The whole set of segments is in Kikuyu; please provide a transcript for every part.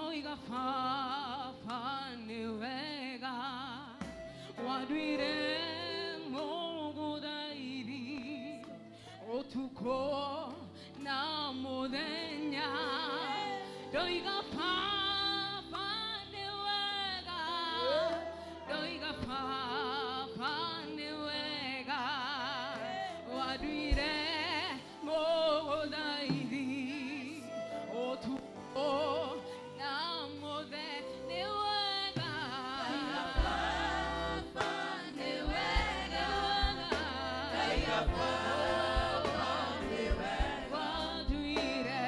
Ndoiga baba nĩ wega wanduire mũgũthaithi ũtukũ na mũthenya. Ndoiga baba nĩ wega, ndoiga baba nĩ wega wanduire mũgũthaithi ũtukũ na mũthenya. Nĩ wega, nĩ wega, wanduire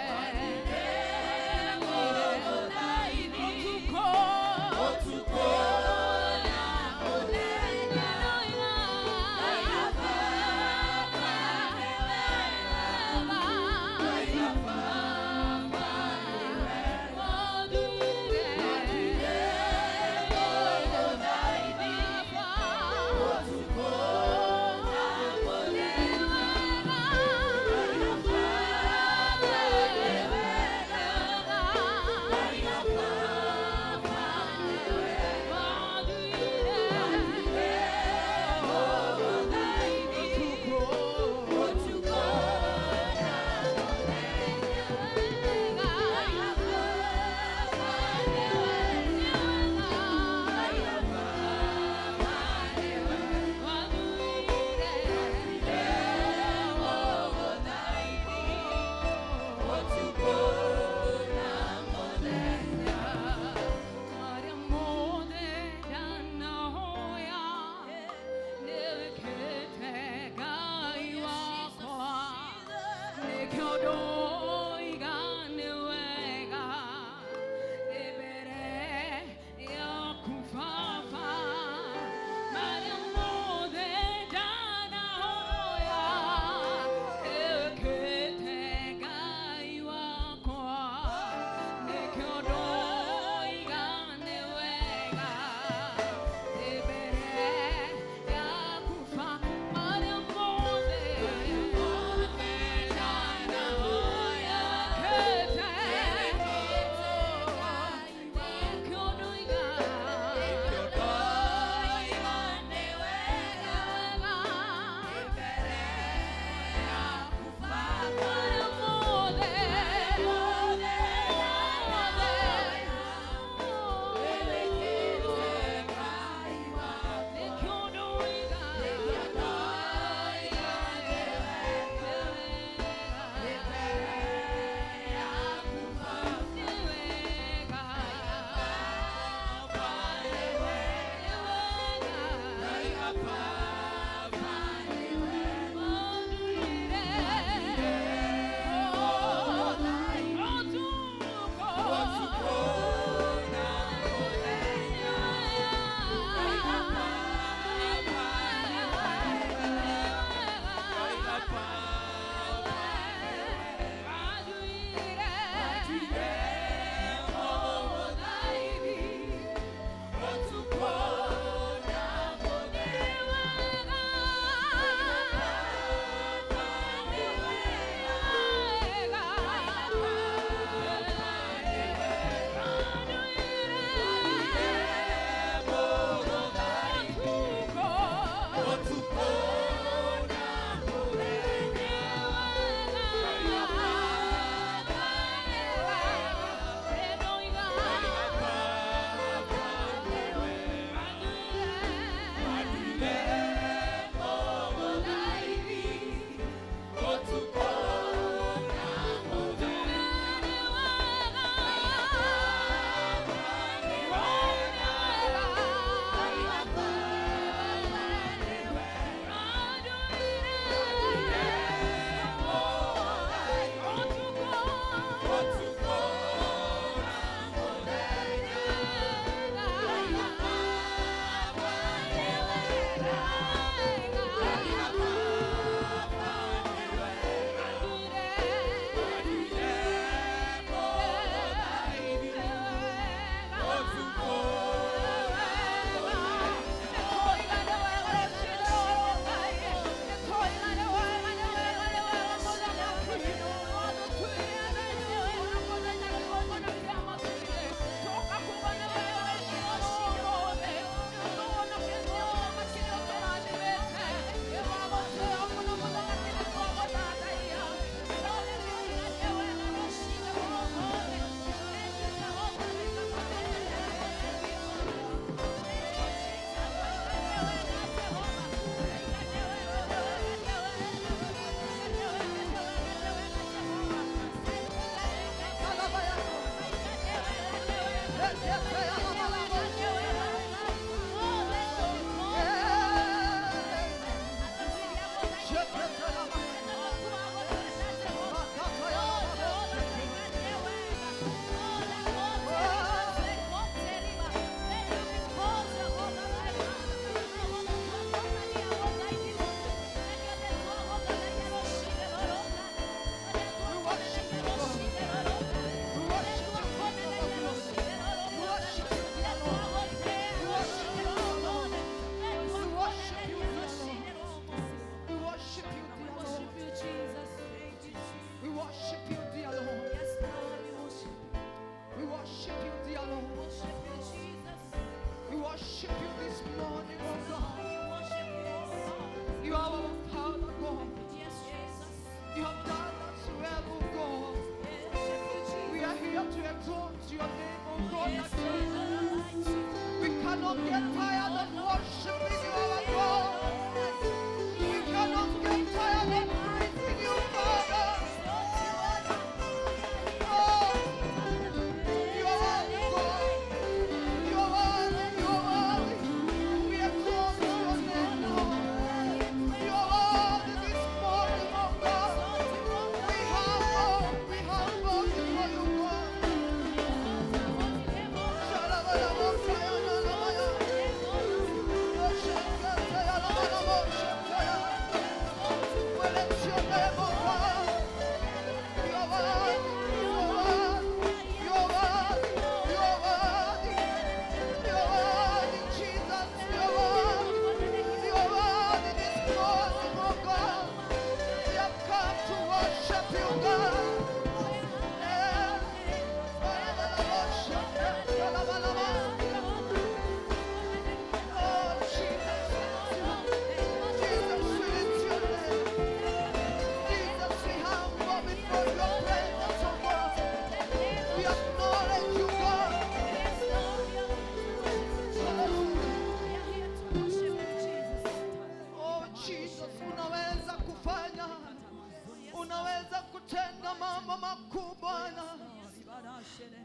exalt your name, O God. We cannot get tired of worshiping you, our God. We cannot get tired of praising you, Father. Oh, you are worthy, God. You are worthy, you are worthy. We exalt your name, Lord. You are worthy this morning, oh God. We humble before you, God. We lift your name, oh God. You are worthy, you are worthy, you are worthy, you are worthy. You are worthy, Jesus, you are worthy. You are worthy this morning, oh God. We have come to worship you, God. Oh, Jesus, Jesus, we lift your name. Jesus, we humble before your presence, oh God. We acknowledge you, God. Oh, Jesus, unaweza kufanya, unaweza kutenda mambo makubwa Bwana.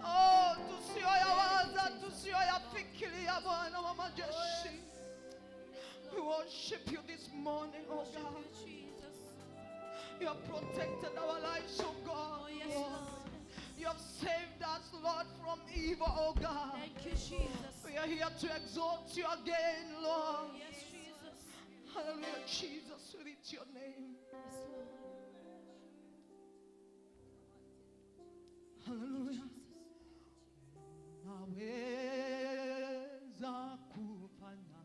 Oh, tusiyoyawaza, tusiyoyafikiria Bwana wa majeshi. We worship you this morning, oh God. You have protected our lives, oh God. Oh, yes, Lord. Lord. You have saved us, Lord, from evil, oh God. Thank you, Jesus. We are here to exalt you again, Lord. Yes, Jesus. Hallelujah, Jesus, we lift your name. Yes, Lord. Hallelujah. Unaweza kufanya,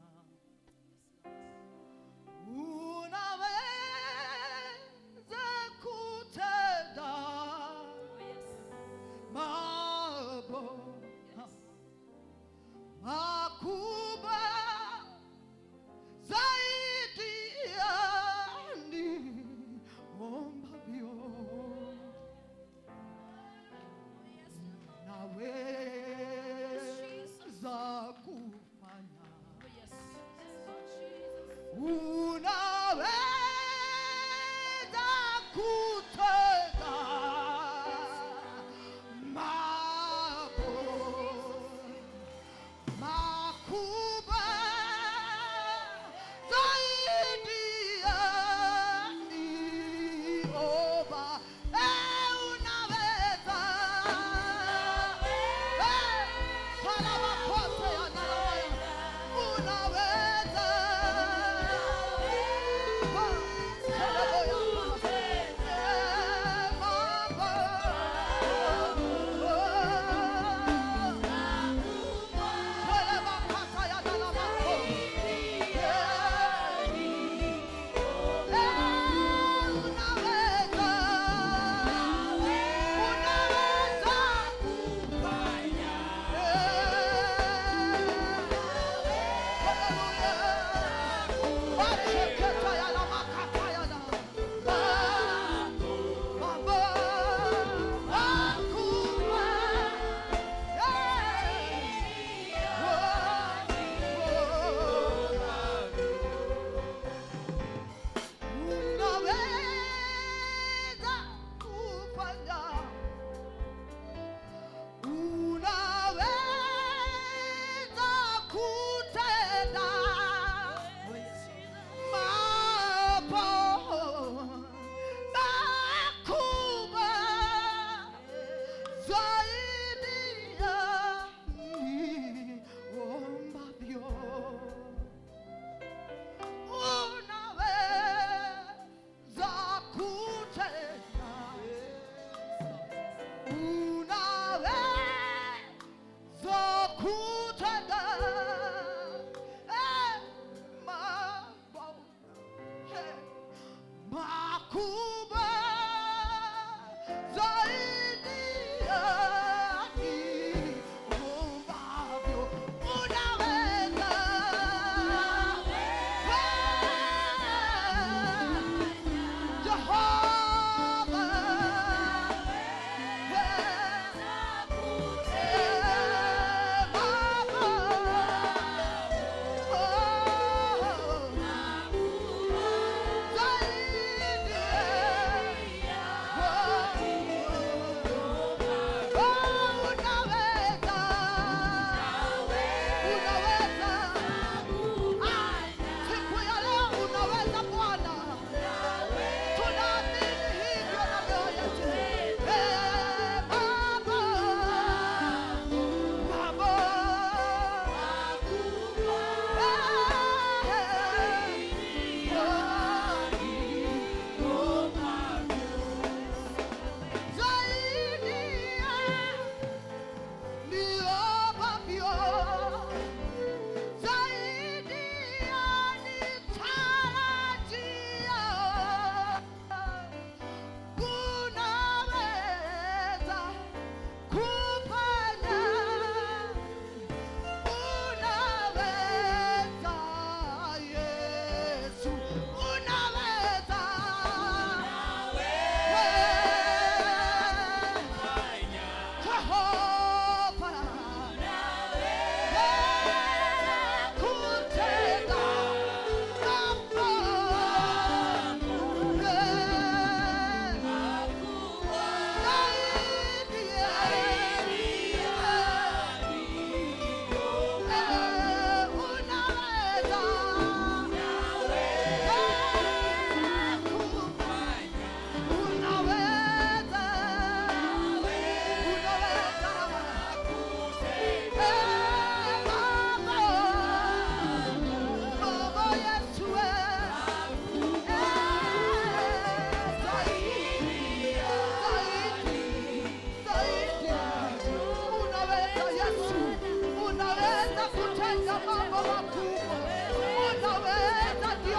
unaweza kutenda Oh, yes. mambo makubwa zaidi ya niombavyo. Oh, yes, Lord. Naweza kufanya, Oh, yes. Yes, Lord Jesus. unaweza kutenda mambo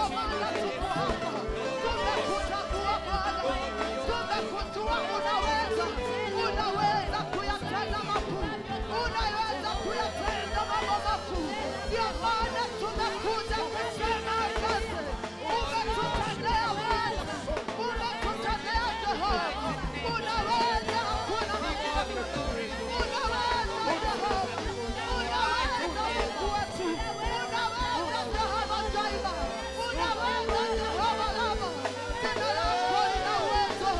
Ndio maana tuko hapa. Tumekuchagua Bwana. Tumekujua unaweza. Unaweza kuyatenda makuu. Unaweza kuyatenda mambo makuu. Ndio maana tumekuja kusema asante. Umetutendea Bwana. Umetutendea Jehova. Unaweza, hakuna mwingine. Unaweza Jehova. Unaweza Mungu wetu. Unaweza Jehova Daima. Unaweza Jehova Raba. Jina lako lina uwezo.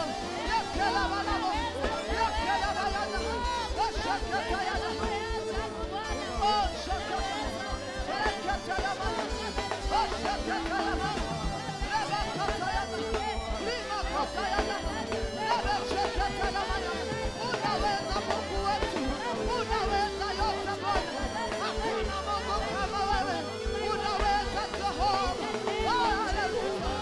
Yekelabalabo. Yekelabayana. Oshakatayana. Oshakatayana. Rekatayana. Oshakatayana. Rebakatayana. Limakatayana. Rebeshekatayana. Unaweza Mungu wetu. Unaweza yote Bwana. Hakuna Mungu kama wewe. Unaweza Jehova. Haleluya.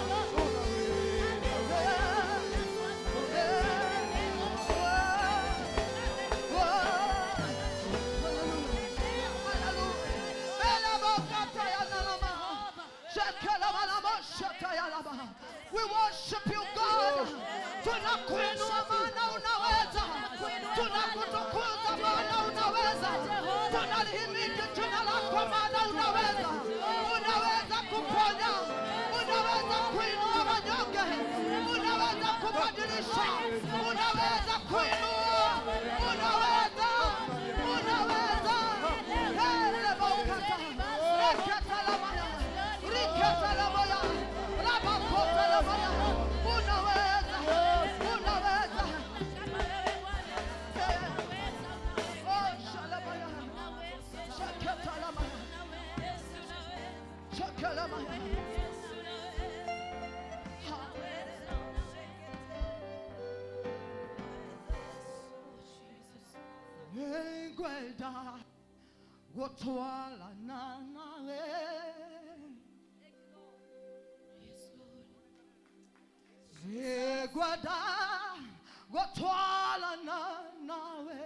We worship you, God. Tunakuinua maana unaweza. Tunakutukuza maana unaweza. Tunalihimidi jina lako maana unaweza. Unaweza kuponya. Unaweza kuinua wanyonge. Unaweza kubadilisha. Unaweza kuinua. Unaweza. Unaweza. Hele bokata. Reketa lamaya. Riketa lamaya. Rabakota lamaya. Unaweza. Unaweza. Oh, shalamaya. Shaketa lamaya. Shakalamaya. Ngwenda gutwala na nawe. Ngwenda gutwala na nawe.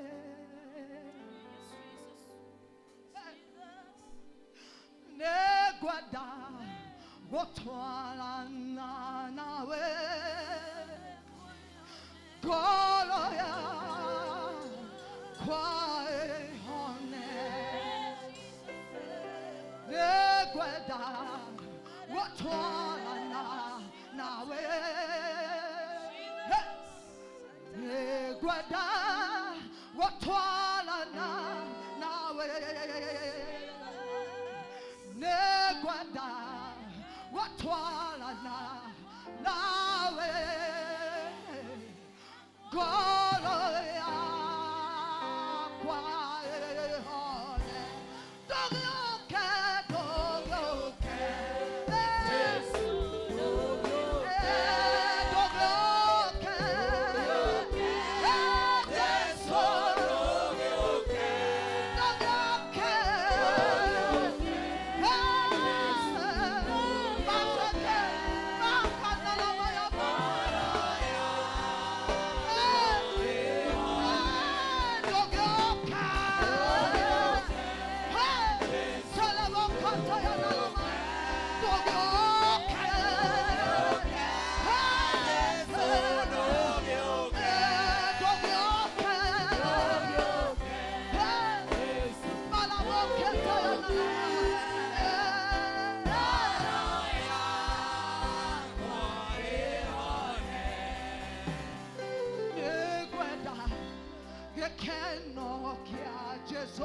Ngwenda gutwala na nawe. Goloya kwaehone. Ngwenda gutwala na nawe. Ngwenda gutwala na nawe. Ngwenda gutwala na nawe. Goloya kwaehone. Dogyoke, dogyoke. Dogyoke. Jesu. Dogyoke. Masake, makanalamaya. Jesu.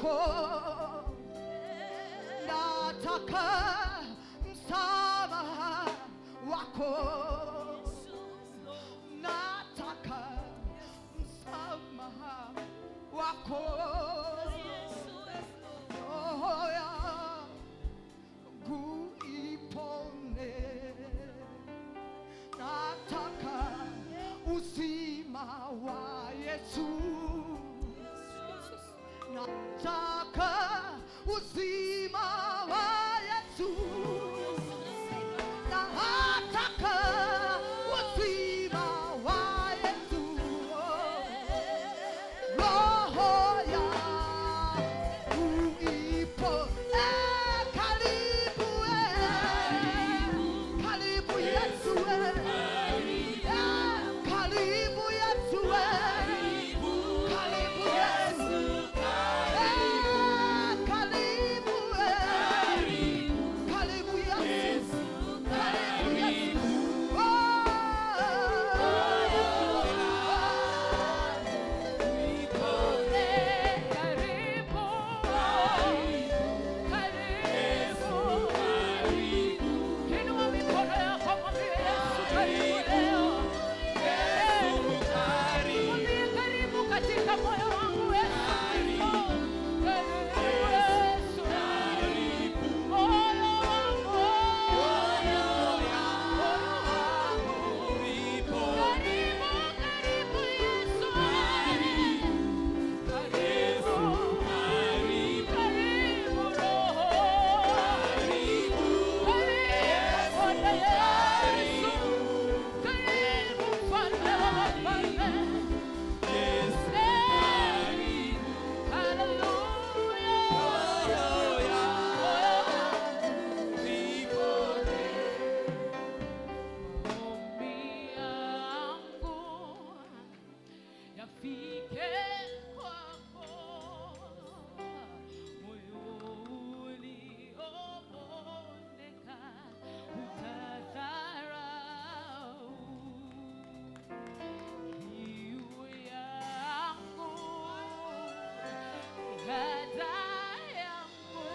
wako, nataka msamaha wako, nataka msamaha wako. Roho yangu ipone, nataka uzima wa Yesu, nataka uzima wa Yesu, nataka uzima wa Yesu. Roho yangu ipo, karibu, karibu Yesu, karibu Yesu, karibu Yesu, karibu, karibu Yesu, karibu Yesu. Karibu, karibu. Inua mikono yako mwambie Yesu karibu leo. Mwambie karibu katika moyo wangu Yesu Kristo. Karibu Yesu. Moyo wangu. Moyo wangu. Karibu, karibu Yesu. Karibu, karibu Roho. Karibu Bwana Yesu. Karibu Mfalme wa wafalme. Hallelujah. Maombi yangu yafike kwako, moyo uliobondeka utadharau. Kiu yangu, haja yangu,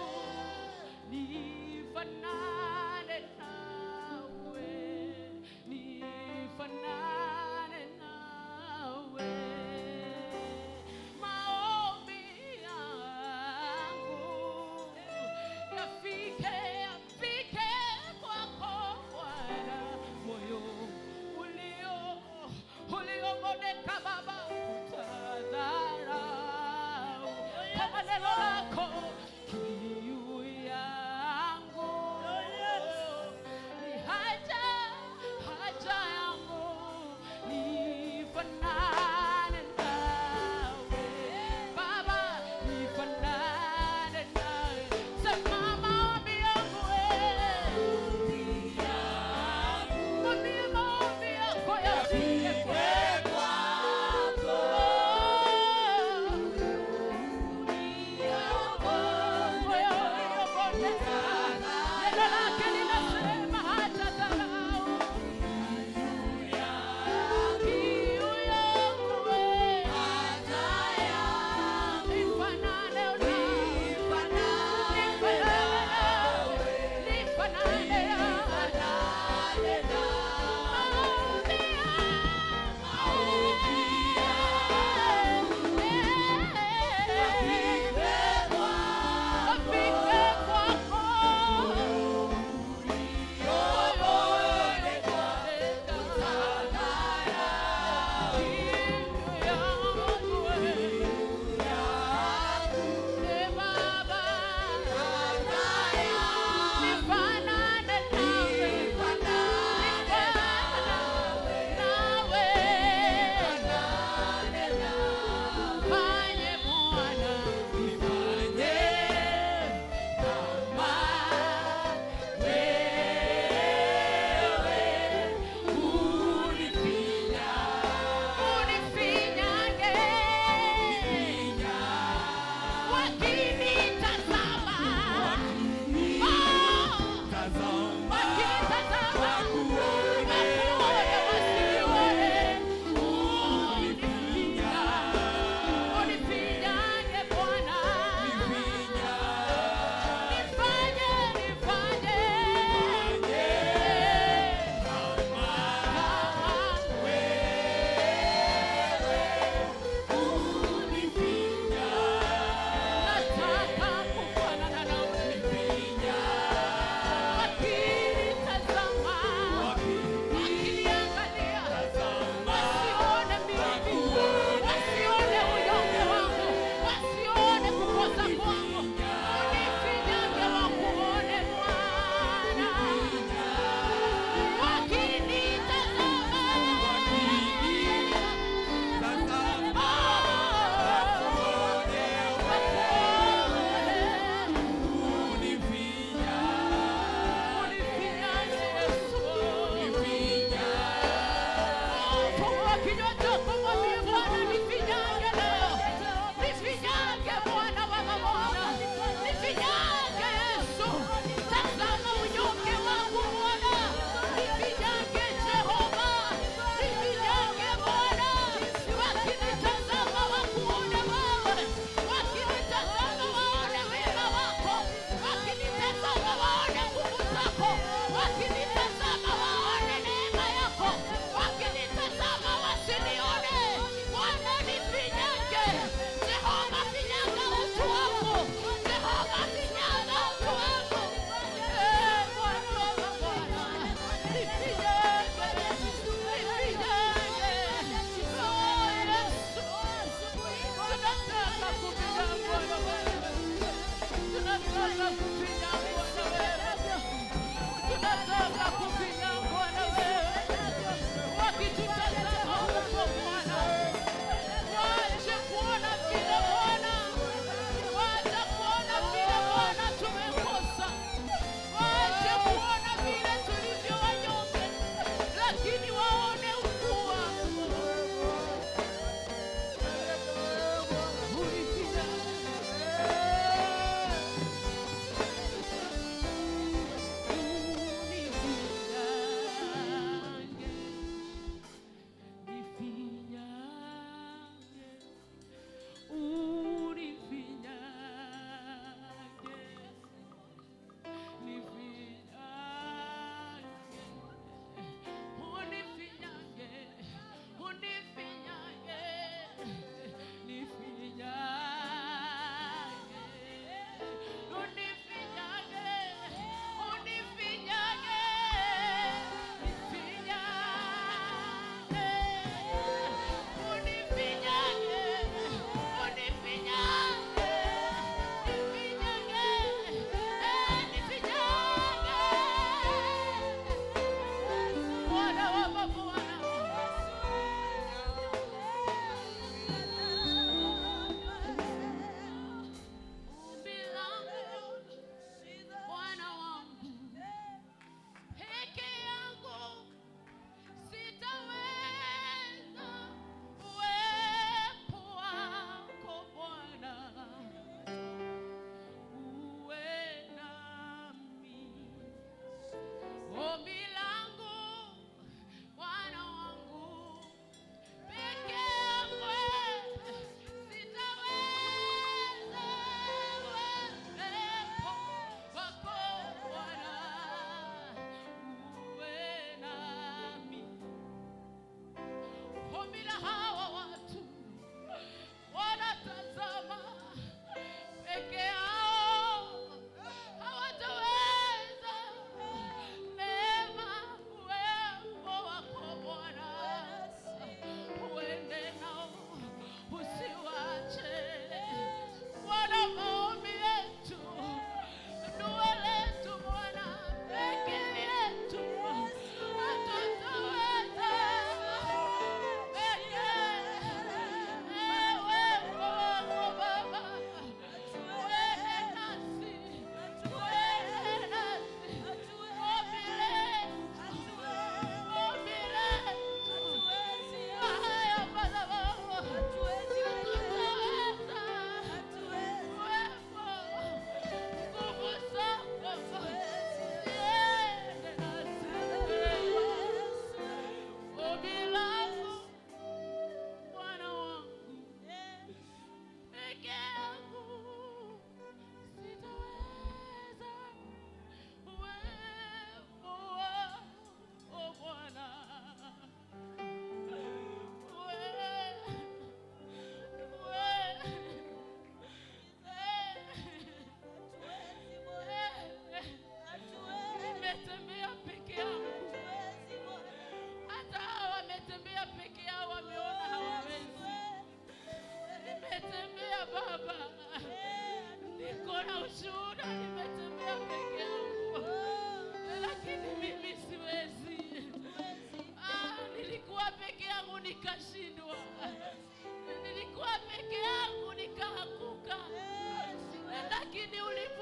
nifanane nawe, nifanane nawe. Maombi yangu yafike, yafike kwako Bwana, moyo uliobondeka Baba utadharau. Kama neno lako kiu yangu ni haja, haja yangu nifanane nawe Baba, nifanane nawe. Sema maombi yangu mwambie maombi yako yafike kwako.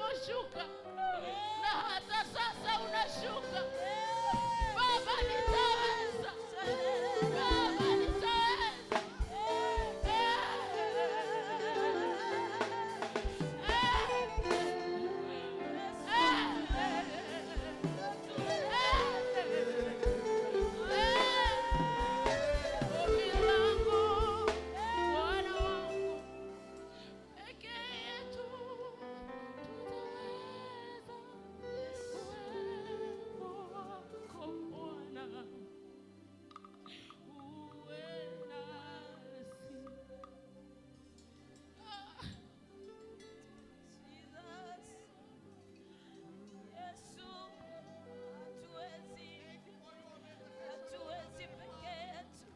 uliposhuka, na hata sasa unashuka. Baba, nitaweza. Baba, nitaweza. Ombi langu, Bwana wangu, peke yetu tutaweza. Uwepo wako Bwana, uwe nasi. Yesu, hatuwezi peke yetu.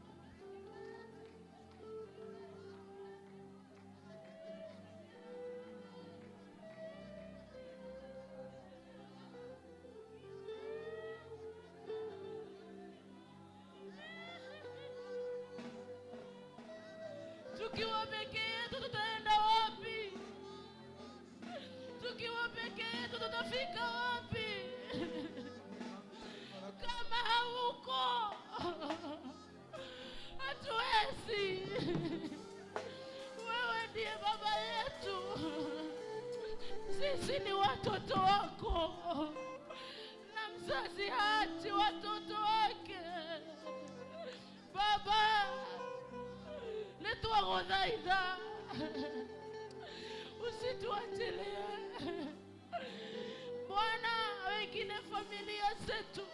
Tukiwa peke yetu tutaenda wapi? Tukiwa peke yetu tutafika wapi? Kama hauko hatuwezi. Wewe ndiye baba yetu, sisi ni watoto wako, na mzazi haachi watoto wake. Baba, nitwaguthaitha usituachilie Bwana. Wengine familia zetu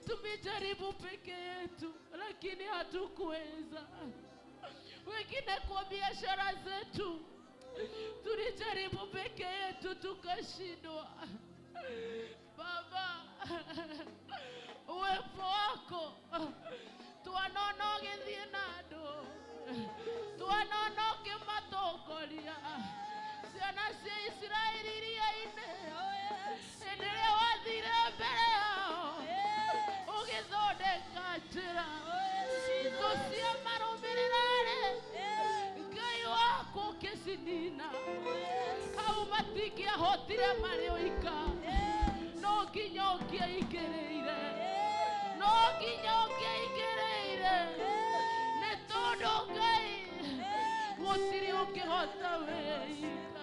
tumejaribu peke yetu, lakini hatukuweza. Wengine kwa biashara zetu tulijaribu peke yetu tukashindwa. Baba, uwepo wako twanona ũgĩthiĩ na andũ, twanona ũkĩmatongoria ciana cia Isiraeli iria-inĩ, hĩndĩ ĩrĩa wathire mbere yao ũgĩthondeka njĩra, thũ cia marũmĩrĩra-rĩ, Ngai waku ũkĩcinina. Hau matingĩahotire marĩ oika, no nginya ũngĩaingĩrĩire, no nginya ũngĩaingĩrĩire, nĩ tondũ Ngai gũtirĩ ũngĩhota wĩika.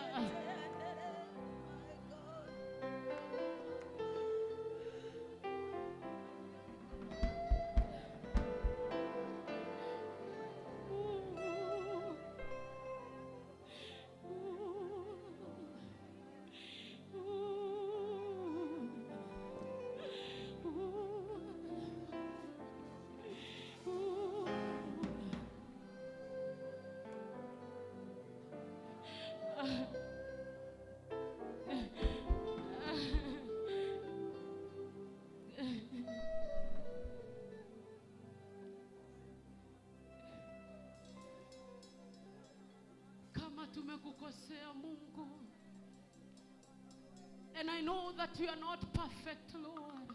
Kama tumekukosea Mungu, and I know that you are not perfect, Lord.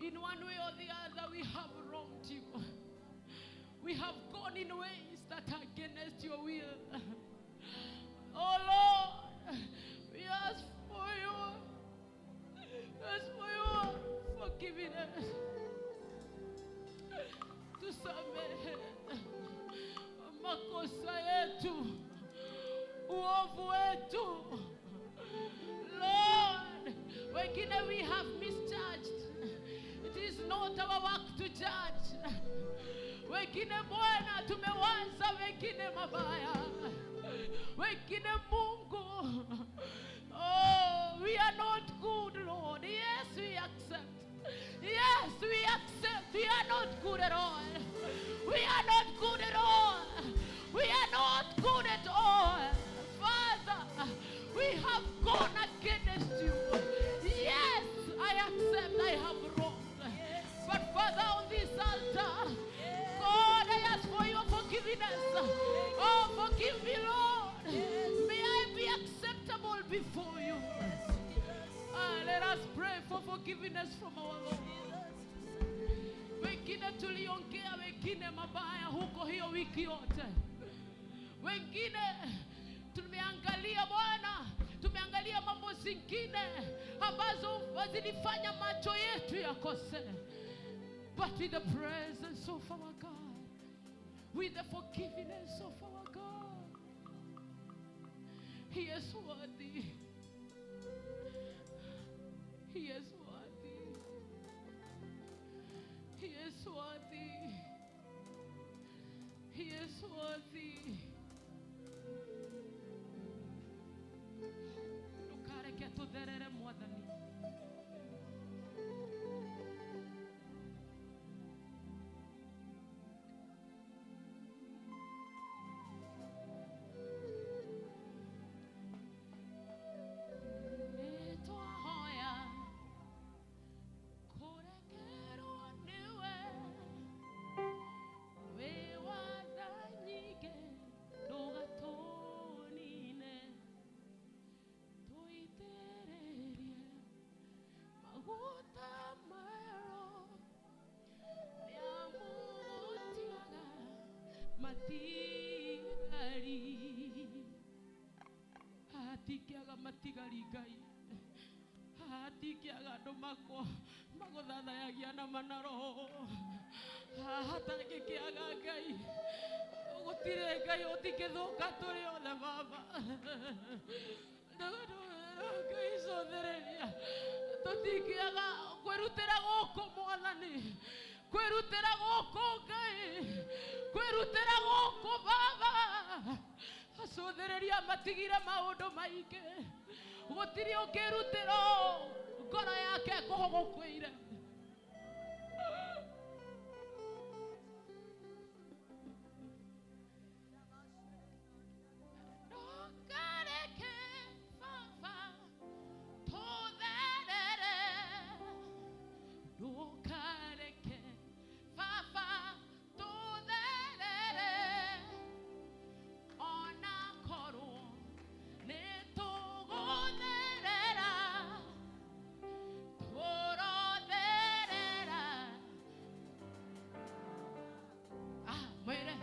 In one way or the other, we have wronged you. We have gone in ways that are against your will. Oh Lord, we ask for you, ask for your forgiveness. Tusamehe makosa yetu, uovu wetu. Lord, wengine we have misjudged. It is not our work to judge. Wengine Bwana tumewaza wengine mabaya, wengine Mungu, oh, we are not good, Lord. Yes, we accept. Yes, we accept. We are not good at all. We are not good at all. We are not good at all. Father, we have gone against you. Yes, I accept I have wronged. But Father, on this altar, God, I ask for your forgiveness. Oh, forgive me, Lord. May I be acceptable before you. Let us pray for forgiveness from our Lord. Wengine tuliongea wengine mabaya huko hiyo wiki yote. Wengine tumeangalia Bwana mambo zingine ambazo zilifanya macho yetu yakose. But with the presence of our God, with the forgiveness of our God, He is worthy. He is worthy. He is worthy. He is worthy. Ndukareke tutherere Mwathani. Nĩtwahoya kũrekerwo nĩwe, wĩ wa tha nyingĩ ndũgatũnine, tũitĩrĩrie maguta merũ, nĩamu gũtiaga matigari. Hatingĩaga matigari Ngai, hatingĩaga andũ magũthathayagia na manaroho, hatangĩkĩaga Ngai, gũtirĩ Ngai ũtingĩthũka tũrĩ othe Baba. Ngai cũthĩrĩria, tũtingĩaga kwĩrutĩra gũkũ Mwathani, kwĩrutĩra gũkũ Ngai, kwĩrutĩra gũkũ Baba. Acũthĩrĩria matigire maũndũ maingĩ, gũtirĩ ũngĩrutĩra ngoro yake kũhũgũkwĩire. Ndũkareke Baba tũtherere, ndũkareke Baba tũtherere, ona korwo nĩtũgũtherera, tũrotherera. Ah, mwĩre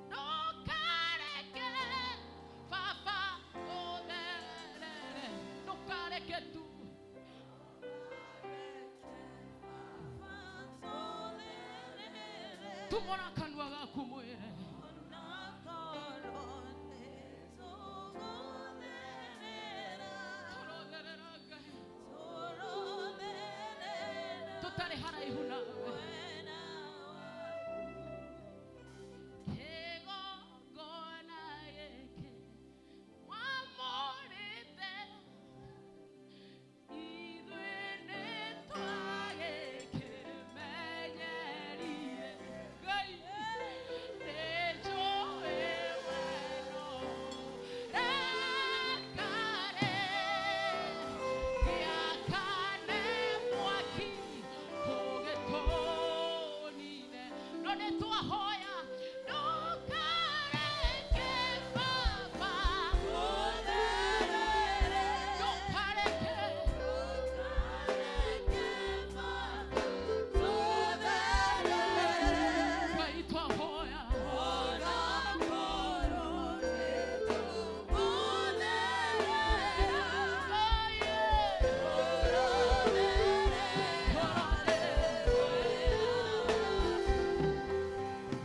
ndũkareke Baba tũtherere, ndũkareke tu. Tumona kanua gaku mwĩre. Tũrotherera Ngai, tũtarĩ haraihu nawe. Kĩgongona gĩkĩ wamũrĩte, ithuĩ nĩtwagĩkĩmenyerire. Ngai, nĩnjũĩ wendo rekare, gĩakane mwaki ũgĩtũnine. No nĩtwahoya ndũkareke Baba ndũkareke Ngai twahoya.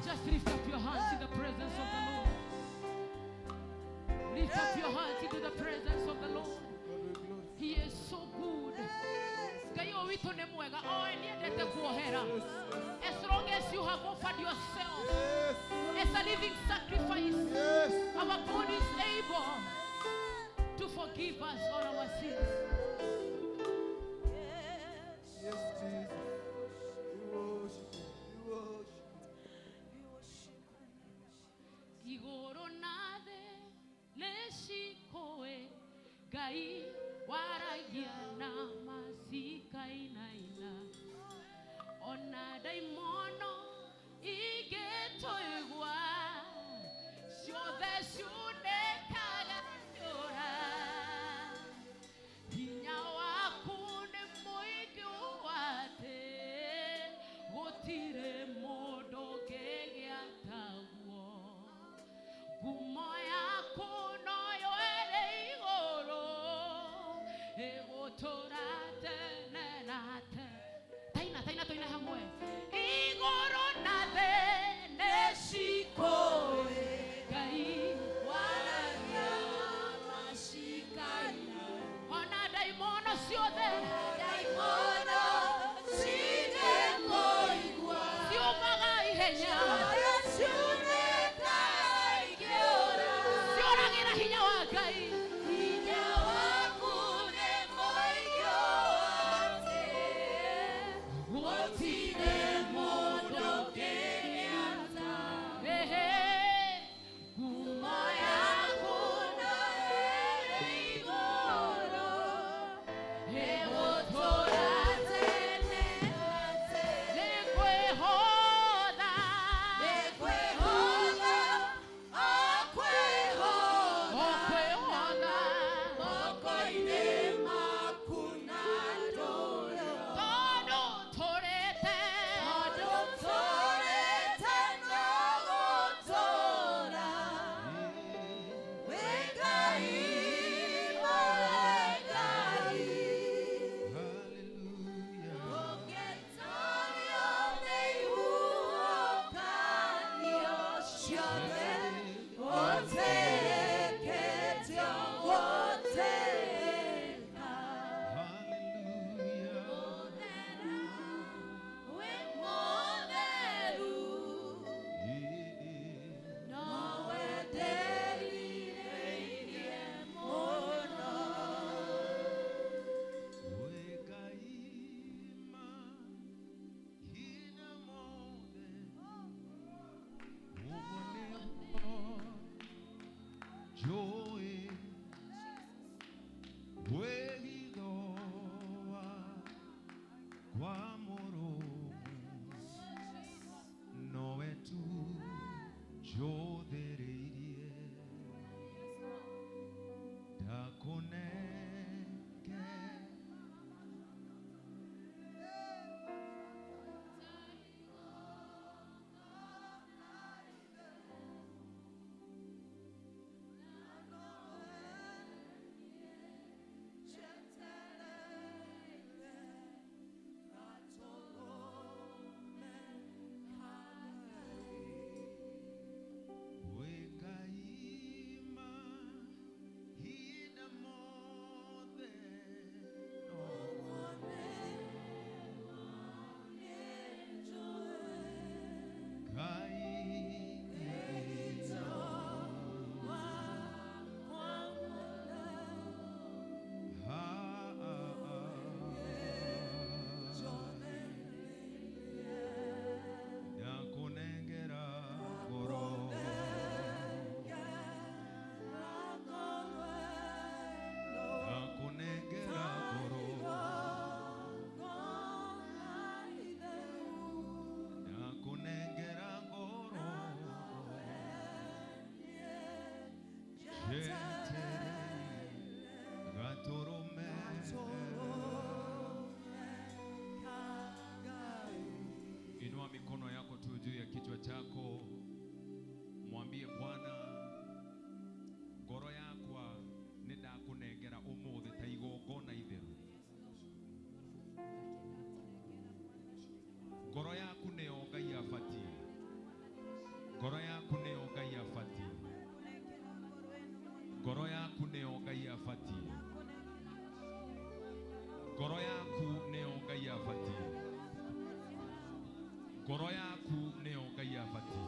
Just lift up your hands in the presence of the Lord. Lift up your hands into the presence of the Lord. He is so good. Ngai ũyũ witũ nĩ mwega, oe nĩendete kuohera. As long as you have offered yourself as a living sacrifice, our God is able to forgive us all our sins. Yes, Jesus. We worship you. We worship you. Igũrũ na thĩ nĩcikũĩ, Ngai waragia na macikainaina, ona ndaimono ingĩtũigua, ciothe ciunĩke. Njũĩ wĩhitho kwa mũrũmu nowe tu njũthĩrĩirie ndakũnenge Wĩngaima hinda mothe no Ngai Ndakunengera ngoro Ndakunengera ngoro Ndakunengera ngoro Jetere Gatorome Inua mikono yako tu juu ya kichwa chako, mwambie Bwana, ngoro yakwa nĩ ndakũnengera ũmũthĩ ta igongona itheru. Ngoro yaku nĩyo Ngai abatiĩ. Ngoro yaku nĩyo Ngai abatiĩ. Ngoro yaku nĩyo Ngai abatiĩ. Ngoro yaku nĩyo Ngai abatiĩ. Ngoro yaku nĩyo Ngai abatiĩ.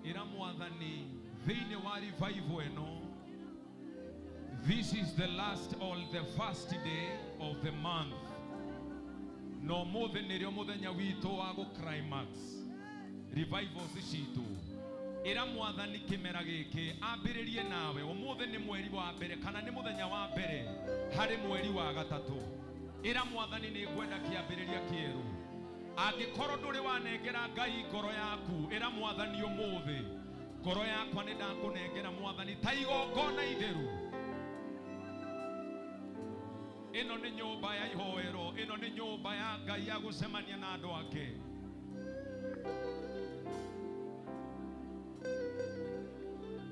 Ĩra Mwathani thĩinĩ wa revival ĩno, this is the last or the first day of the month. Na ũmũthĩ nĩrĩo mũthenya witũ wa gũ climax revivals citũ. Ĩra Mwathani kĩmera gĩkĩ ambĩrĩrie nawe. Ũmũthĩ nĩ mweri wa mbere kana nĩ mũthenya wa mbere harĩ mweri wa gatatũ. Ĩra Mwathani nĩ ngwenda kĩambĩrĩria kĩerũ. Angĩkorwo ndũrĩ wanengera Ngai ngoro yaku, ĩra Mwathani ũmũthĩ ngoro yakwa nĩ ndakũnengera Mwathani ta igongona itheru. Ĩno nĩ nyũmba ya ihoero, ĩno nĩ nyũmba ya Ngai ya gũcemania na andũ ake.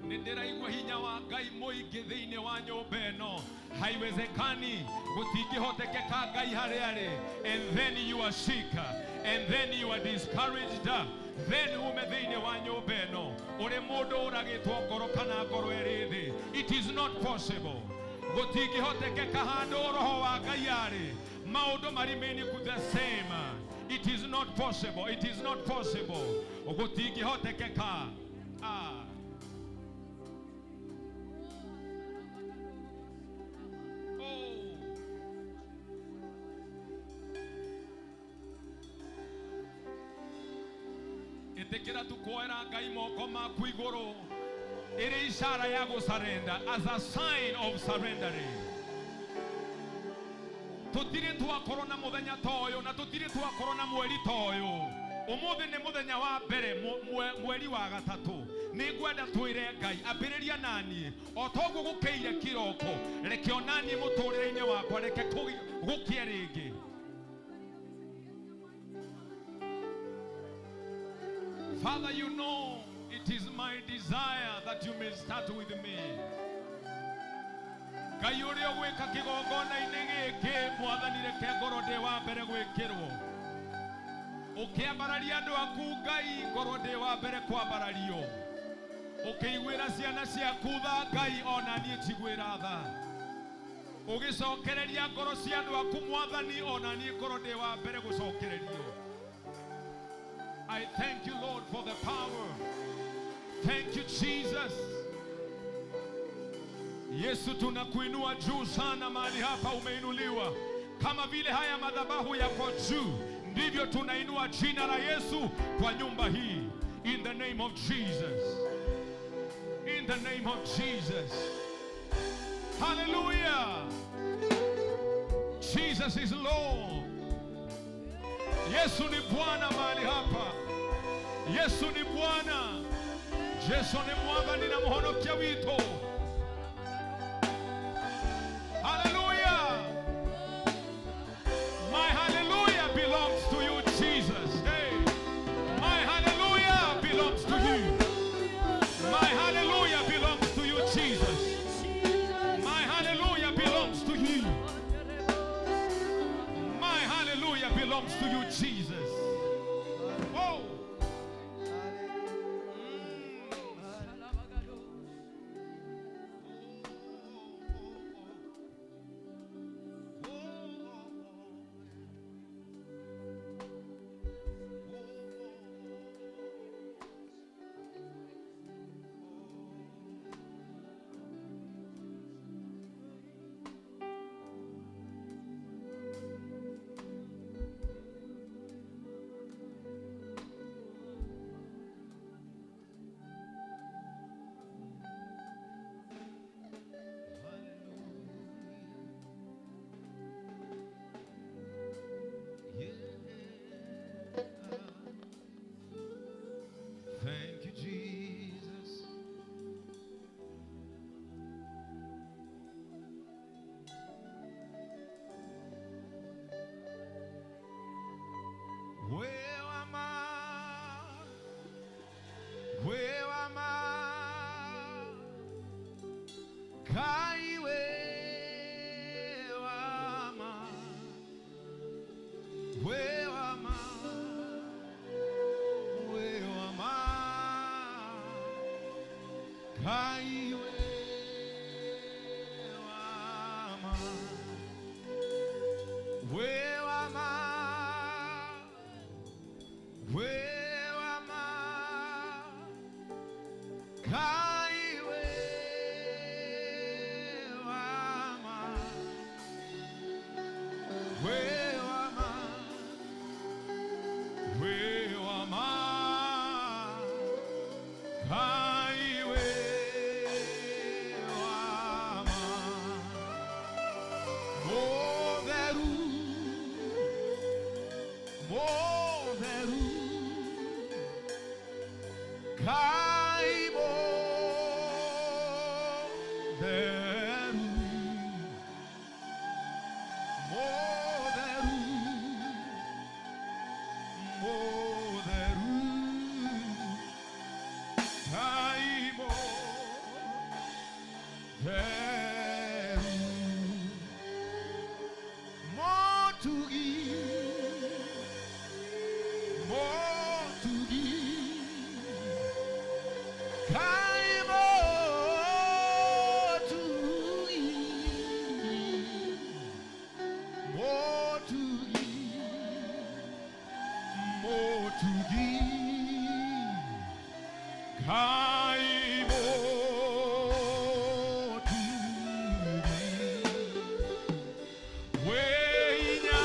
Nĩ ndĩraigua hinya wa Ngai mũingĩ thĩinĩ wa nyũmba ĩno. Haiwezekani, gũtingĩhotekeka Ngai harĩa arĩ. And then you are sick, and then you are discouraged, then ume thĩinĩ wa nyũmba ĩno ũrĩ mũndũ ũragĩtwo ngoro kana ngoro ĩrĩ thĩ. It is not possible. Gũtingĩhotekeka handũ roho wa Ngai arĩ. Maũndũ maremain the same. It is not possible. It is not possible. Gũtingĩhotekeka. Ah. Oh. Ĩtĩkĩra tu kuoera Ngai moko maku igũrũ ĩrĩ ishara ya gũsurrender, as a sign of surrendering. Tũtirĩ twakorwo na mũthenya ta ũyũ na tũtirĩ twakorwo na mweri ta ũyũ. Ũmũthĩ nĩ mũthenya wa mbere mweri wa gatatũ. Nĩ ngwenda twĩre Ngai ambĩrĩria naniĩ o toguo gũkĩire kĩroko, reke onaniĩ mũtũrĩre-inĩ wakwa, reke gũkĩe rĩngĩ. Father, you know it is my desire that you may start with me. Ngai ũrĩa ũgwĩka kĩgongona-inĩ gĩkĩ, Mwathani reke ngorwo ndĩ wa mbere gwĩkĩrwo. Ũkĩambararia andũ aku Ngai, ngorwo ndĩ wa mbere kwambarario. Ũkĩiguĩra ciana ciaku tha Ngai, ona niĩ njiguĩra tha. Ũgĩcokereria ngoro cia andũ aku Mwathani, ona niĩ ngorwo ndĩ wa mbere gũcokererio. I thank you, Lord, for the power. Thank you, Jesus. Yesu, tunakuinua juu sana mahali hapa umeinuliwa. Kama vile haya madhabahu yako juu, ndivyo tunainua jina la Yesu kwa nyumba hii. In the name name of Jesus. In the name of Jesus. Hallelujah. Jesus is Lord. Yesu ni Bwana mahali hapa. Yesu ni Bwana. Yesu ni mwathani na mũhonokia witũ. Hallelujah. My hallelujah belongs to you, Jesus. Hey. My hallelujah belongs to you. My hallelujah belongs to you, Jesus. My hallelujah belongs to you. My hallelujah belongs to you, Jesus. Whoa. Thank you, Jesus. Where am I? Where am I? Kai, where am I? Where am I? Where am I? Kai, where am I? Where am I? Where am I? Kai, where am I? Where am I? Where am I? Kai, where am I? Moveru, moveru, kai moveru, moveru, moveru, kai moveru. Motugi, motugi, kai motugi, motugi, motugi, kai motugi. Weinya,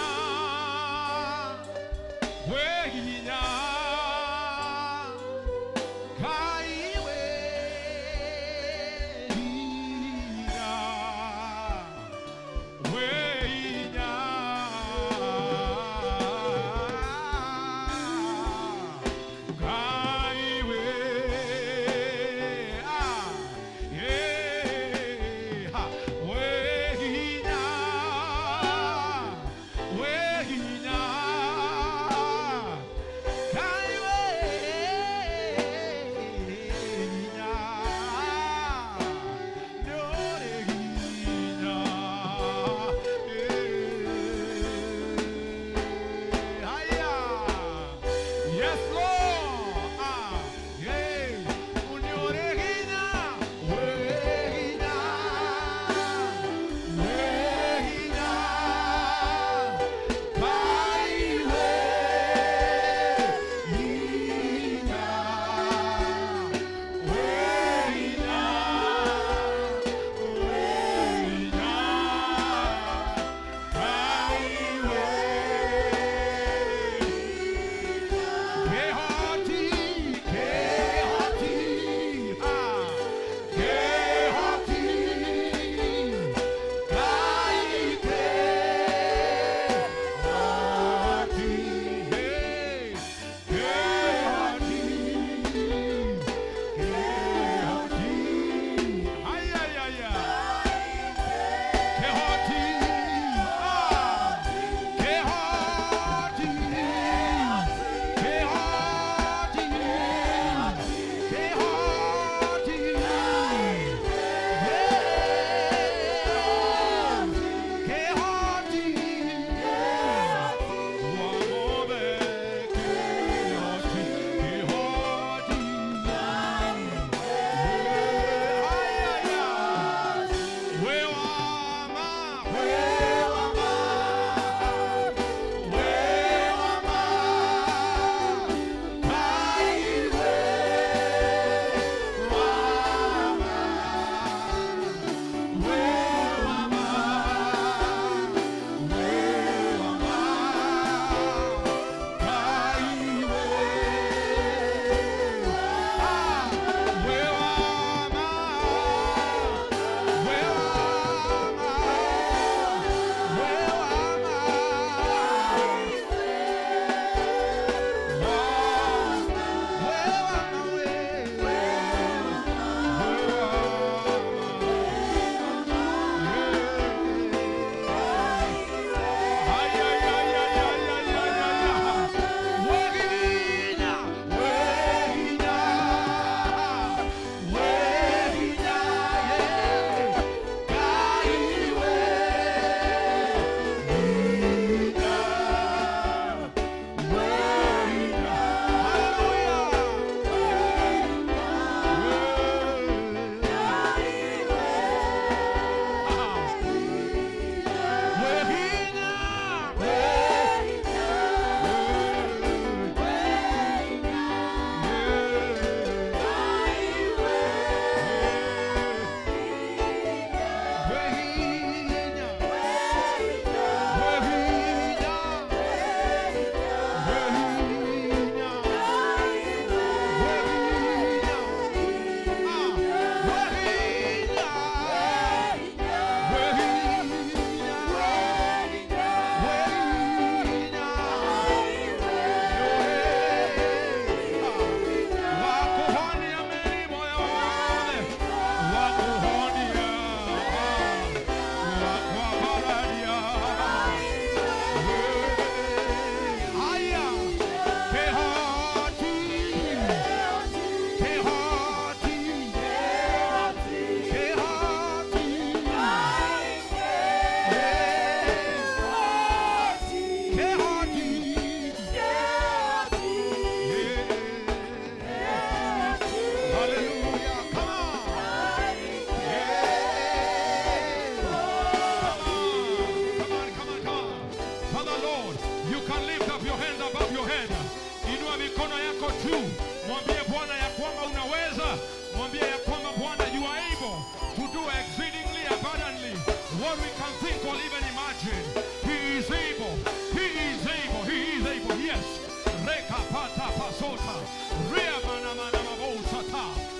weinya, kai weinya, weinya, kai weinya.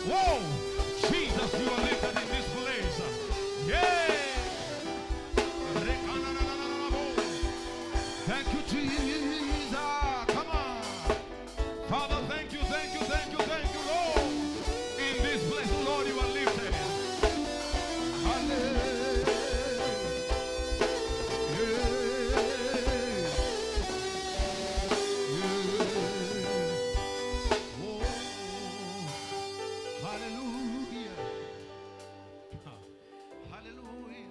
Whoa! Jesus, you are lifted in this place. Yeah! Thank you, Jesus. Come on. Father, thank you, thank you, thank you, thank you, Lord. In this place, Lord, you are lifted. Hallelujah. Oh, hallelujah. Hallelujah.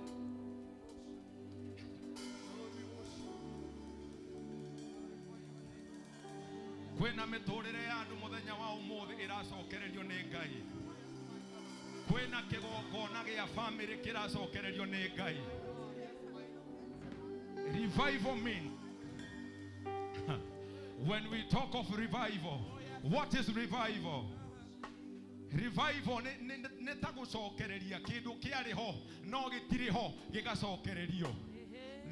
Kwĩna mĩtũrĩre ya andũ mũthenya wa ũmũthĩ ĩracokererio nĩ Ngai. Kwĩna kĩgongona gĩa famĩlĩ kĩracokererio nĩ Ngai. Revival means, when we talk of revival, what is revival? Revival nĩ ta gũcokereria kĩndũ kĩarĩ ho no gĩtirĩ ho gĩgacokererio.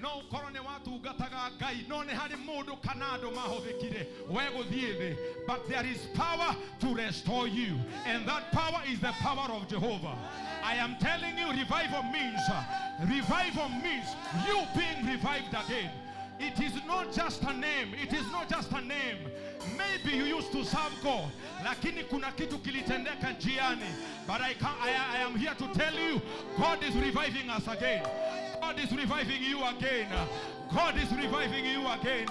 No ũkorwo nĩ watungataga Ngai no nĩ harĩ mũndũ kana andũ mahũthĩkire we gũthiĩ thĩ, but there is power to restore you, and that power is the power of Jehovah. I am telling you, revival means you being revived again. It is not just a name. It is not just a name. Maybe you used to serve God, lakini kuna kitu kilitendeka njiani. But I am here to tell you, God is reviving us again. God is reviving you again. God is reviving you again.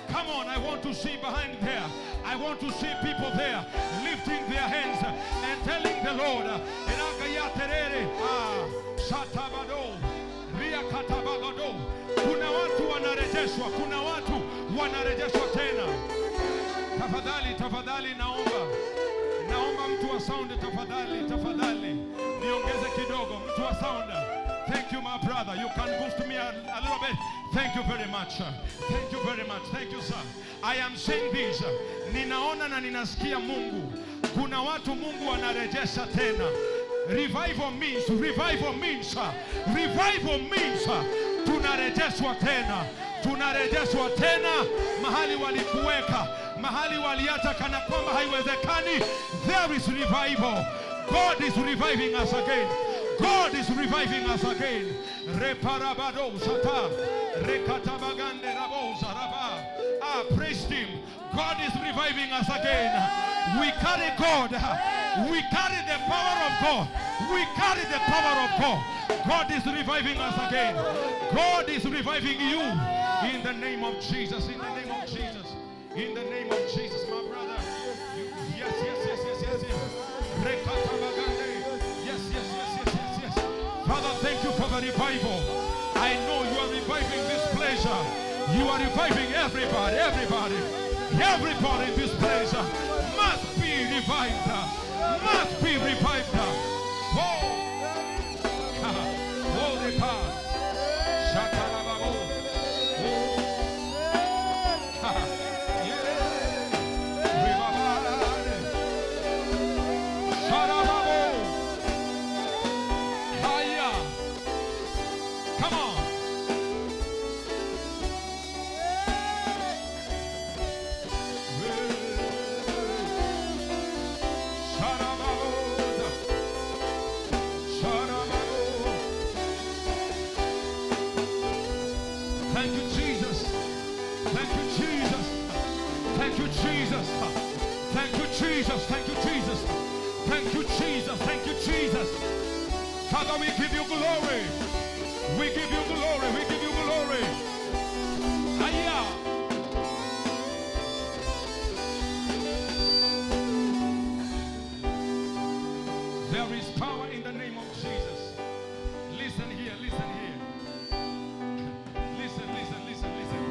Come on, I want to see behind there. I want to see people there lifting their hands and telling the Lord, kuna watu wanarejeshwa, kuna watu wanarejeshwa tena. Tafadhali, tafadhali naomba. Naomba mtu wa sound, tafadhali, tafadhali. Niongeze kidogo, mtu wa sound. Thank you, my brother. You can boost me a little bit. Thank you very much. Thank you very much. Thank you, sir. I am saying this. Ninaona na ninasikia Mungu. Kuna watu Mungu anarejesha tena. Revival means, revival means, revival means tunarejeshwa tena. Tunarejeshwa tena mahali walikuweka, mahali waliacha kana kwamba haiwezekani. There is revival. God is reviving us again. God is reviving us again. Reparabado sata, rekatabagande rabosa raba. Ah, praise Him. God is reviving us again. We carry God. We carry the power of God. We carry the power of God. God is reviving us again. God is reviving you. In the name of Jesus. In the name of Jesus. In the name of Jesus, my brother. Yes, yes, yes, yes, yes, yes. Rekatabagande. Yes, yes, yes, yes, yes, yes. Father, thank you for the revival. I know you are reviving this place. You are reviving everybody, everybody. Everybody in this place must be revived. Must be revived. Oh, oh, come on. Thank you, Jesus. Thank you, Jesus. Thank you, Jesus. Thank you, Jesus. Thank you, Jesus. Thank you, Jesus. Thank you, Jesus. Father, we give you glory. We give you glory. We give you glory. Aya. There is power in the name of Jesus. Listen here. Listen here. Listen, listen, listen, listen.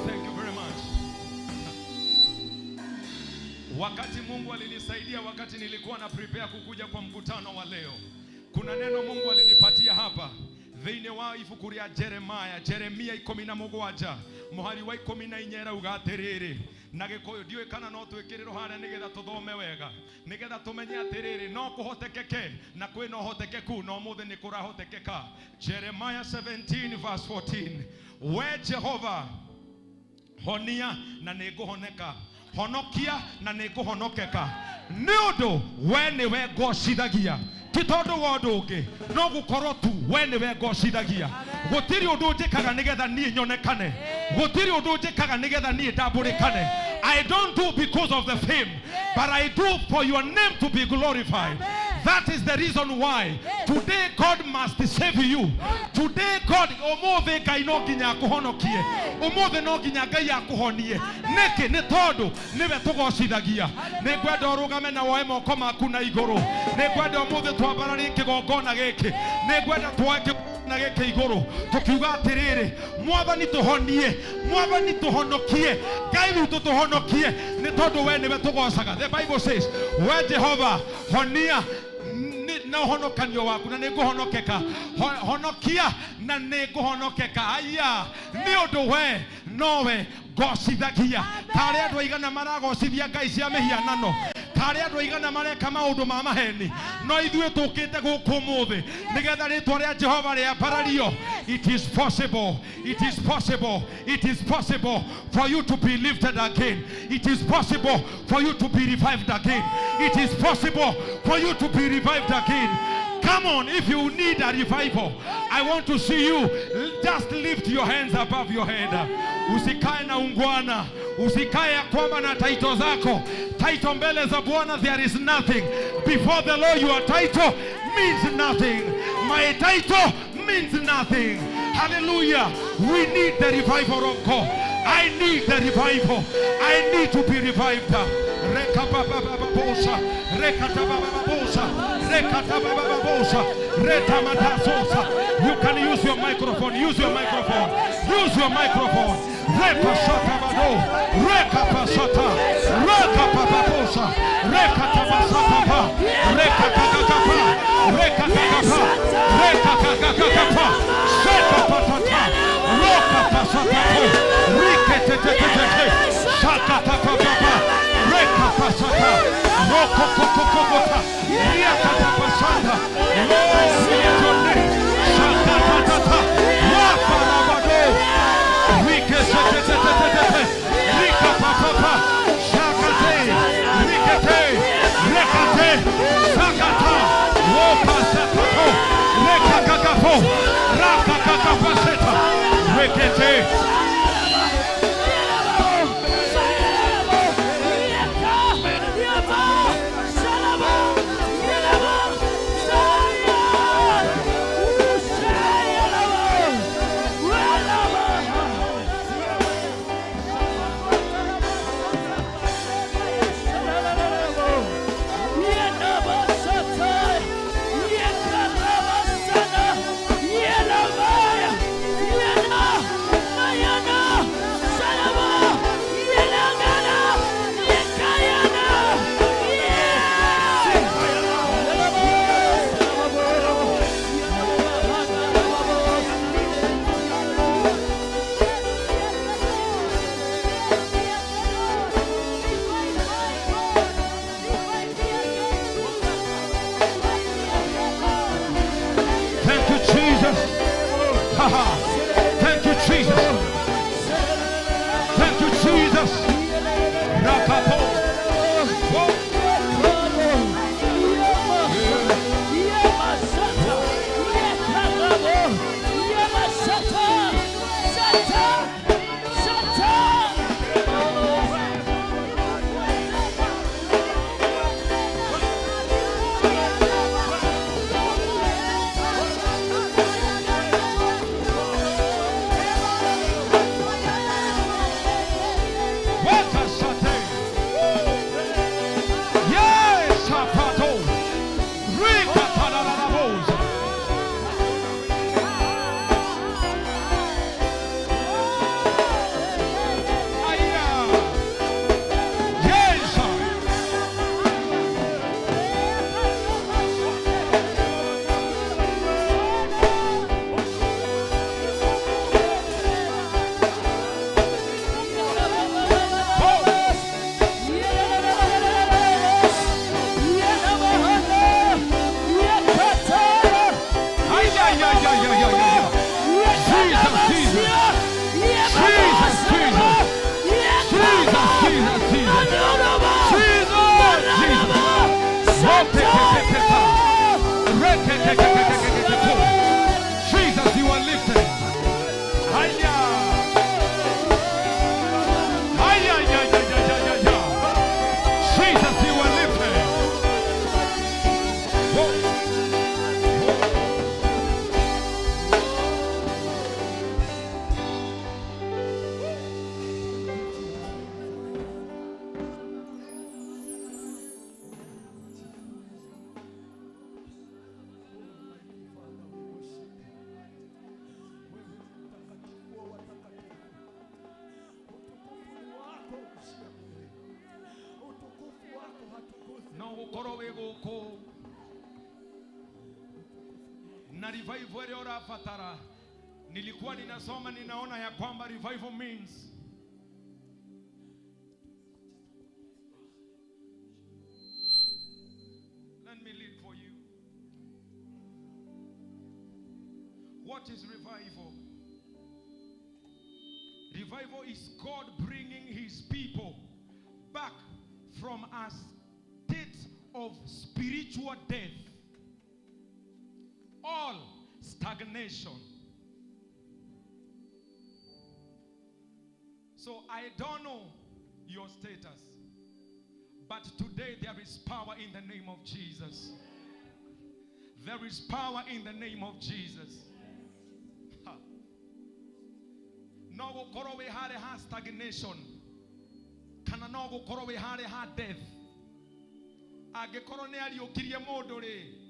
Thank you very much. Wakati Mungu alinisaidia, wakati nilikuwa na prepare kukuja kwa mkutano wa leo, kuna neno Mungu alinipatia hapa thĩinĩ wa ibuku rĩa Jeremiah, Jeremia 17 mũhari wa 14 rauga atĩrĩrĩ, na Gĩkũyũ ndiũĩ kana no twĩkĩrĩrwo harĩa nĩgetha tũthome wega, nĩgetha tũmenye atĩrĩrĩ no kũhotekeke na kwĩna ũhotekeku na ũmũthĩ nĩ kũrahotekeka. Jeremiah 17 verse 14, we Jehova honia na nĩngũhoneka, Honokia na nĩ ngũhonokeka. Nĩ ũndũ we nĩwe ngocithagia. Ti tondũ wa ũndũ ũngĩ, no gũkorwo tu we nĩwe ngocithagia. Gũtirĩ ũndũ njĩkaga nĩgetha niĩ nyonekane. Gũtirĩ ũndũ njĩkaga nĩgetha niĩ ndambũrĩkane. I don't do because of the fame, but I do for your name to be glorified. That is the reason why today God must save you. Today God, ũmũthĩ Ngai no nginya akũhonokie. Ũmũthĩ no nginya Ngai akũhonie. Nĩkĩ? Nĩ tondũ nĩwe tũgocithagia. Nĩ ngwenda ũrũgame na woe moko maku na igũrũ. Nĩ ngwenda ũmũthĩ twambararie kĩgongona gĩkĩ. Nĩ ngwenda tuoe na gĩkĩ igũrũ tũkiuga atĩrĩrĩ, Mwathani tũhonie, Mwathani tũhonokie, Ngai witũ tũhonokie, nĩ tondũ we nĩwe tũgocaga. The Bible says, we Jehova honia na ũhonokanio waku na nĩ ngũhonokeka. Honokia na nĩ ngũhonokeka. Aya, nĩ ũndũ we nowe ngocithagia. Tarĩ andũ aigana maragocithia ngai cia mĩhianano, tarĩ andũ aigana mareka maũndũ ma maheni, no ithuĩ tũkĩte gũkũ ũmũthĩ nĩgetha rĩtwa rĩa Jehova rĩambarario. It is possible, it is possible, it is possible for you to be lifted again. It is possible for you to be revived again. It is possible for you to be revived again. Come on, if you need a revival, I want to see you just lift your hands above your head. Usikae na ungwana, usikae ya kwamba na taito zako. Taito mbele za Bwana there is nothing. Before the Lord your title means nothing. My title means nothing. Hallelujah. We need the revival of God. I need the revival. I need to be revived. Rekababababosa, rekatabababosa, rekatabababosa, retamatasosa. You can use your microphone. Use your microphone. Use your microphone. Repashatabado, rekapasata, rekapapaposa, rekatabasatapa, rekatakatapa, rekatakapa, rekatakatapa, sekapatata, rokapasatapo, riketetetete, sakatapapapa, rekapasata, rokokokokokota, riakatapasata, Lord, sakatatata, raparabado, rikesetetetete, rikapapapa, sakate, rikete, rekate, sakata, ropasatato, rekakakapo, rakakakapaseta, rekete. Na revival ĩrĩa ũrabatara, nilikuwa ninasoma ninaona ya kwamba revival means let me read for you. What is revival? Revival is God bringing his people back from a state of spiritual death, all stagnation. So I don't know your status, but today there is power in the name of Jesus. There is power in the name of Jesus. Ha. No gukorwo wi hare ha stagnation, kana no gukorwo wi hare ha death. Angikorwo ni ariukirie mundu ri.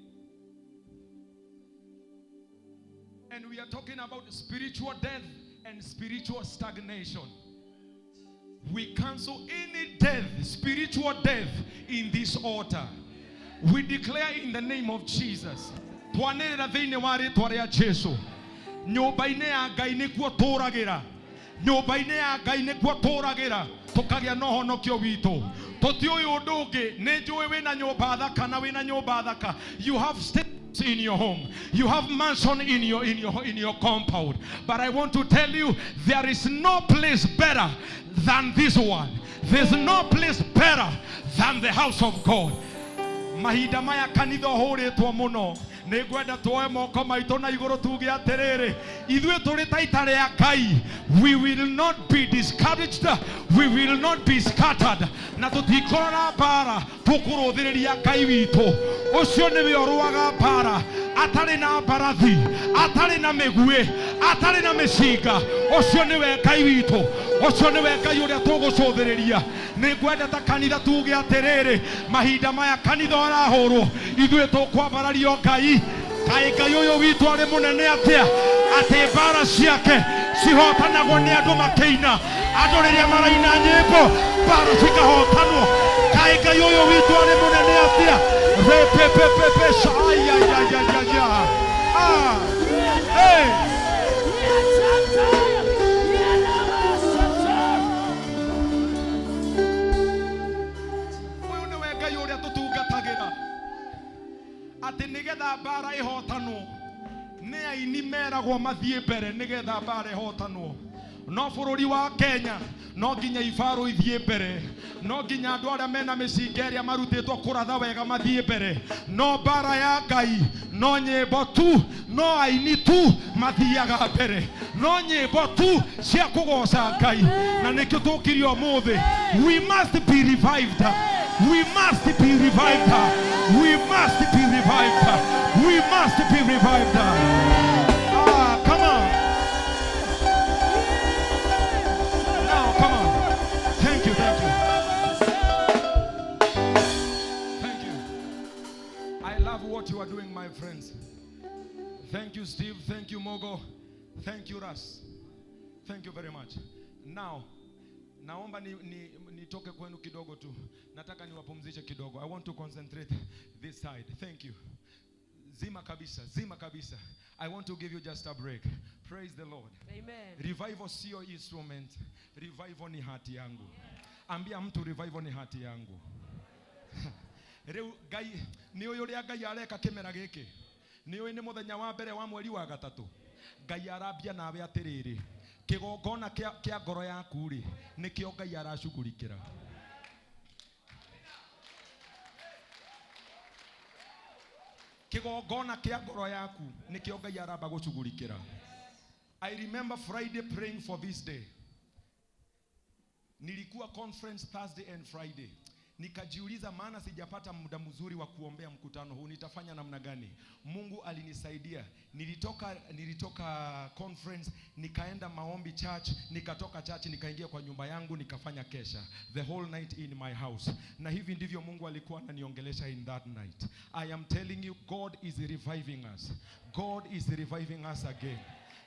And we are talking about spiritual death and spiritual stagnation. We cancel any death, spiritual death in this altar. We declare in the name of Jesus. Twanĩrĩra thĩinĩ wa rĩtwa rĩa Jesu. Nyũmba-inĩ ya Ngai nĩkuo tũragĩra. Nyũmba-inĩ ya Ngai nĩkuo tũragĩra. Tũkagĩa na ũhonokio witũ. Tũtiũĩ ũndũ ũngĩ. Nĩ njũĩ wĩna nyũmba thaka na wĩna nyũmba thaka. You have states in your home. You have mansion in your compound. But I want to tell you, there is no place better than this one. There's no place better than the house of God. Mahinda maya kanitha ũhũrĩtwo mũno. Nĩngwenda tuoe moko maitũ na igũrũ tuge atĩrĩrĩ, ithuĩ tũrĩ ta ita rĩa Ngai, we will not be discouraged, we will not be scattered, na tũtikorora mbara, tũkũrũthĩrĩria Ngai witũ. Ũcio nĩwe ũrũaga mbara, atarĩ na mbarathi, atarĩ na mĩguĩ, atarĩ na mĩcinga. Ũcio nĩwe Ngai witũ, ũcio nĩwe Ngai ũrĩa tũgũcũthĩrĩria. Nĩngwenda ta kanitha tuge atĩrĩrĩ, mahinda maya kanitha ũrahũrwo, ithuĩ tũkwambarario Ngai. Kaĩ Ngai ũyũ witũ arĩ mũnene atĩa, atĩ mbara ciake cihotanagwo nĩ andũ makĩina. Andũ rĩrĩa maraina nyĩmbo, mbara cikahotanwo. Kaĩ Ngai ũyũ witũ arĩ mũnene atĩa. Repepepepe sha ay ay ay ay ay. Ah. Hey. Ũyũ nĩwe Ngai ũrĩa tũtungatagĩra. Atĩ nĩgetha mbara ĩhotanwo, nĩ aini meragwo mathiĩ mbere nĩgetha mbara ĩhotanwo. No bũrũri wa Kenya no nginya ibarũ ithiĩ mbere, no nginya andũ arĩa mena mĩcinga ĩrĩa marutĩtwo kũratha wega mathiĩ mbere. No mbara ya Ngai no nyĩmbo tu, no aini tu mathiaga mbere, no nyĩmbo tu cia kũgoca Ngai. Na nĩkĩo tũkire ũmũthĩ. We must be revived. We must be revived. We must be revived. We must be revived. Ah, come on. Now, come on. Thank you, thank you. Thank you. I love what you are doing, my friends. Thank you, Steve. Thank you, Mogo. Thank you, Ras. Thank you very much. Now, naomba nitoke kwenu kidogo tu. Nataka niwapumzishe kidogo. I want to concentrate this side. Thank you. Zima kabisa, zima kabisa. I want to give you just a break. Praise the Lord. Amen. Revival sio instrument. Revival ni hati yangu. Ambia mtu revival ni hati yangu. Rĩu Ngai nĩ ũyũ ũrĩa Ngai areka kĩmera gĩkĩ. Nĩ ũĩ nĩ mũthenya wa mbere wa mweri wa gatatũ. Ngai arambia nawe atĩrĩrĩ, kĩgongona kĩa ngoro yaku rĩ, nĩkĩo Ngai aracugurikĩra. Kĩgongona kĩa ngoro yaku nĩkĩo Ngai aramba gũcugurikĩra. I remember Friday praying for this day. Nilikuwa conference Thursday and Friday. Nikajiuliza, maana sijapata muda mzuri wa kuombea mkutano huu, nitafanya namna gani? Mungu alinisaidia. Nilitoka conference, nikaenda maombi church, nikatoka church nikaingia kwa nyumba yangu nikafanya kesha the whole night in my house. Na hivi ndivyo Mungu alikuwa ananiongelesha in that night. I am telling you, God is reviving us. God is reviving us again.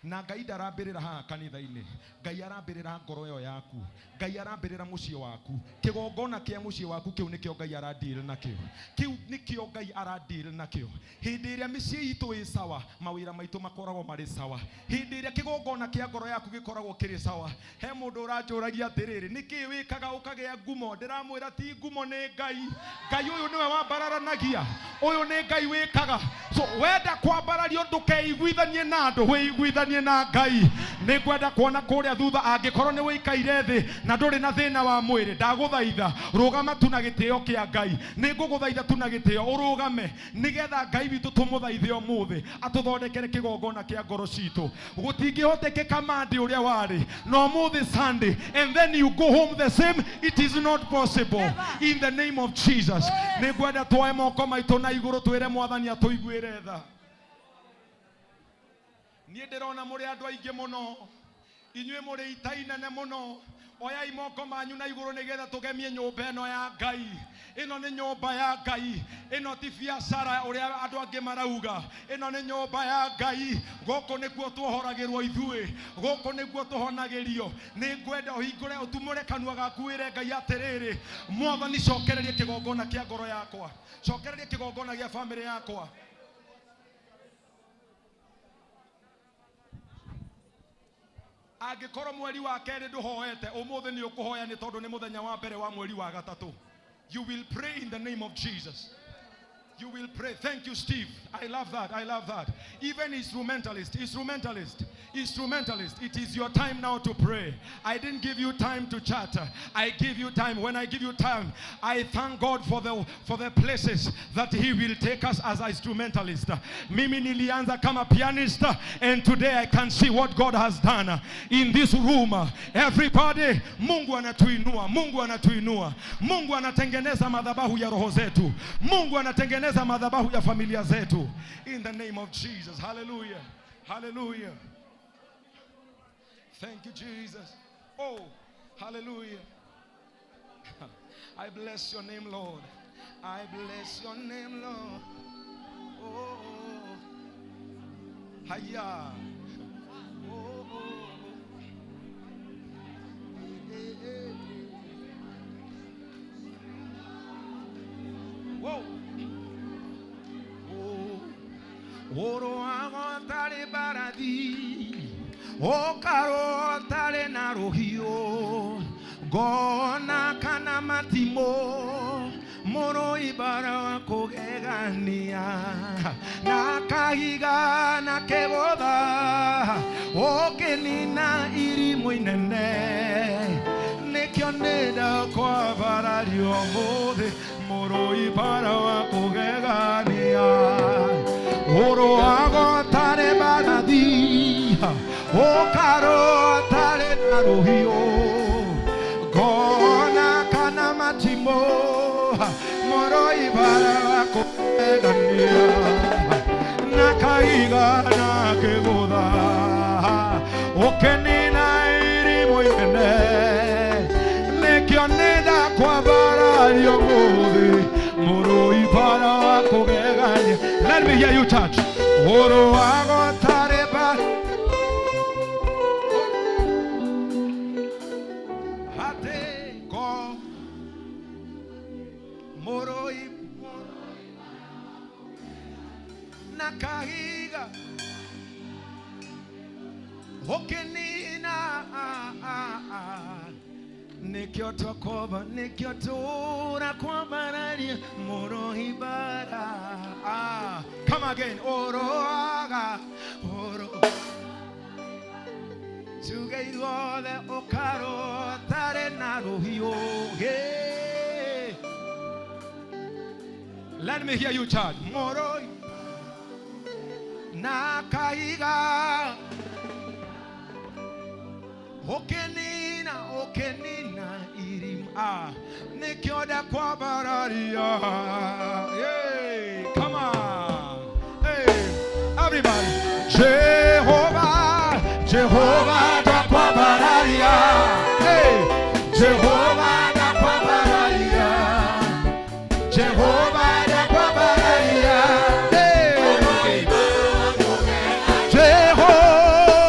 Na Ngai ndarambĩrĩra haha kanitha-inĩ, Ngai arambĩrĩra ngoro ĩyo yaku, Ngai arambĩrĩra mũciĩ waku. Kĩgongona kĩa mũciĩ waku kĩu nĩkĩo Ngai aradeal nakĩo, kĩu nĩkĩo Ngai aradeal nakĩo. Hĩndĩ ĩrĩa mĩciĩ itũ ĩ sawa, mawĩra maitũ makoragwo marĩ sawa. Hĩndĩ ĩrĩa kĩgongona kĩa ngoro yaku gĩkoragwo kĩrĩ sawa. He mũndũ ũranjũragia atĩrĩrĩ, nĩkĩĩ wĩkaga ũkagĩa ngumo? Ndĩramwĩra ti ngumo, nĩ Ngai. Ngai ũyũ nĩwe wambararanagia, ũyũ nĩ Ngai wĩkaga. So wenda kwambarario, ndũkeiguithanie na andũ, wĩiguithanie na Ngai. Nĩ ngwenda kuona kũrĩa thutha, angĩkorwo nĩ wĩikaire thĩ na ndũrĩ na thĩna wa mwĩrĩ, ndagũthaitha rũgama tu na gĩtĩo kĩa Ngai. Nĩ ngũgũthaitha tu na gĩtĩo ũrũgame, nĩgetha Ngai witũ tũmũthaithe ũmũthĩ atũthondekere kĩgongona kĩa ngoro citũ. Gũtingĩhotekeka Monday ũrĩa warĩ na ũmũthĩ Sunday and then you go home the same. It is not possible in the name of Jesus. Nĩ ngwenda twoe moko maitũ na igũrũ, twĩre Mwathani atũiguĩre tha. Niĩ ndĩrona mũrĩ andũ aingĩ mũno, inyuĩ mũrĩ ita inene mũno. Oyai moko manyu na igũrũ nĩgetha tũgemie nyũmba ĩno ya Ngai. Ĩno nĩ nyũmba ya Ngai, ĩno ti biacara ũrĩa andũ angĩ marauga. Ĩno nĩ nyũmba ya Ngai. Gũkũ nĩkuo tuohoragĩrwo ithuĩ, gũkũ nĩkuo tũhonagĩrio. Nĩ ngwenda ũhingũre, ũtumũre kanua gaku, wĩre Ngai atĩrĩrĩ, Mwathani, cokereria kĩgongona kĩa ngoro yakwa, cokereria kĩgongona gĩa bamĩrĩ yakwa. Angĩkorwo mweri wa kerĩ ndũhoete, ũmũthĩ nĩ ũkũhoya, nĩ tondũ nĩ mũthenya wa mbere wa mweri wa gatatũ. You will pray in the name of Jesus. You will pray. Thank you, Steve. I love that. I love that. Even instrumentalist, instrumentalist, instrumentalist. It is your time now to pray. I didn't give you time to chat. I give you time. When I give you time, I thank God for the places that He will take us as instrumentalist. Mimi nilianza kama pianist, and today I can see what God has done in this room. Everybody, Mungu anatuinua, Mungu anatuinua, Mungu anatengeneza madhabahu ya roho zetu, Mungu anatengeneza madhabahu ya familia zetu. In the name of Jesus. Hallelujah. Hallelujah. Thank you, Jesus. Oh, hallelujah. I bless your name, Lord. I bless your name, Lord. Oh, hiya. Oh. Eh, eh, eh. Whoa. Oh. Ũrũaga ũtarĩ mbarathi, ũkarũa ũtarĩ na rũhiũ, ngona kana matimũ, mũrũi bara wa kũgegania, na kahiga na kĩgũtha, ũkĩnina irimũ inene. Nĩkĩo nĩ ndakwambararia ũmũthĩ, mũrũi bara wa kũgegania. Ũrũaga ũtarĩ mbarathi, ũkarũa ũtarĩ na rũhiũ, ngona kana matimũ, mũrũi bara wa kũgegania, na kahiga na kĩgũtha, ũkĩnina irimũ inene. Nĩkĩo nĩ ndakwambararia ũmũthĩ, mũrũi bara wa kũgegania. Let me hear you, church. Ũrũaga ũtarĩ mbarathi Ate ko mũrũi na kahiga ũkĩnina. Nĩkĩo twakoba, nĩkĩo tũrakwambararia, mũrũi bara. Ah, come again. Ũrũaga ũrũ tuge ithuothe, ũkarũa ũtarĩ na rũhiũ. Hey. Let me hear you, church. Mũrũi na kahiga ũkĩnina, ũkĩnina irima. Nĩkĩo ndakwambararia. Hey, come on. Hey, everybody. Jehovah, Jehovah ndakwambararia. Hey, Jehovah ndakwambararia, Jehovah ndakwambararia. Hey, Jehovah.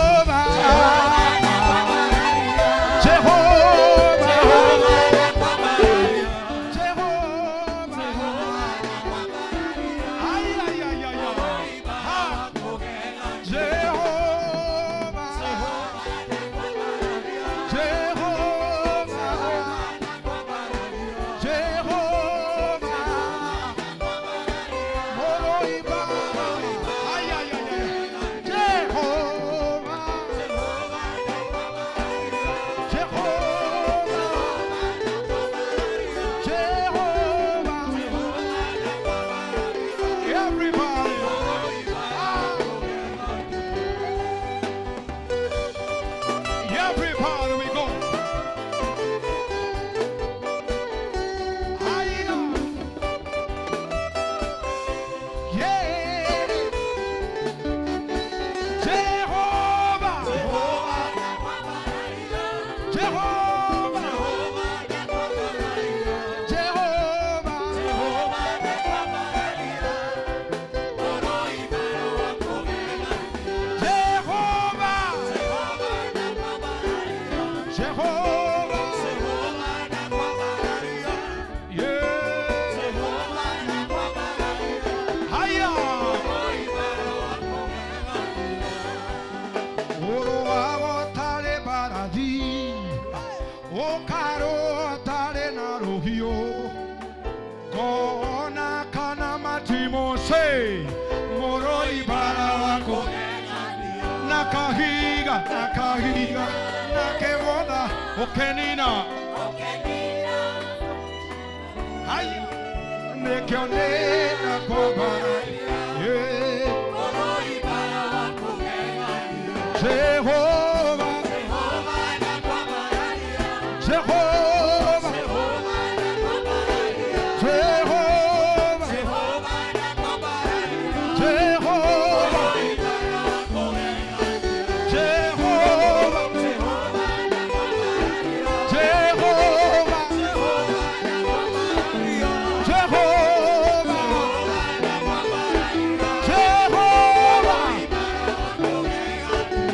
Say, Moroi barawako. Nakahiga, nakahiga, nakewoda, okenina. Ay, nekione na kobara. Jehovah, Jehovah, Jehovah, Jehovah, Jehovah, Jehovah, Jehovah, Jehovah.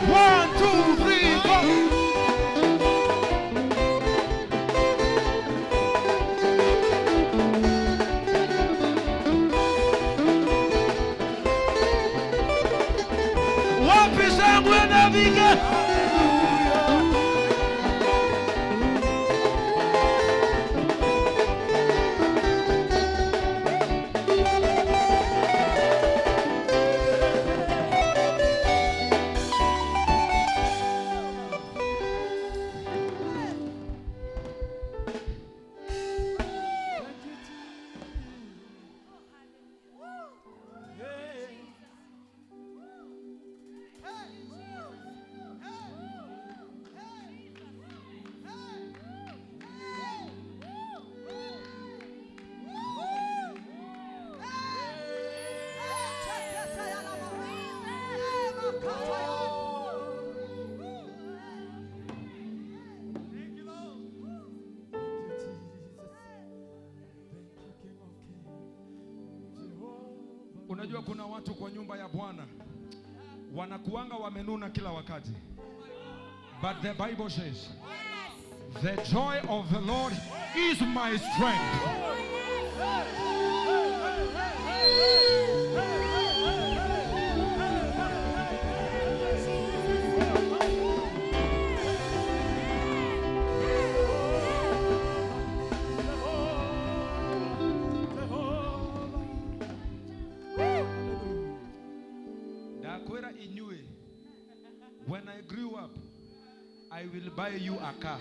1, 2, 3, 4. Wapi shangwe na vigelegele? Thank you, Lord. Thank you, Jesus. Thank you, King of Kings. Jehovah. Unajua kuna watu kwa nyumba ya Bwana wanakuanga wamenuna kila wakati. But the Bible says, the joy of the Lord is my strength. Ndakwĩra inyuĩ, when I grew up, I will buy you a car.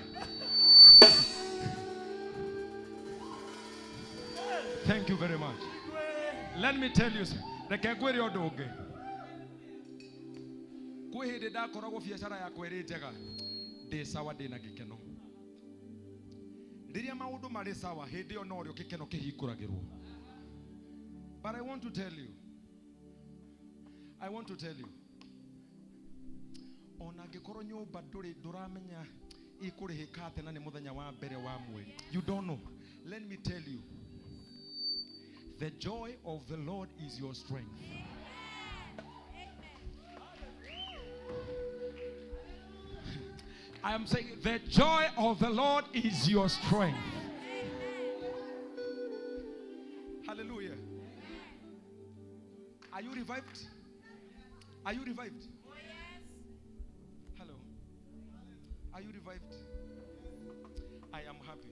Thank you very much. Let me tell you, reke ngwĩre ũndũ ũngĩ. Kwĩ hĩndĩ ndakoragwo biacara yakwa ĩrĩ njega, ndĩ sawa, ndĩ na gĩkeno. Rĩrĩa maũndũ marĩ sawa, hĩndĩ ĩyo norĩo gĩkeno kĩhingũragĩrwo. But I want to tell you, I want to tell you, ona angĩkorwo nyũmba ndũrĩ ndũramenya ĩkũrĩhĩka atĩa na nĩ mũthenya wa mbere wa mweri, you don't know. Let me tell you, the joy of the Lord is your strength. I am saying the joy of the Lord is your strength. Hallelujah. Are you revived? Are you revived? Hello. Are you revived? I am happy.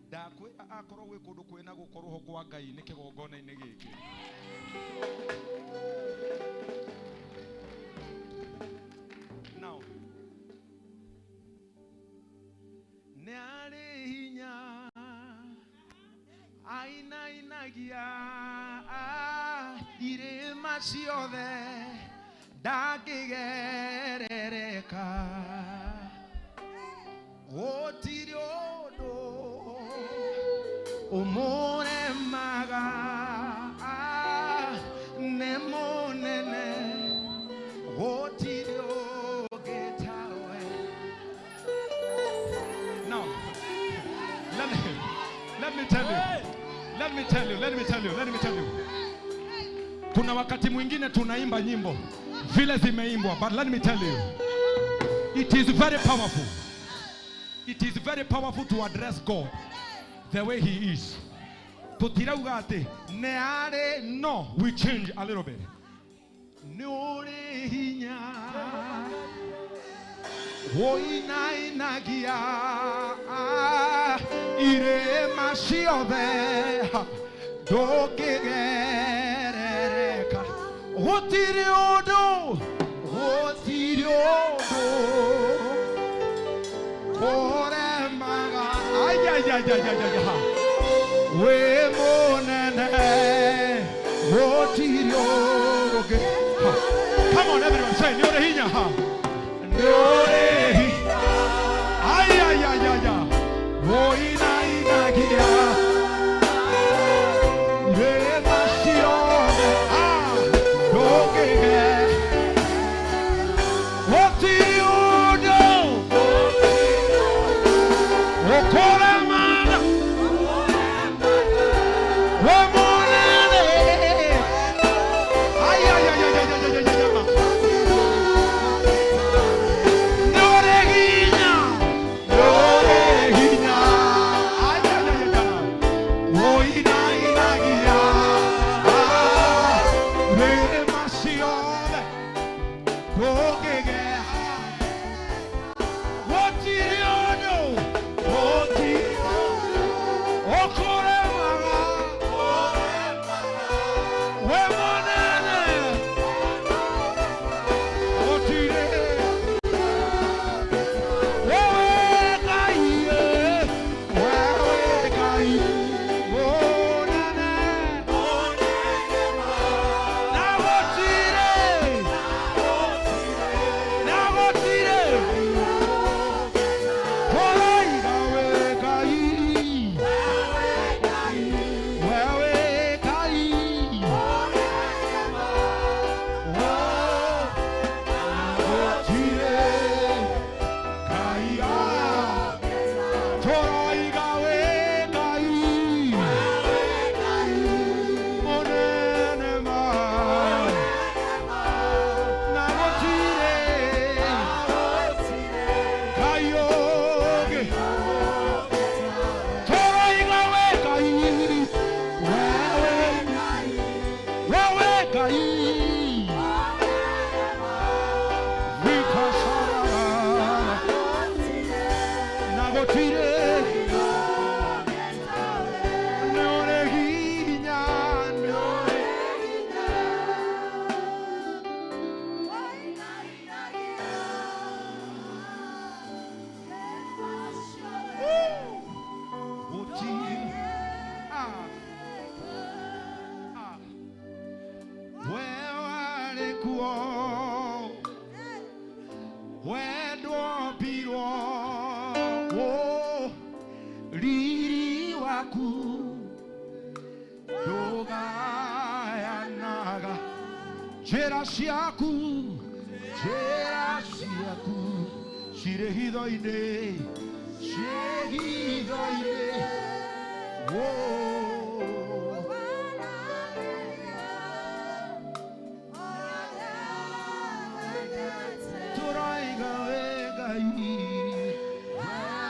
Ndakwĩra akorwo gwĩ kũndũ kwĩna gũkorwo kwa Ngai nĩ kĩgongona-inĩ gĩkĩ. Now, nĩ arĩ hinya ainainagia irĩma ciothe ndangĩgerereka gũtirĩ ũndũ ũmũremaga nĩ mũnene gũtirĩ ũngĩ tawe. Now, let me tell you, let me tell you, let me tell you, let me tell you. Kuna wakati mwingine tunaimba nyimbo vile zimeimbwa, but let me tell you, it is very powerful. It is very powerful to address God the way he is. Tutirauga ati ne are no, we change a little bit. Nĩ ũrĩ hinya ũinainagia irĩma ciothe ndũngĩgerereka Gũtirĩ ũndũ, gũtirĩ ũndũ kũremaga. Ai, ai, ai, ai, ai, ai, ai. Wĩ mũnene, gũtirĩ ũndũ ũngĩ. Ha. Come on, everyone, say, nĩ ũrĩ hinya. Ha. Nĩ ũrĩ hinya. Ai, ai, ai, ai, ai. Ũinainagia irĩma ciothe. Ah, ndũngĩge. Gũtirĩ ũndũ ũkũremana. Wĩ mũnene. Ai, ai, ai, ai, ai, ai, ai, ai, ai. Nĩ ũrĩ hinya. Nĩ ũrĩ hinya. Ai, ai, ai, ai, ai. Ũinainagia irĩma ciothe. Ndũngĩge. Gũtirĩ ũndũ, gũtirĩ ũkũremaga. Wĩ mũnene. Gũtirĩ. Wewe Ngai, wewe Ngai, mũnene. Na gũtirĩ, na gũtirĩ. Kũraiga wĩ Ngai, wewe Ngai. Oh, gũtirĩ Ngai, ah. Tũroiga wĩ Ngai, mũnene ma. Na gũtirĩ Ngai ũngĩ. Tũroiga wĩ Ngai, wewe, wewe Ngai. Vikasarara. Na gũtirĩ nĩ ũrĩ hinya, nĩ ũrĩ. Gũtirĩ. Ah. Ah. We warĩ kuo, wendwombirwo, riri waku ndũgayanaga. Njĩra ciaku, njĩra ciaku cirĩ hitho-inĩ, ciĩ hitho-inĩ. Oh. Tũroiga wĩ Ngai,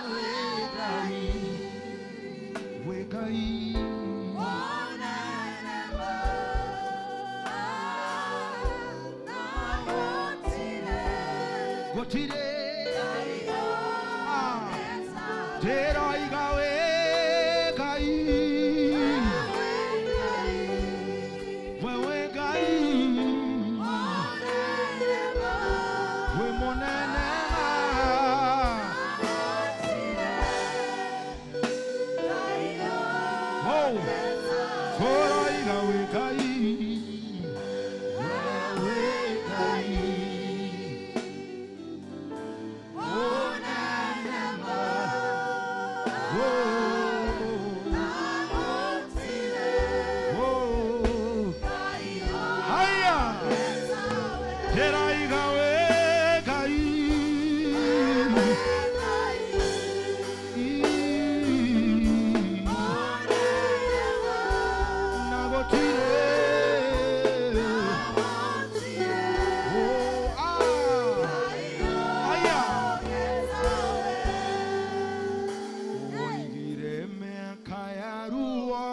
wĩ Ngai, wĩ Ngai. Gũtirĩ. Ah. Ndĩroiga wĩ Ngai, wewe Ngai, wĩ mũnene ma. Oh, tũroiga wĩ Ngai, wewe Ngai. Mũnene ma. Oh, oh. Haya. Ndĩraiga wĩ Ngai. Na gũtirĩ. Oh, ah. Haya. Oigire mĩaka ya ruo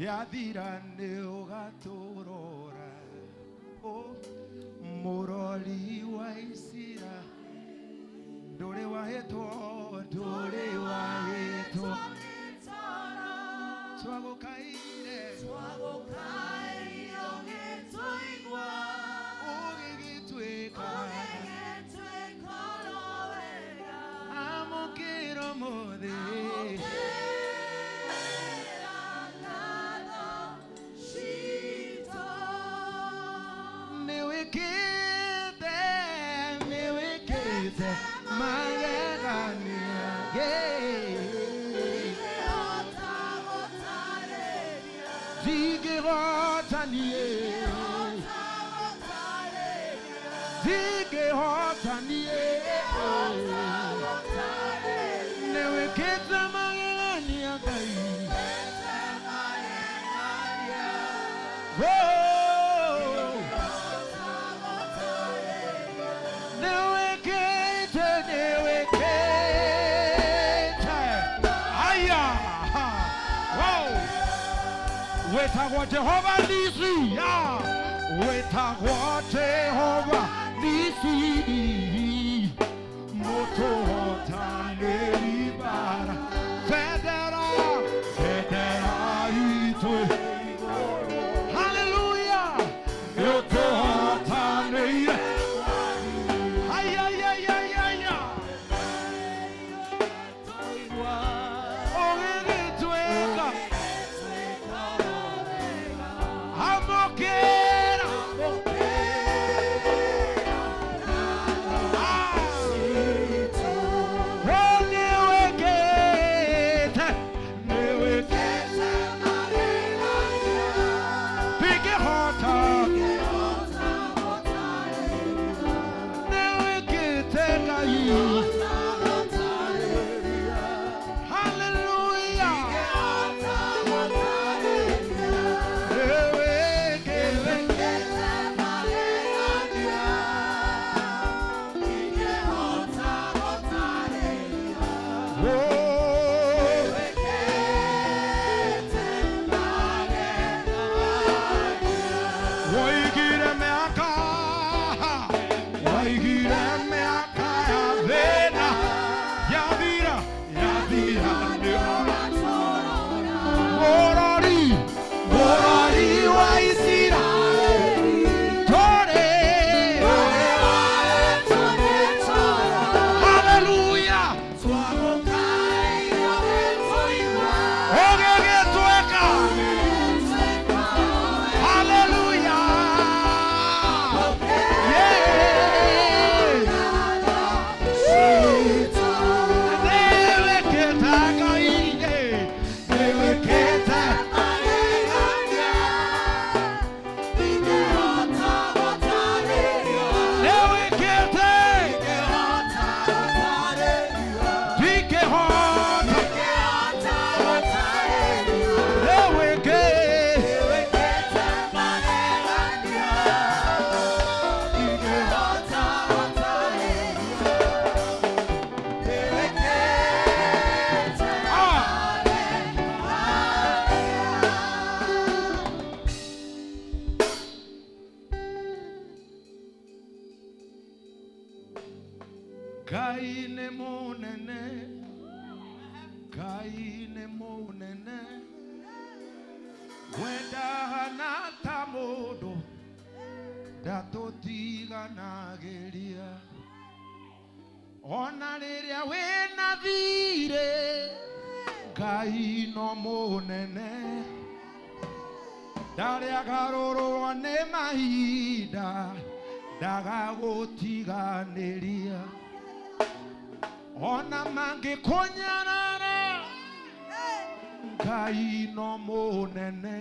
yathira nĩ ũgatũrora. Oh, mũrori wa Isira, ndũrĩ wahĩtwo, ndũrĩ wahĩtwo. Twagũkaire. Twagũkaire. Nĩwĩkĩte, nĩwĩkĩte magegania. Ndingĩhota niĩ, ndingĩhota niĩ. Nĩwĩkĩte magegania Ngai. Oh! Nĩwĩkĩte, nĩwĩkĩte. Aya! Wow! Wĩtagwo Jehova Nisi. Wĩtagwo Jehova Nisi. Mũtũhotanĩri mbara. Bendera, bendera itũ. Hallelujah! Nĩũtũhotanĩire. Ai, ai, ai, ai, ai, ai. Ũgĩgĩtuĩka. Amũkĩra. Ah! Oh, nĩwĩkĩte, nĩwĩkĩte. Ndingĩhota. Nĩwĩkĩte Ngai. Hallelujah. Nĩwĩkĩte. Oh. Waigire mĩaka, waigire mĩaka ya thĩna, yathira, yathira nĩ mũrori, mũrori wa Isiraeli, tũrĩ, haleluya, ũgĩgĩtuĩka, haleluya, yeah. Nĩwĩkĩte Ngai, nĩwĩkĩte. Nĩwĩkĩte. Ndingĩhota. Nĩwĩkĩte. Ah! Ngai nĩ mũnene, Ngai nĩ mũnene, we ndahana ta mũndũ, ndatũtiganagĩria. Ona rĩrĩa wĩna thirĩ, Ngai no mũnene, ndarĩagarũrwo nĩ mahinda, ndagagũtiganĩria. Ona mangĩkũnyarara, Ngai no mũnene,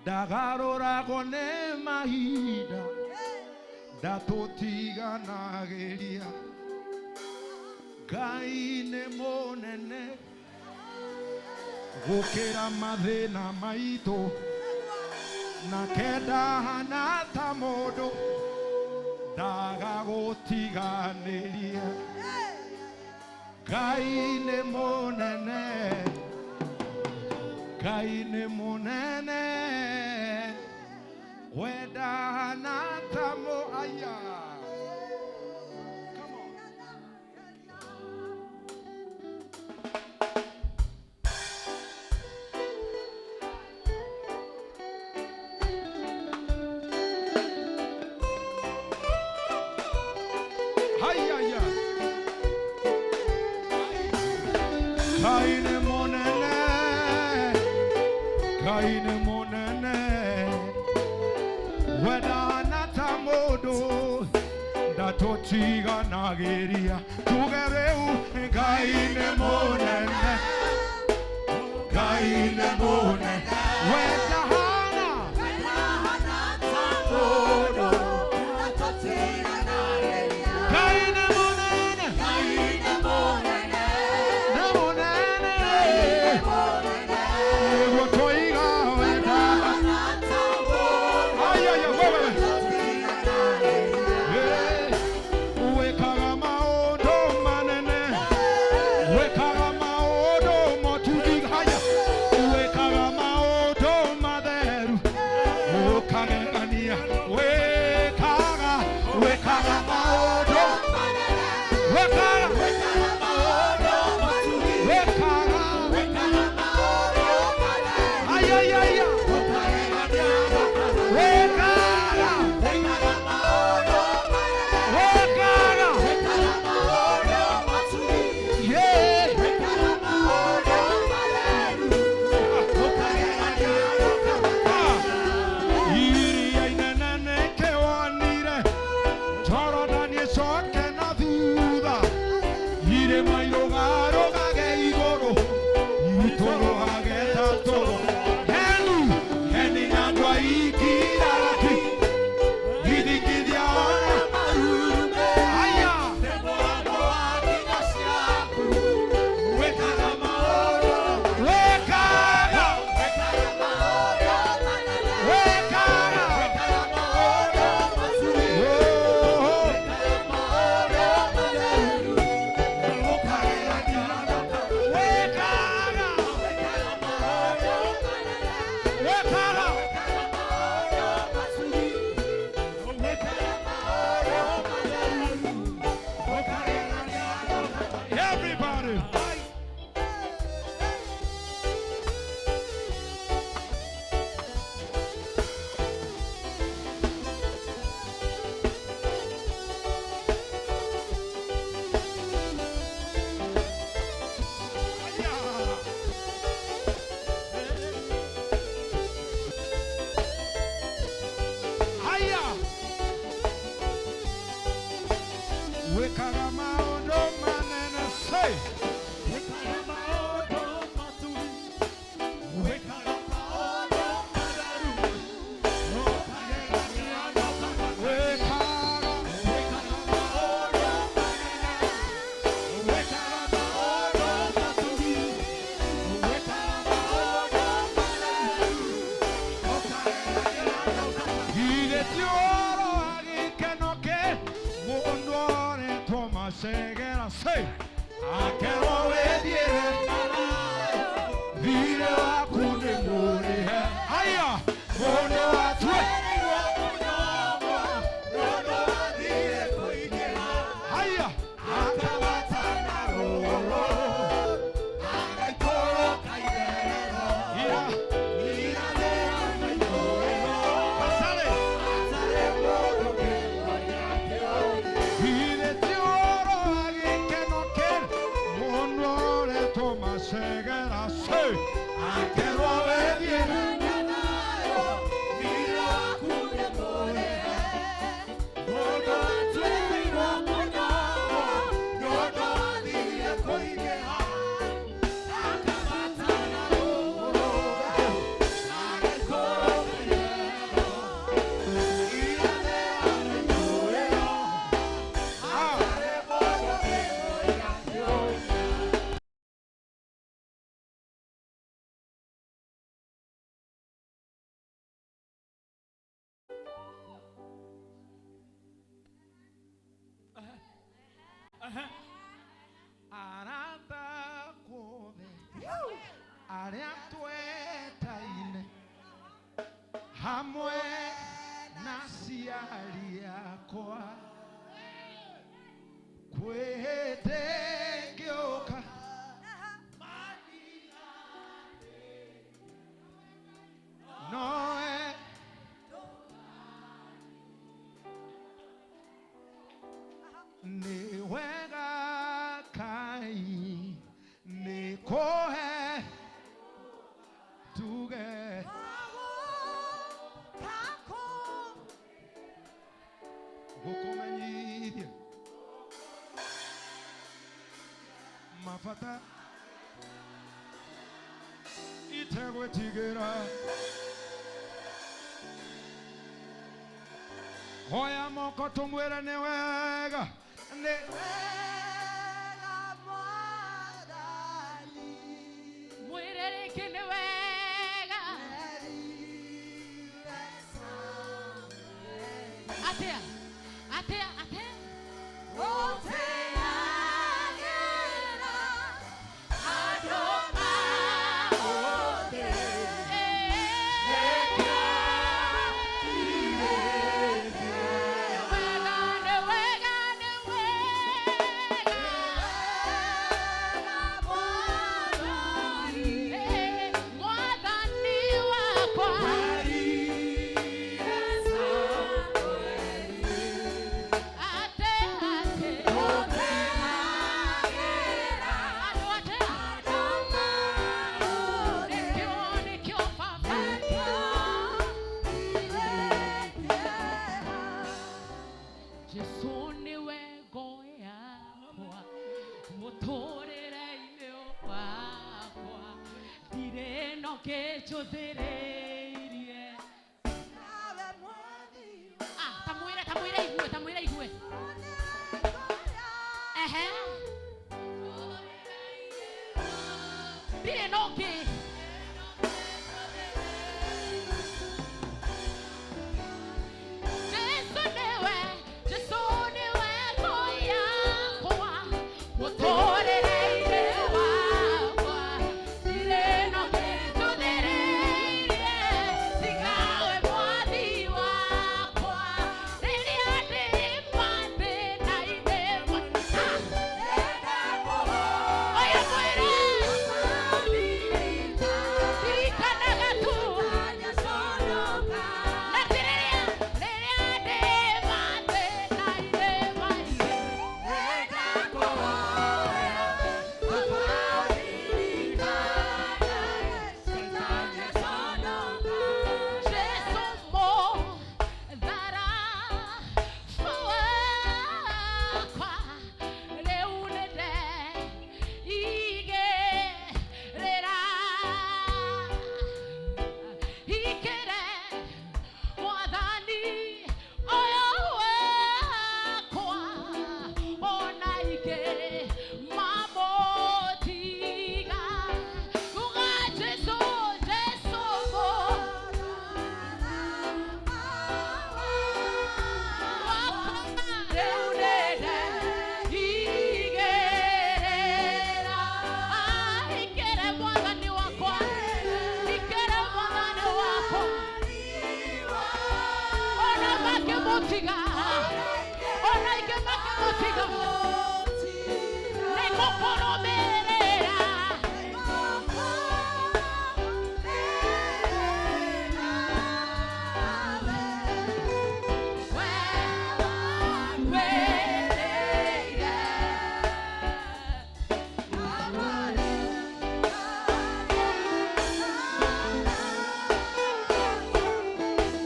ndagarũragwo nĩ mahinda, ndatũtiganagĩria. Ngai nĩ mũnene gũkĩra mathĩna maitũ, nake ndahana ta mũndũ, ndagagũtiganĩria. Ngai nĩ mũnene, Ngai nĩ mũnene, we ndahana ta mũ aya. Come on. Haya. Ngai nĩ mũnene, Ngai nĩ mũnene, we ndahana Tũtiganagĩria tuge rĩu Ngai nĩ mũnene, Ngai nĩ mũnene. We ndahana Ngai nĩ mũnene, nĩ mũnene. Nĩguo twoiga we ndahana. Ai, ai, ai, wewe. Wekaga maũndũ manene, wekaga maũndũ motugi haya, wekaga maũndũ matheru, ũkagegania. Wekaga, wekaga maũndũ, wekaga, wekaga, ai, ai, ai, ai. Wekaga, wekaga, yeah. Iria inene nĩkĩonire Jorodani ĩcoke na thutha, irĩma irũgarũgage igũrũ, itũrũgage ta tũrũ. Heni, heni na andũ a Ikiraki, githingithia ona aya. Wekaga, wekaga, oh. Wekaga, wekaga. Everybody. Aya. Wekaga maũndũ manene say. Wekaga, githĩ ti ũhoro wa gĩkeno kĩ mũndũ oretwo macegera say. Akerwo wĩthiĩre thirĩ waku nĩ mũrĩhe. Aya, mũndũ watue. Aya, ira. Asare. Githĩ ti ũhoro wa gĩkeno kĩ mũndũ oretwo macegera say. Akerwo wĩthiĩre Arata kuothe arĩa twetaine hamwe na aciari akwa kwĩ hĩndĩ ngĩũka noe nĩ wega Ngai nĩ kũhe tuge gũkũmenyithia Mabata itegwetigera hoya moko tumwire ni wega ni wega Mwathani mwire rĩngĩ nĩ wega atĩa atĩa atĩa Gũtĩagĩra andũ othe wega nĩ wega nĩ wega wega Mwathani Mwathani wakwa ate ate Gũtĩagĩra andũ atĩa andũ othe nĩkĩo nĩkĩo baba Jesu nĩwe ngo yakwa mũtũrĩre-inĩ wakwa ndirĩ no kĩnjũthĩrĩirie. Ah, tamwĩre tamwĩre igue tamwĩre igue ehe ndirĩ no kĩ Jesu nĩwe Jesu nĩwe ngo yakwa mũtũrĩre-inĩ wakwa ndirĩ no kĩnjũthĩrĩirie tigawe mwathi wakwa rĩrĩa ndĩ mathĩna-inĩ oya mwĩre ririkanaga tu na ti rĩrĩa rĩrĩa ndĩ mathĩna-inĩ maingĩ. Jesu mũtharabu wakwa rĩu nĩndeigĩrĩra ikĩre Mwathani ũyũ wakwa ona ingĩ mamũtiga uga Jesu Jesu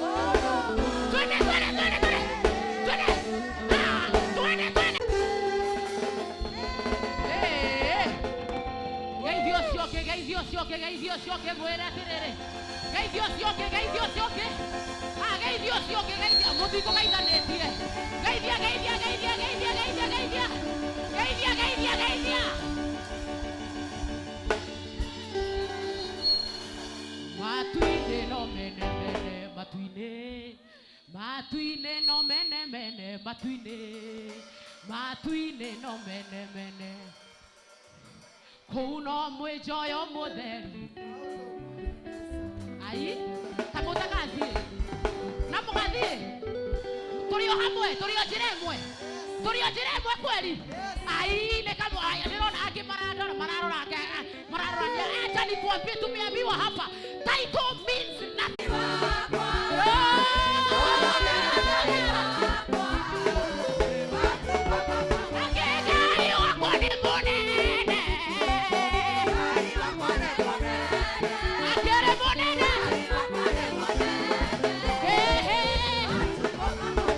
Twende, twende, twende, twende. Twende. Ah, twende, twende. Eh, eh. Geithio cioke, geithio cioke, geithio cioke, mwĩre atĩrĩrĩ. Geithio cioke, geithio cioke. Ah, geithio cioke, geithia. Mũtikũgeithanĩtie. Geithia, geithia, geithia, geithia, geithia, geithia. Geithia, geithia, geithia. Matu-inĩ no mene mene matu-inĩ matu-inĩ no mene mene matu-inĩ matu-inĩ no mene mene kũu no mwĩnjoyo mũtheri ai ta mũtagathiĩ na mũgathiĩ tũrĩ o hamwe tũrĩ o njĩra ĩmwe tũrĩ o njĩra ĩmwe kweri ai nĩ kamwe ai ndĩrona angĩ marandora mararora mararora acha nikuambie tumeambiwa hapa title means nothing. Ngai wakwa nĩ mũnene akĩrĩ mũnene Ehe.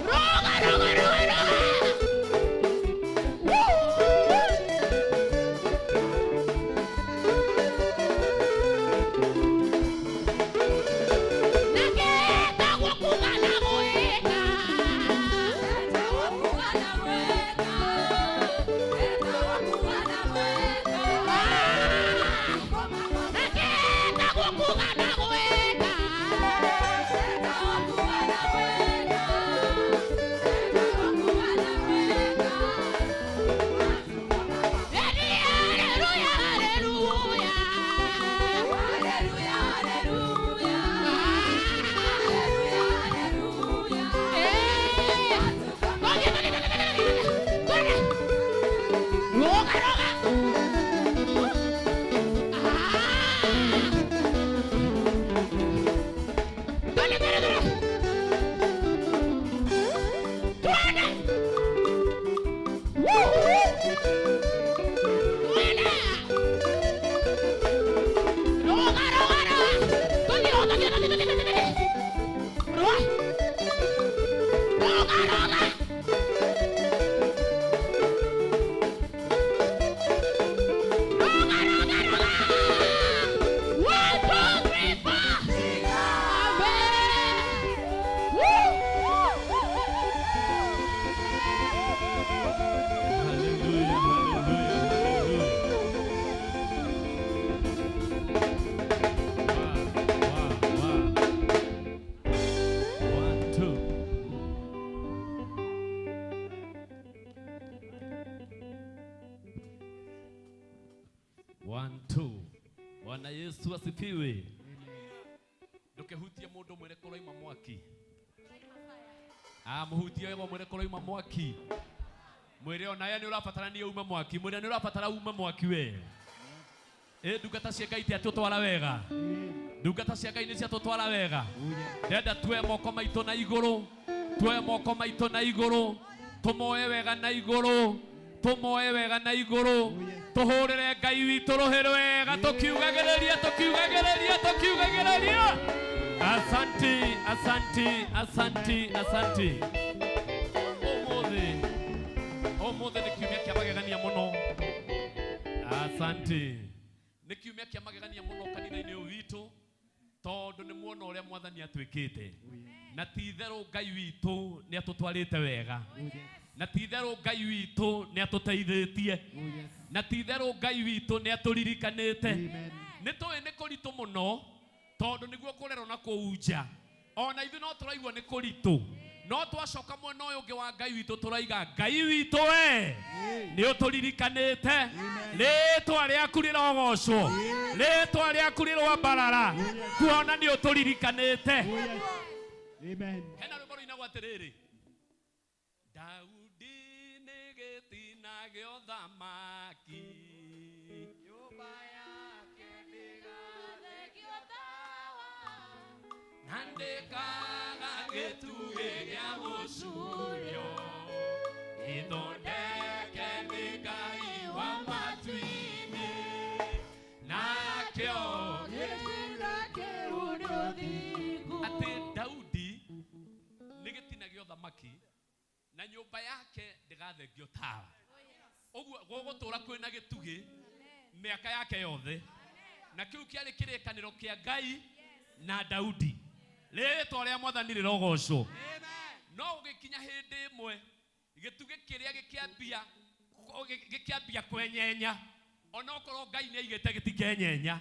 Ruga, ruga, ruga, ruga. Woo! Asifiwe. Ndukehutie mundu mwire kuraima mwaki. Muhutie wega mwire kuraima mwaki. Mwire onaye ni urabatarania ume mwaki. Mwire ni urabatara ume mwaki we. Ndungata cia Ngai tiatutwara wega. Ndungata cia Ngai ni ciatutwara wega. Ndenda tuoe moko maitũ na igũrũ. Tuoe moko maitũ na igũrũ. Tumoe wega na igũrũ. Tumoe wega na igũrũ. Tuhũrĩre Ngai witũ rũhĩ rwega tukiugagĩrĩria tukiugagĩrĩria tukiugagĩrĩria. Asanti, asanti, asanti, asanti. Ũmũthĩ, ũmũthĩ nĩ kiumia kĩa magegania mũno. Asanti. Nĩ kiumia kĩa magegania mũno kanitha-inĩ ũyũ witũ tondũ nĩ muona ũrĩa mwathani atwĩkĩte. Na ti itherũ Ngai witũ nĩ atũtwarĩte wega. Na ti itherũ Ngai witũ nĩ atũteithĩtie. Na ti itherũ Ngai witũ nĩ atũririkanĩte. Nĩ tũĩ nĩ kũritũ mũno tondũ nĩguo kũrerwo na kũu nja. Ona ithuĩ no tũraigua nĩ kũritũ. No twacoka mwena ũyũ ũngĩ wa Ngai witũ tũraiga Ngai witũ we nĩ ũtũririkanĩte. Rĩtwa rĩaku rĩrogocwo. Rĩtwa rĩaku rĩroambarara. Kuona nĩ ũtũririkanĩte. Amen. Hena rwĩmbo rũinagwo atĩrĩrĩ. Daudi nĩ gĩtina gĩa ũthamaki. Nyũmba yake ndĩgathekio tawa. Na ndĩkaga gĩtugĩ gĩa gũcuurio. Gĩthondeke nĩ Ngai wa matu-inĩ. Nakĩo Gĩtina kĩu nĩ ũthingu. Atĩ Daudi nĩ gĩtina gĩa ũthamaki na nyũmba yake ndĩgathengio tawa. Ũguo gũgũtũra kwĩna gĩtugĩ mĩaka yake yothe. Na kĩu kĩarĩ kĩrĩkanĩro kĩa Ngai na Daudi. Rĩtwa rĩa mwathani rĩrogocwo. No ũgĩkinya hĩndĩ ĩmwe gĩtugĩ kĩrĩa gĩkĩambia kwenyenya. Onokorwo Ngai nĩ aigĩte gĩtikenyenya.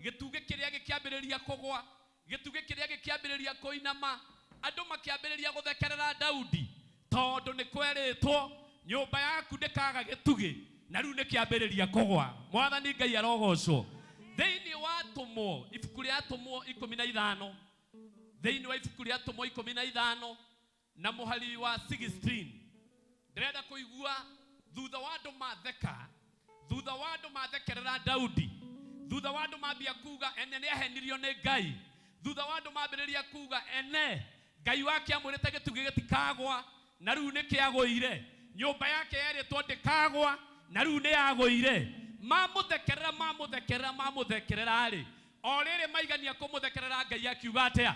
Gĩtugĩ kĩrĩa gĩkĩambĩrĩria kũgwa, gĩtugĩ kĩrĩa gĩkĩambĩrĩria kũinama, andũ makĩambĩrĩria gũthekerera Daudi tondũ nĩ kwerĩtwo nyũmba yaku ndĩkaga gĩtugĩ na rĩu nĩkĩambĩrĩria kũgwa. Mwathani Ngai arogocwo. Thĩinĩ wa Atũmwo, ibuku rĩa Atũmwo 15, thĩinĩ wa ibuku rĩa Atũmwo 15 na mũhari wa 16, ndĩrenda kũigua thutha wa andũ matheka, thutha wa andũ mathekerera Daudi, thutha wa andũ mambia kuga ene nĩ ahenirio nĩ Ngai, thutha wa andũ mambĩrĩria kuga ene Ngai wake amwĩrĩte gĩtugĩ gĩtikagwa na rĩu nĩkĩagũire, nyũmba yake yerĩtwo ndĩkagwa na rĩu nĩyagũire. Mamũthekerera mamũthekerera mamũthekerera rĩ, o rĩrĩ maigania kũmũthekerera Ngai akiuga atĩa?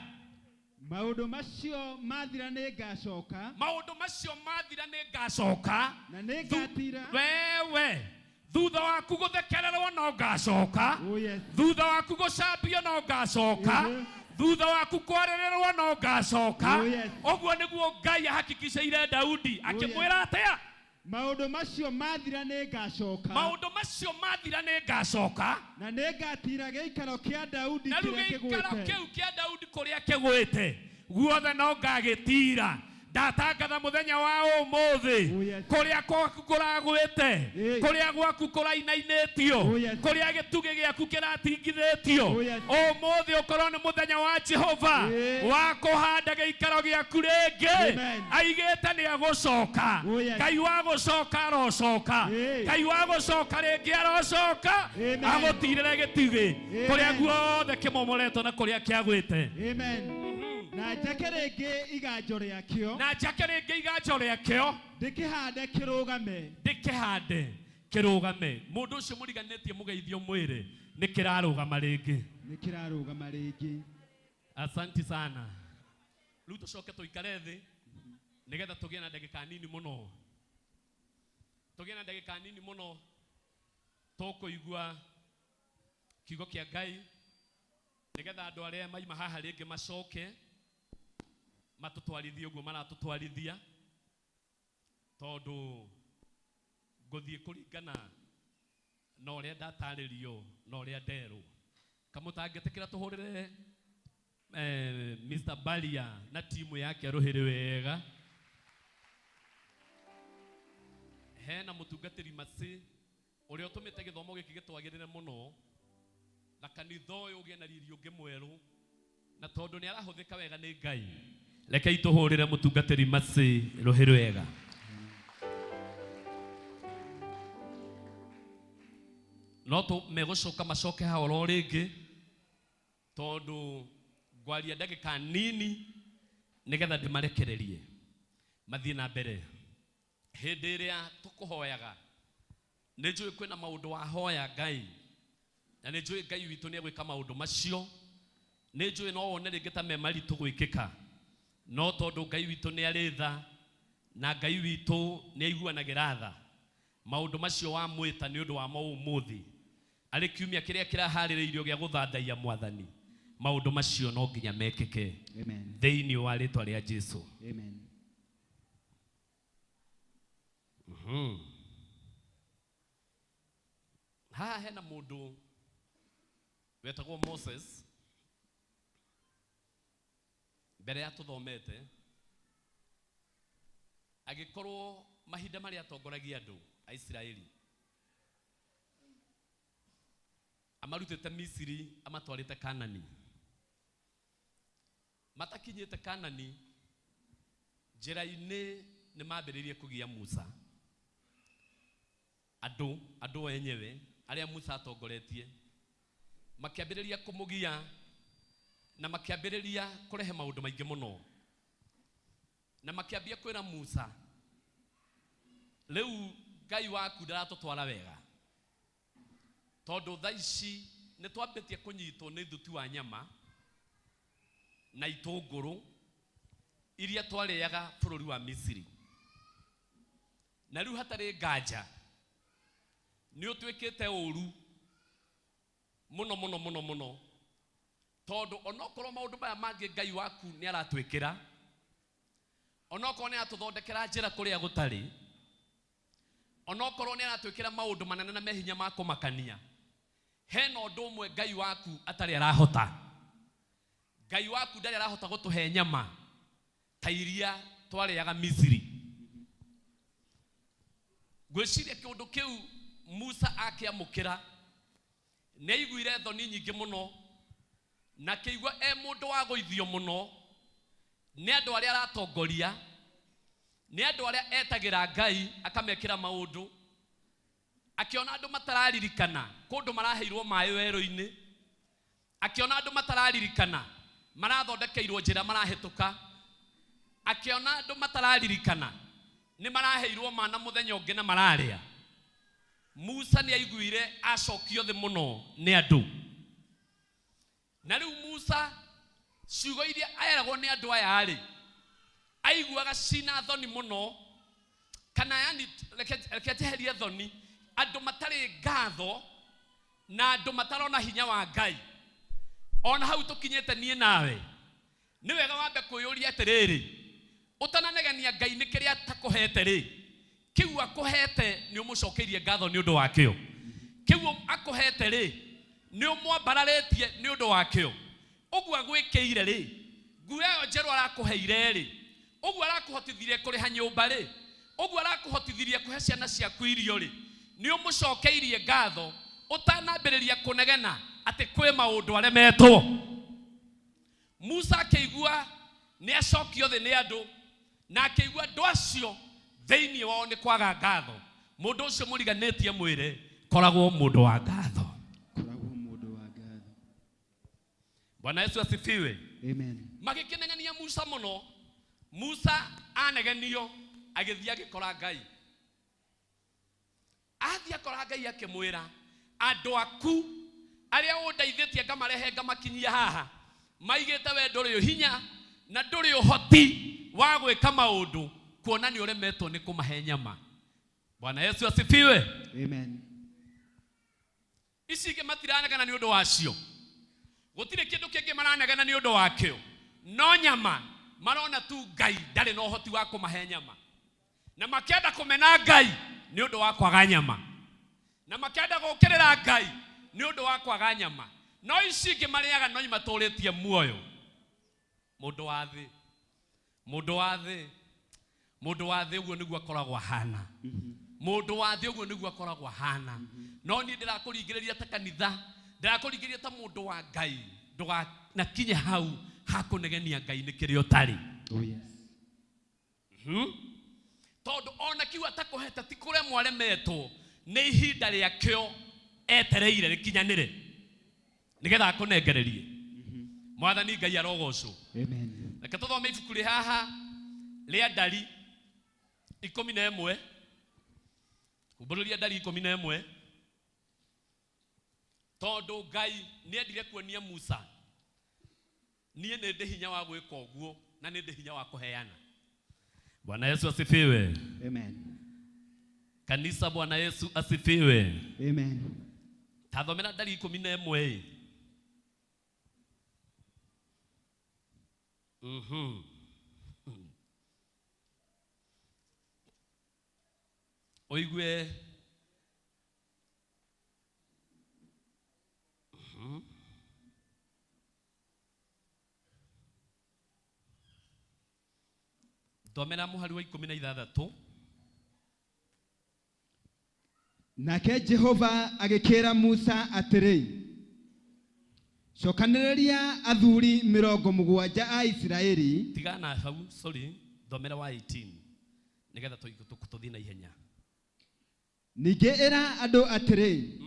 Maũndũ macio mathira nĩ ngacoka. Maũndũ macio mathira nĩ ngacoka. Na nĩ ngatira. Wewe thutha waku gũthekererwo no ngacoka. Oh yes. Thutha waku gũcambio no ngacoka. Thutha waku kwarĩrĩrwo no ngacoka. Oh yes. Ũguo nĩguo Ngai ahakikicĩire Daudi akĩmwĩra atĩa? Maũndũ macio mathira nĩ ngacoka. Maũndũ macio mathira nĩ ngacoka. Na nĩ ngatira gĩikaro kĩa Daudi Na rĩu kĩrĩa gĩikaro kĩgwĩte. kĩu kĩa Daudi kũrĩa kĩgwĩte guothe no ngagĩtira. Ndatangatha mũthenya wa ũmũthĩ Oh yes. kũrĩa gwaku kũragwĩte, kũrĩa gwaku kũrainainĩtio, Oh yes. kũrĩa gĩtugĩ gĩaku kĩratingithĩtio, Oh yes. ũmũthĩ ũkorwo nĩ mũthenya wa Jehova wa kũhanda gĩikaro gĩaku rĩngĩ. Amen. Aigĩte nĩ agũcoka. Oh yes. Ngai wa gũcoka arocoka. Hey. Ngai wa gũcoka rĩngĩ arocoka. Amen. Agũtirĩre gĩtugĩ Amen. kũrĩa guothe kĩmomoretwo na kũrĩa kĩagwĩte. Amen. Na njake rĩngĩ iganjo rĩakĩo. Na njake rĩngĩ iganjo rĩakĩo. Ndĩkĩhande kĩrũgame. Ndĩkĩhande kĩrũgame. Mũndũ ũcio mũriganĩtie mũgeithio mwĩrĩ nĩ kĩrarũgama rĩngĩ. Nĩ kĩrarũgama rĩngĩ. Asanti sana. Rĩu tũcoke tũikare thĩ nĩgetha tũgĩe na ndagĩka nini mũno. Tũgĩe na ndagĩka nini mũno tũkũigua kiugo kĩa Ngai nĩgetha andũ arĩa maima haha rĩngĩ macoke matũtwarithie ũguo maratũtwarithia tondũ ngũthiĩ kũringana na ũrĩa ndatarĩrio na ũrĩa nderwo. Kamũtangĩtĩkĩra tũhũrĩre Mr. Balia na timu yake rũhĩrĩ wega. Hena mũtungatĩri Masi ũrĩa ũtũmĩte gĩthomo gĩkĩ gĩtwagĩrĩre mũno. Na kanitha ũyũ ũgĩe na riri ũngĩ mwerũ, na tondũ nĩ arahũthĩka wega nĩ Ngai, rekei tũhũrĩre mũtungatĩri Mercy rũhĩ rwega. No megũcoka macoke haha oro rĩngĩ, tondũ ngwaria ndagĩka nini nĩgetha ndĩmarekererie mathiĩ na mbere. Hĩndĩ ĩrĩa tũkũhoyaga, nĩ njũĩ kwĩna maũndũ wahoya Ngai, na nĩ njũĩ Ngai witũ nĩ egwĩka maũndũ macio. Nĩ njũĩ no wone rĩngĩ ta me maritũ gwĩkĩka, no tondũ Ngai witũ nĩ arĩ tha, na Ngai witũ nĩ aiguanagĩra tha, maũndũ macio wamwĩta nĩ ũndũ wamo ũmũthĩ, arĩ kiumia kĩrĩa kĩraharĩrĩirio gĩa gũthathaiya Mwathani, maũndũ macio no nginya mekĩke. Amen. Thĩinĩ wa rĩtwa rĩa Jesu. Amen. Haha hena mũndũ wetagwo Moses, mbere ya tũthomete, agĩkorwo mahinda marĩa atongoragia andũ a Isiraeli, amarutĩte Misiri amatwarĩte Kanani. Matakinyĩte Kanani, njĩra-inĩ nĩ mambĩrĩirie kũgia Musa. Andũ enyewe arĩa Musa atongoretie makĩambĩrĩria kũmũgia na makĩambĩrĩria kũrehe maũndũ maingĩ mũno, na makĩambia kwĩra Musa, rĩu Ngai waku ndaratũtwara wega, tondũ thaa ici nĩ twambĩtie kũnyitwo nĩ thuti wa nyama na itũngũrũ iria twarĩaga bũrũri wa Misiri, na rĩu hatarĩ nganja nĩ ũtuĩkĩte ũru mũno mũno mũno mũno, tondũ onokorwo maũndũ maya mangĩ Ngai waku nĩ aratwĩkĩra, onokorwo nĩ aratũthondekera njĩra kũrĩa gũtarĩ, onokorwo nĩ aratwĩkĩra maũndũ manene na mehinya ma kũmakania, hena ũndũ ũmwe Ngai waku atarĩ arahota. Ngai waku ndarĩ arahota gũtũhe nyama ta iria twarĩaga Misiri. Ngwĩciria kĩũndũ kĩu Musa akĩamũkĩra nĩ aiguire thoni nyingĩ mũno, na akĩigua e mũndũ wa gũithio mũno nĩ andũ arĩa aratongoria, nĩ andũ arĩa etagĩra Ngai akamekĩra maũndũ. Akĩona andũ matararirikana kũndũ maraheirwo maĩ werũ-inĩ, akĩona andũ matararirikana marathondekeirwo njĩra marahĩtũka, akĩona andũ matararirikana nĩ maraheirwo mana mũthenya ũngĩ na mararĩa. Musa nĩ aiguire acokio thĩ mũno nĩ andũ. Na rĩu Musa ciugo iria eragwo nĩ andũ aya rĩ, aiguaga cina thoni mũno, kana yani reke njeherie thoni, andũ matarĩ ngatho na andũ matarona hinya wa Ngai. Ona hau tũkinyĩte niĩ nawe, nĩ wega wambe kwĩyũria atĩrĩrĩ, ũtananegenia Ngai nĩ kĩrĩa atakũhete rĩ, kĩu akũhete nĩ ũmũcokeirie ngatho nĩ ũndũ wakĩo, kĩu akũhete rĩ nĩ ũmwambararĩtie nĩ ũndũ wakĩo, ũguo agwĩkĩire rĩ, nguo ĩyo njerũ arakũheire rĩ, ũguo arakũhotithirie kũrĩha nyũmba rĩ, ũguo arakũhotithirie kũhe ciana ciaku irio rĩ, nĩ ũmũcokeirie ngatho ũtanambĩrĩria kũnegena atĩ kwĩ maũndũ aremetwo. Musa akĩigua nĩ acokio thĩ nĩ andũ, na akĩigua andũ acio thĩinĩ wao nĩ kwaga ngatho. Mũndũ ũcio mũriganĩtie mwĩre, koragwo mũndũ wa ngatho. Koragwo mũndũ wa ngatho. Bwana Yesu asifiwe. Amen. Magĩkĩnegenia Musa mũno. Musa anegenio agĩthiĩ agĩkora Ngai. Athiĩ akora Ngai akĩmwĩra, andũ aku arĩa ũndeithĩtie ngamarehe ngamakinyia haha, maigĩte we ndũrĩ hinya na ndũrĩ ũhoti wa gwĩka maũndũ, kuona nĩ ũremetwo nĩ kũmahe nyama. Bwana Yesu asifiwe. Amen. Ici ingĩ matiranegana nĩ ũndũ wacio, gũtirĩ kĩndũ kĩngĩ maranegana nĩ ũndũ wakĩo, no nyama marona tu Ngai ndarĩ na ũhoti wa kũmahe nyama, na makĩenda kũmena Ngai nĩ ũndũ wa kwaga nyama, na makĩenda gũũkĩrĩra Ngai nĩ ũndũ wa kwaga nyama. No ici ingĩ marĩaga no imatũrĩtie muoyo. Mũndũ wa thĩ, mũndũ wa thĩ, mũndũ wa thĩ ũguo nĩguo akoragwo ahana. Mũndũ wa thĩ ũguo nĩguo akoragwo ahana. No niĩ ndĩrakũringĩrĩria ta kanitha Ndĩrakũringĩrĩria ta mũndũ wa Ngai ndũganakinye hau hakũnegenia Ngai nĩ kĩrĩa ũtarĩ. Oh yes. Tondũ ona kiu atakũhete ti kũremwo aremetwo nĩ ihinda rĩakĩo etereire rĩkinyanĩre nĩgetha akũnengererie. Mwathani Ngai arogocwo. Amen. Reke tũthome ibuku rĩ haha rĩa Ndari 11. Kumbũrũria Ndari 11. Tondũ Ngai nĩendire kuonia Musa niĩ nĩ ndĩ hinya wa gwĩka ũguo na nĩ ndĩ hinya wa kũheana. Bwana Yesu asifiwe. Amen. Kanisa, Bwana Yesu asifiwe. Amen. Tathomera Ndari 11. Ũigue thomera mũhari wa 16. Nake Jehova agĩkĩra Musa atĩrĩ, cokanĩrĩria athuri 70 a Isiraeli. Tigana hau, sorry, thomera wa 18 nĩgetha tũthiĩ na ihenya. Ningĩ ĩra andũ atĩrĩ,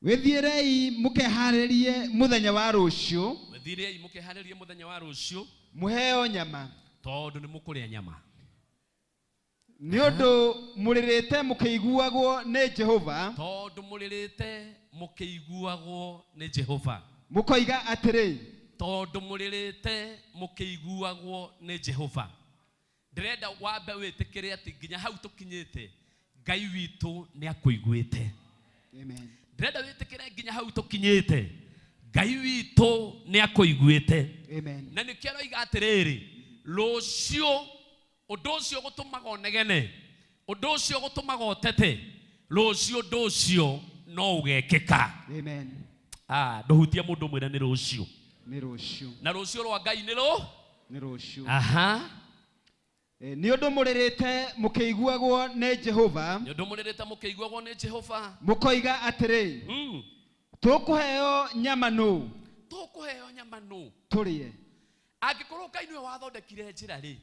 wĩthiĩrei mũkeharĩrie mũthenya wa rũciũ. Wĩthiĩrei mũkeharĩrie mũthenya wa rũciũ. Mũheo nyama. Tondũ nĩ mũkũrĩa nyama. Nĩ ũndũ mũrĩrĩte mũkĩiguagwo nĩ Jehova. Tondũ mũrĩrĩte mũkĩiguagwo nĩ Jehova. Mũkoiga atĩrĩ. Tondũ mũrĩrĩte mũkĩiguagwo nĩ Jehova. Ndĩrenda wambe wĩtĩkĩre atĩ nginya hau tũkinyĩte Ngai witũ nĩ akũiguĩte. Amen. Ndĩrenda wĩtĩkĩre nginya hau tũkinyĩte Ngai witũ nĩ akũiguĩte. Amen. Na nĩkĩo aroiga atĩrĩrĩ, rũciũ ũndũ ũcio gũtũmaga ũnegene, ũndũ ũcio gũtũmaga ũtete, rũciũ ũndũ ũcio no ũgekĩka. Amen. Ndũhutie mũndũ mwĩre nĩ rũciũ. Nĩ rũciũ. Na rũciũ rwa Ngai nĩ rũ? Nĩ rũciũ. Aha. Nĩ ũndũ mũrĩrĩte mũkĩiguagwo nĩ Jehova. Nĩ ũndũ mũrĩrĩte mũkĩiguagwo nĩ Jehova. Mũkoiga atĩrĩ, tũkũheo nyama nũ? Tũkũheo nyama nũ? Tũrĩe. Angĩkorwo Ngai nĩwe wathondekire njĩra rĩ,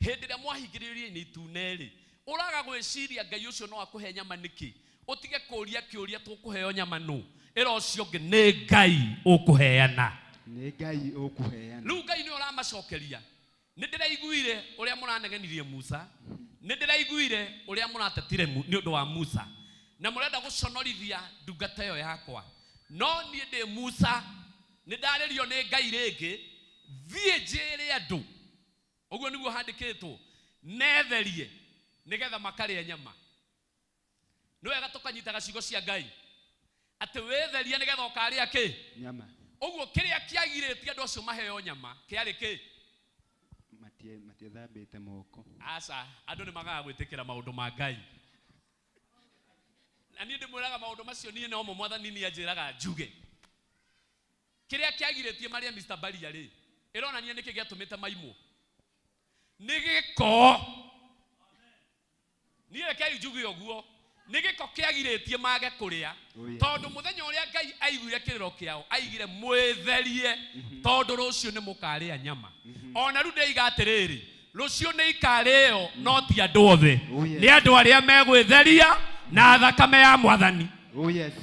hĩndĩ ĩrĩa mwahingĩrĩirie itune rĩ, ũraga gwĩciria Ngai ũcio no akũhe nyama nĩkĩ? Ũtige kũũria kĩũria tũkũheo nyama nũ? Ĩra ũcio ũngĩ nĩ Ngai ũkũheana. Nĩ Ngai ũkũheana. Rĩu Ngai nĩwe ũramacokeria. Nĩ ndĩraiguire ũrĩa mũranegenirie Musa, nĩ ndĩraiguire ũrĩa mũratetire nĩ ũndũ wa Musa, na mũrenda gũconorithia ndungata ĩyo yakwa. No niĩ ndĩ Musa, nĩ ndarĩrio nĩ Ngai rĩngĩ, thiĩ njĩre andũ. Ũguo nĩguo handĩkĩtwo, metherie nĩgetha makarĩa nyama. Nĩ wega tũkanyitaga ciugo cia Ngai atĩ wĩtherie nĩgetha ũkarĩa kĩ? Nyama. Ũguo kĩrĩa kĩagirĩtie andũ acio maheo nyama kĩarĩ kĩ? Matiethambĩte moko. Aca, andũ nĩ magaga gwĩtĩkĩra maũndũ ma Ngai. Na niĩ ndĩmwĩraga maũndũ macio niĩ nomo Mwathani nĩ anjĩraga njuge. Kĩrĩa kĩagirĩtie marĩa Mr. Baria rĩ, ĩronania nĩkĩ gĩatũmĩte maimwo. Nĩ gĩko. Niĩ rekei njuge ũguo. Nĩ gĩko kĩagirĩtie mage kũrĩa. Tondũ mũthenya ũrĩa Ngai aiguire kĩrĩro kĩao, aigire mwĩtherie tondũ rũciũ nĩ mũkarĩa nyama. Ona rĩu ndĩiga atĩrĩrĩ, rũciũ nĩ ikarĩo no ti andũ othe. Nĩ andũ arĩa megwĩtheria na thakame ya Mwathani. Oh yes.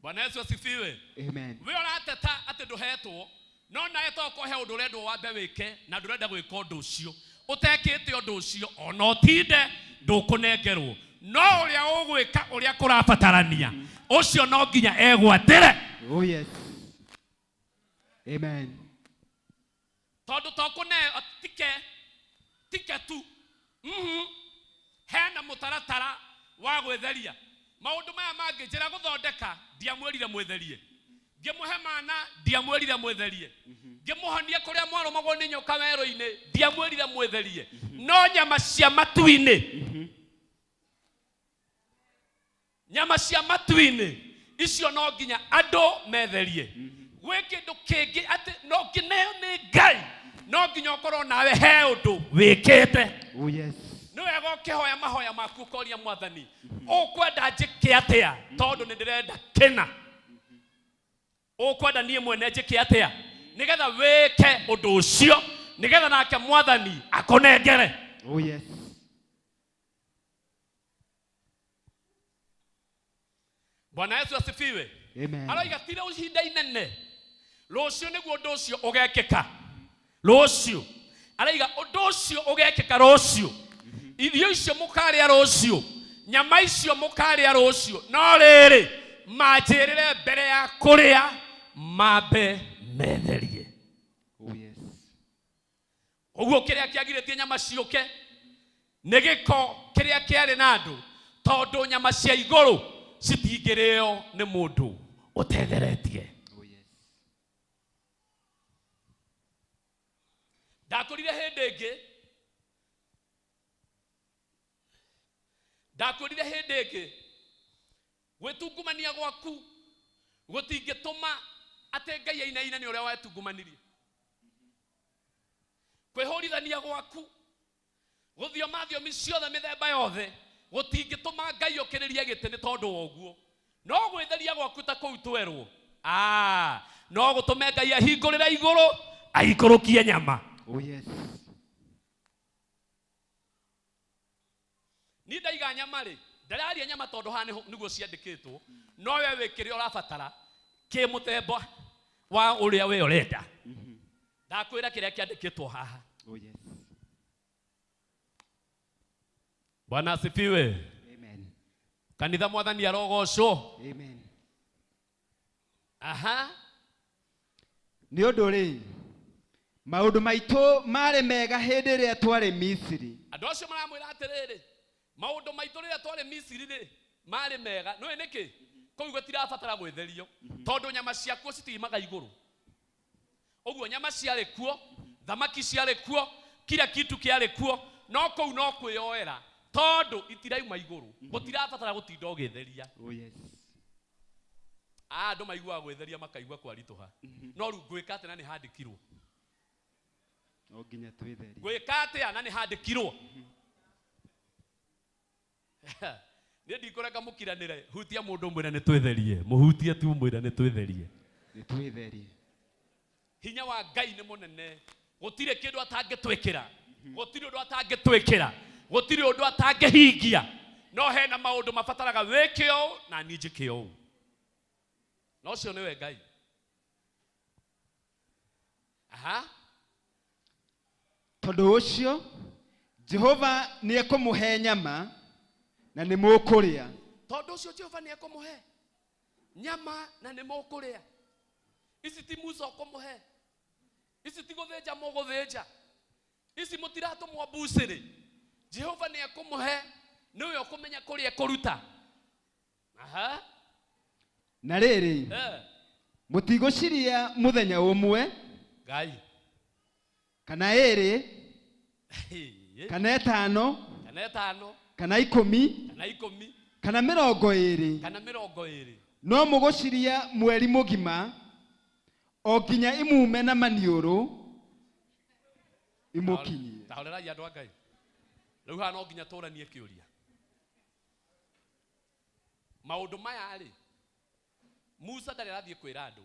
Bwana Yesu asifiwe. Amen. We ũrateta atĩ ndũhetwo, no nawe to ũkohe ũndũ ũrendwo wambe wĩke na ndũrenda gwĩka ũndũ ũcio. Ũtekĩte ũndũ ũcio ona ũtinde ndũkũnengerwo. No ũrĩa ũgwĩka ũrĩa kũrabatarania, ũcio no nginya egwatĩre. Oh yes. Amen. Tondũ to kũneo tike tu. Hena mũtaratara wa gwĩtheria. Maũndũ maya mangĩ njĩra gũthondeka ndiamwĩrire mwĩtherie. Ngĩmũhe mana ndiamwĩrire mwĩtherie. Ngĩmũhonia kũrĩa mwarũmagwo nĩ nyoka werũ-inĩ ndiamwĩrire mwĩtherie. No nyama cia matu-inĩ, nyama cia matu-inĩ icio no nginya andũ metherie. Gwĩ kĩndũ kĩngĩ atĩ no ngĩneo nĩ Ngai, no nginya ũkorwo nawe he ũndũ wĩkĩte. Oh yes. Nĩ wega ũkĩhoya mahoya maku ũkoria mwathani ũkwenda njĩke atĩa tondũ nĩ ndĩrenda kĩna. Ũkwenda niĩ mwene njĩke atĩa nĩgetha wĩke ũndũ ũcio nĩgetha nake mwathani akũnengere. Oh yes. Bwana Yesu asifiwe. Amen. Aroiga ti rĩu ihinda inene rũciũ nĩguo ũndũ ũcio ũgekĩka. Rũciũ araiga ũndũ ũcio ũgekĩka rũciũ. Irio icio mũkarĩa rũciũ, nyama icio mũkarĩa rũciũ, no rĩrĩ manjĩrĩre mbere ya kũrĩa mambe metherie. Oh yes. Ũguo kĩrĩa kĩagirĩtie nyama ciũke nĩ gĩko kĩrĩa kĩarĩ na andũ, tondũ nyama cia igũrũ citingĩrĩo nĩ mũndũ ũtetheretie. Oh yes. Ndakwĩrire hĩndĩ ĩngĩ, ndakwĩrire hĩndĩ ĩngĩ, gwĩtungumania gwaku gũtingĩtũma atĩ Ngai ainaine nĩ ũrĩa wetungumanirie. Kwĩhũrithania gwaku gũthioma thiomi ciothe mĩthemba yothe gũtingĩtũma Ngai ũkĩrĩrie gĩtĩ nĩ tondũ wa ũguo. No gwĩtheria gwaku ta kũu twerwo, no gũtũme Ngai ahingũrĩre igũrũ aikũrũkie nyama. Oh yes. Ni ndaiga nyama rĩ, ndĩraria nyama tondũ haha nĩguo ciandĩkĩtwo, no we wĩ kĩrĩa ũrabatara kĩ mũthemba wa ũrĩa we ũrenda. Ndakwĩra kĩrĩa kĩandĩkĩtwo haha. Oh yes. Bwana asifiwe. Amen. Kanitha mwathani arogocwo. Amen. Aha. Nĩ ũndũ rĩ, maũndũ maitũ marĩ mega hĩndĩ ĩrĩa twarĩ Misiri. Andũ acio maramwĩra atĩrĩrĩ, maũndũ maitũ rĩrĩa twarĩ Misiri rĩ marĩ mega. Nĩũĩ nĩkĩ? Kũu gũtirabatara gwĩtherio tondũ nyama ciakuo citiumaga igũrũ. Ũguo nyama ciarĩ kuo, thamaki ciarĩ kuo, kila kitu kĩarĩ kuo, no kũu no kwĩyoera tondũ itirauma igũrũ. Gũtirabatara gũtinda ũgĩtheria. Oh yes. Andũ maiguaga gwĩtheria makaigua kwaritũha. No rĩu ngwĩka atĩa na nĩ handĩkirwo? No nginya twĩtherie. Ngwĩka atĩa na nĩ handĩkirwo? Niĩ ndikũreka mũkiranĩre, hutia mũndũ mwĩre nĩ twĩtherie, mũhutie tu mwĩre nĩ twĩtherie. Nĩ twĩtherie. Hinya wa Ngai nĩ mũnene, gũtirĩ kĩndũ atangĩtwĩkĩra, gũtirĩ ũndũ atangĩtwĩkĩra, gũtirĩ ũndũ atangĩhingia. No hena maũndũ mabataraga wĩke ũũ na niĩ njĩke ũũ. Na ũcio nĩwe Ngai. Aha. Tondũ ũcio Jehova nĩ ekũmũhe nyama na nĩ mũkũrĩa. Tondũ ũcio Jehova nĩ ekũmũhe nyama na nĩ mũkũrĩa. Ici ti Musa ũkũmũhe, ici ti gũthĩnja mũgũthĩnja, ici mũtiratũmwo mbucĩrĩ. Jehova nĩ ekũmũhe, nĩwe ũkũmenya kũrĩa ekũruta. Aha. Na rĩrĩ, mũtigũciria mũthenya ũmwe Ngai kana ĩrĩ kana ĩtano kana ĩtano kana ikũmi kana ikũmi kana mĩrongo ĩrĩ, kana mĩrongo ĩrĩ, no mũgũciria mweri mũgima o nginya imume na maniũrũ imũkinyie. Tahorerai andũ a Ngai. Rĩu haha no nginya tũranie kĩũria. Maũndũ maya rĩ, Musa ndarĩ arathiĩ kwĩra andũ,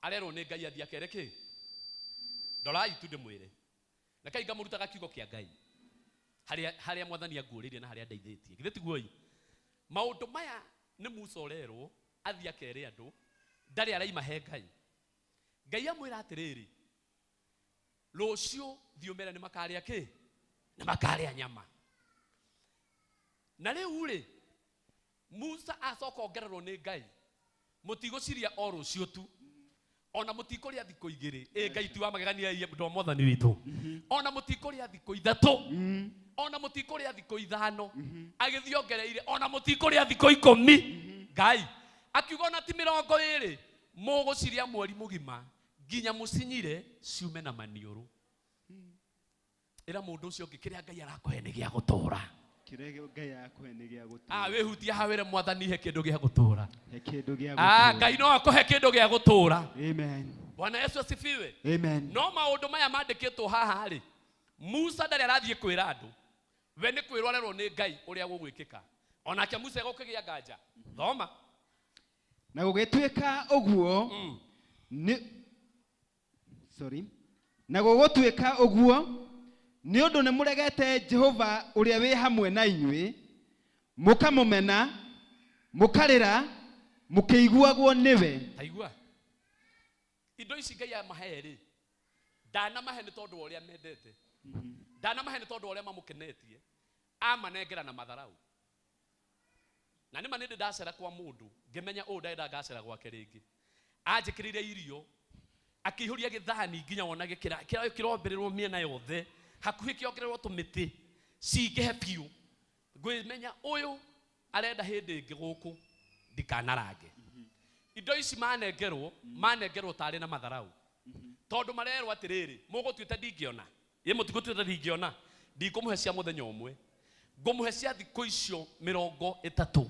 arerwo nĩ Ngai athiĩ akere kĩ? Ndorai tu ndĩmwĩre. Reke ngamũrutaga kiugo kĩa Ngai harĩa mwathani anguũrĩirie na harĩa ndeithĩtie. Githĩ tiguo ĩ? Maũndũ maya nĩ Musa ũrerwo athiĩ akere andũ, ndarĩ araima he Ngai. Ngai amwĩra atĩrĩrĩ, rũciũ thiĩ ũmere nĩ makarĩa kĩ? Nĩ makarĩa nyama. Na rĩu rĩ, Musa acoka ongererwo nĩ Ngai, mũtigũciria o rũciũ tu, ona mũtikũrĩa thikũ igĩrĩ. Ĩ Ngai ti wa magegania ĩ ndo mwathani witũ. Ona mũtikũrĩa thikũ ithatũ, ona mũtikũrĩa thikũ ithano, agĩthiĩ ongereire ona mũtikũrĩa thikũ ikũmi. Ngai akiuga ona ti mĩrongo ĩrĩ, mũgũciria mweri mũgima nginya mũcinyire ciume na maniũrũ. Ĩra mũndũ ũcio ũngĩ kĩrĩa Ngai arakũhe nĩ gĩa gũtũũra. Kĩrĩa Ngai arakũhe nĩ gĩa gũtũũra. Wĩhutie haha wĩre mwathani he kĩndũ gĩa gũtũũra. He kĩndũ gĩa gũtũũra. Ngai no akũhe kĩndũ gĩa gũtũũra. Amen. Bwana Yesu asifiwe. Amen. No maũndũ maya mandĩkĩtwo haha rĩ, Musa ndarĩ arathiĩ kwĩra andũ. We nĩ kwĩrorerwo nĩ Ngai ũrĩa gũgwĩkĩka. Onake Musa egũkĩgĩa nganja. Thoma. Na gũgĩtuĩka ũguo nĩ sorry. Na gũgũtuĩka ũguo nĩ ũndũ nĩ mũregete Jehova ũrĩa wĩ hamwe na inyuĩ, mũkamũmena, mũkarĩra, mũkĩiguagwo nĩwe. Taigua. Indo ici Ngai amahe rĩ, ndanamahe nĩ tondũ wa ũrĩa mendete. Ndanamahe nĩ tondũ wa ũrĩa mamũkenetie. Amanengera na matharau. Na nĩ ma nĩ ndĩ ndacera kwa mũndũ, ngĩmenya ũũ ndarenda ngacera gwake rĩngĩ. Anjĩkĩrĩire irio, akĩihũria gĩthani nginya wona gĩkĩra, kĩrombĩrĩrwo mĩena yothe, hakuhĩ kĩongererwo tũmĩtĩ, cingĩhe biũ. Ngwĩmenya ũyũ arenda hĩndĩ ĩngĩ gũkũ ndikanarange. Indo ici manengerwo, manengerwo tarĩ na matharau. Tondũ marerwo atĩrĩrĩ, mũgũtuĩte ndingĩona. Ĩ mũtigũtuĩte ndingĩona. Ndikũmũhe cia mũthenya ũmwe. Ngũmũhe cia thikũ icio 30.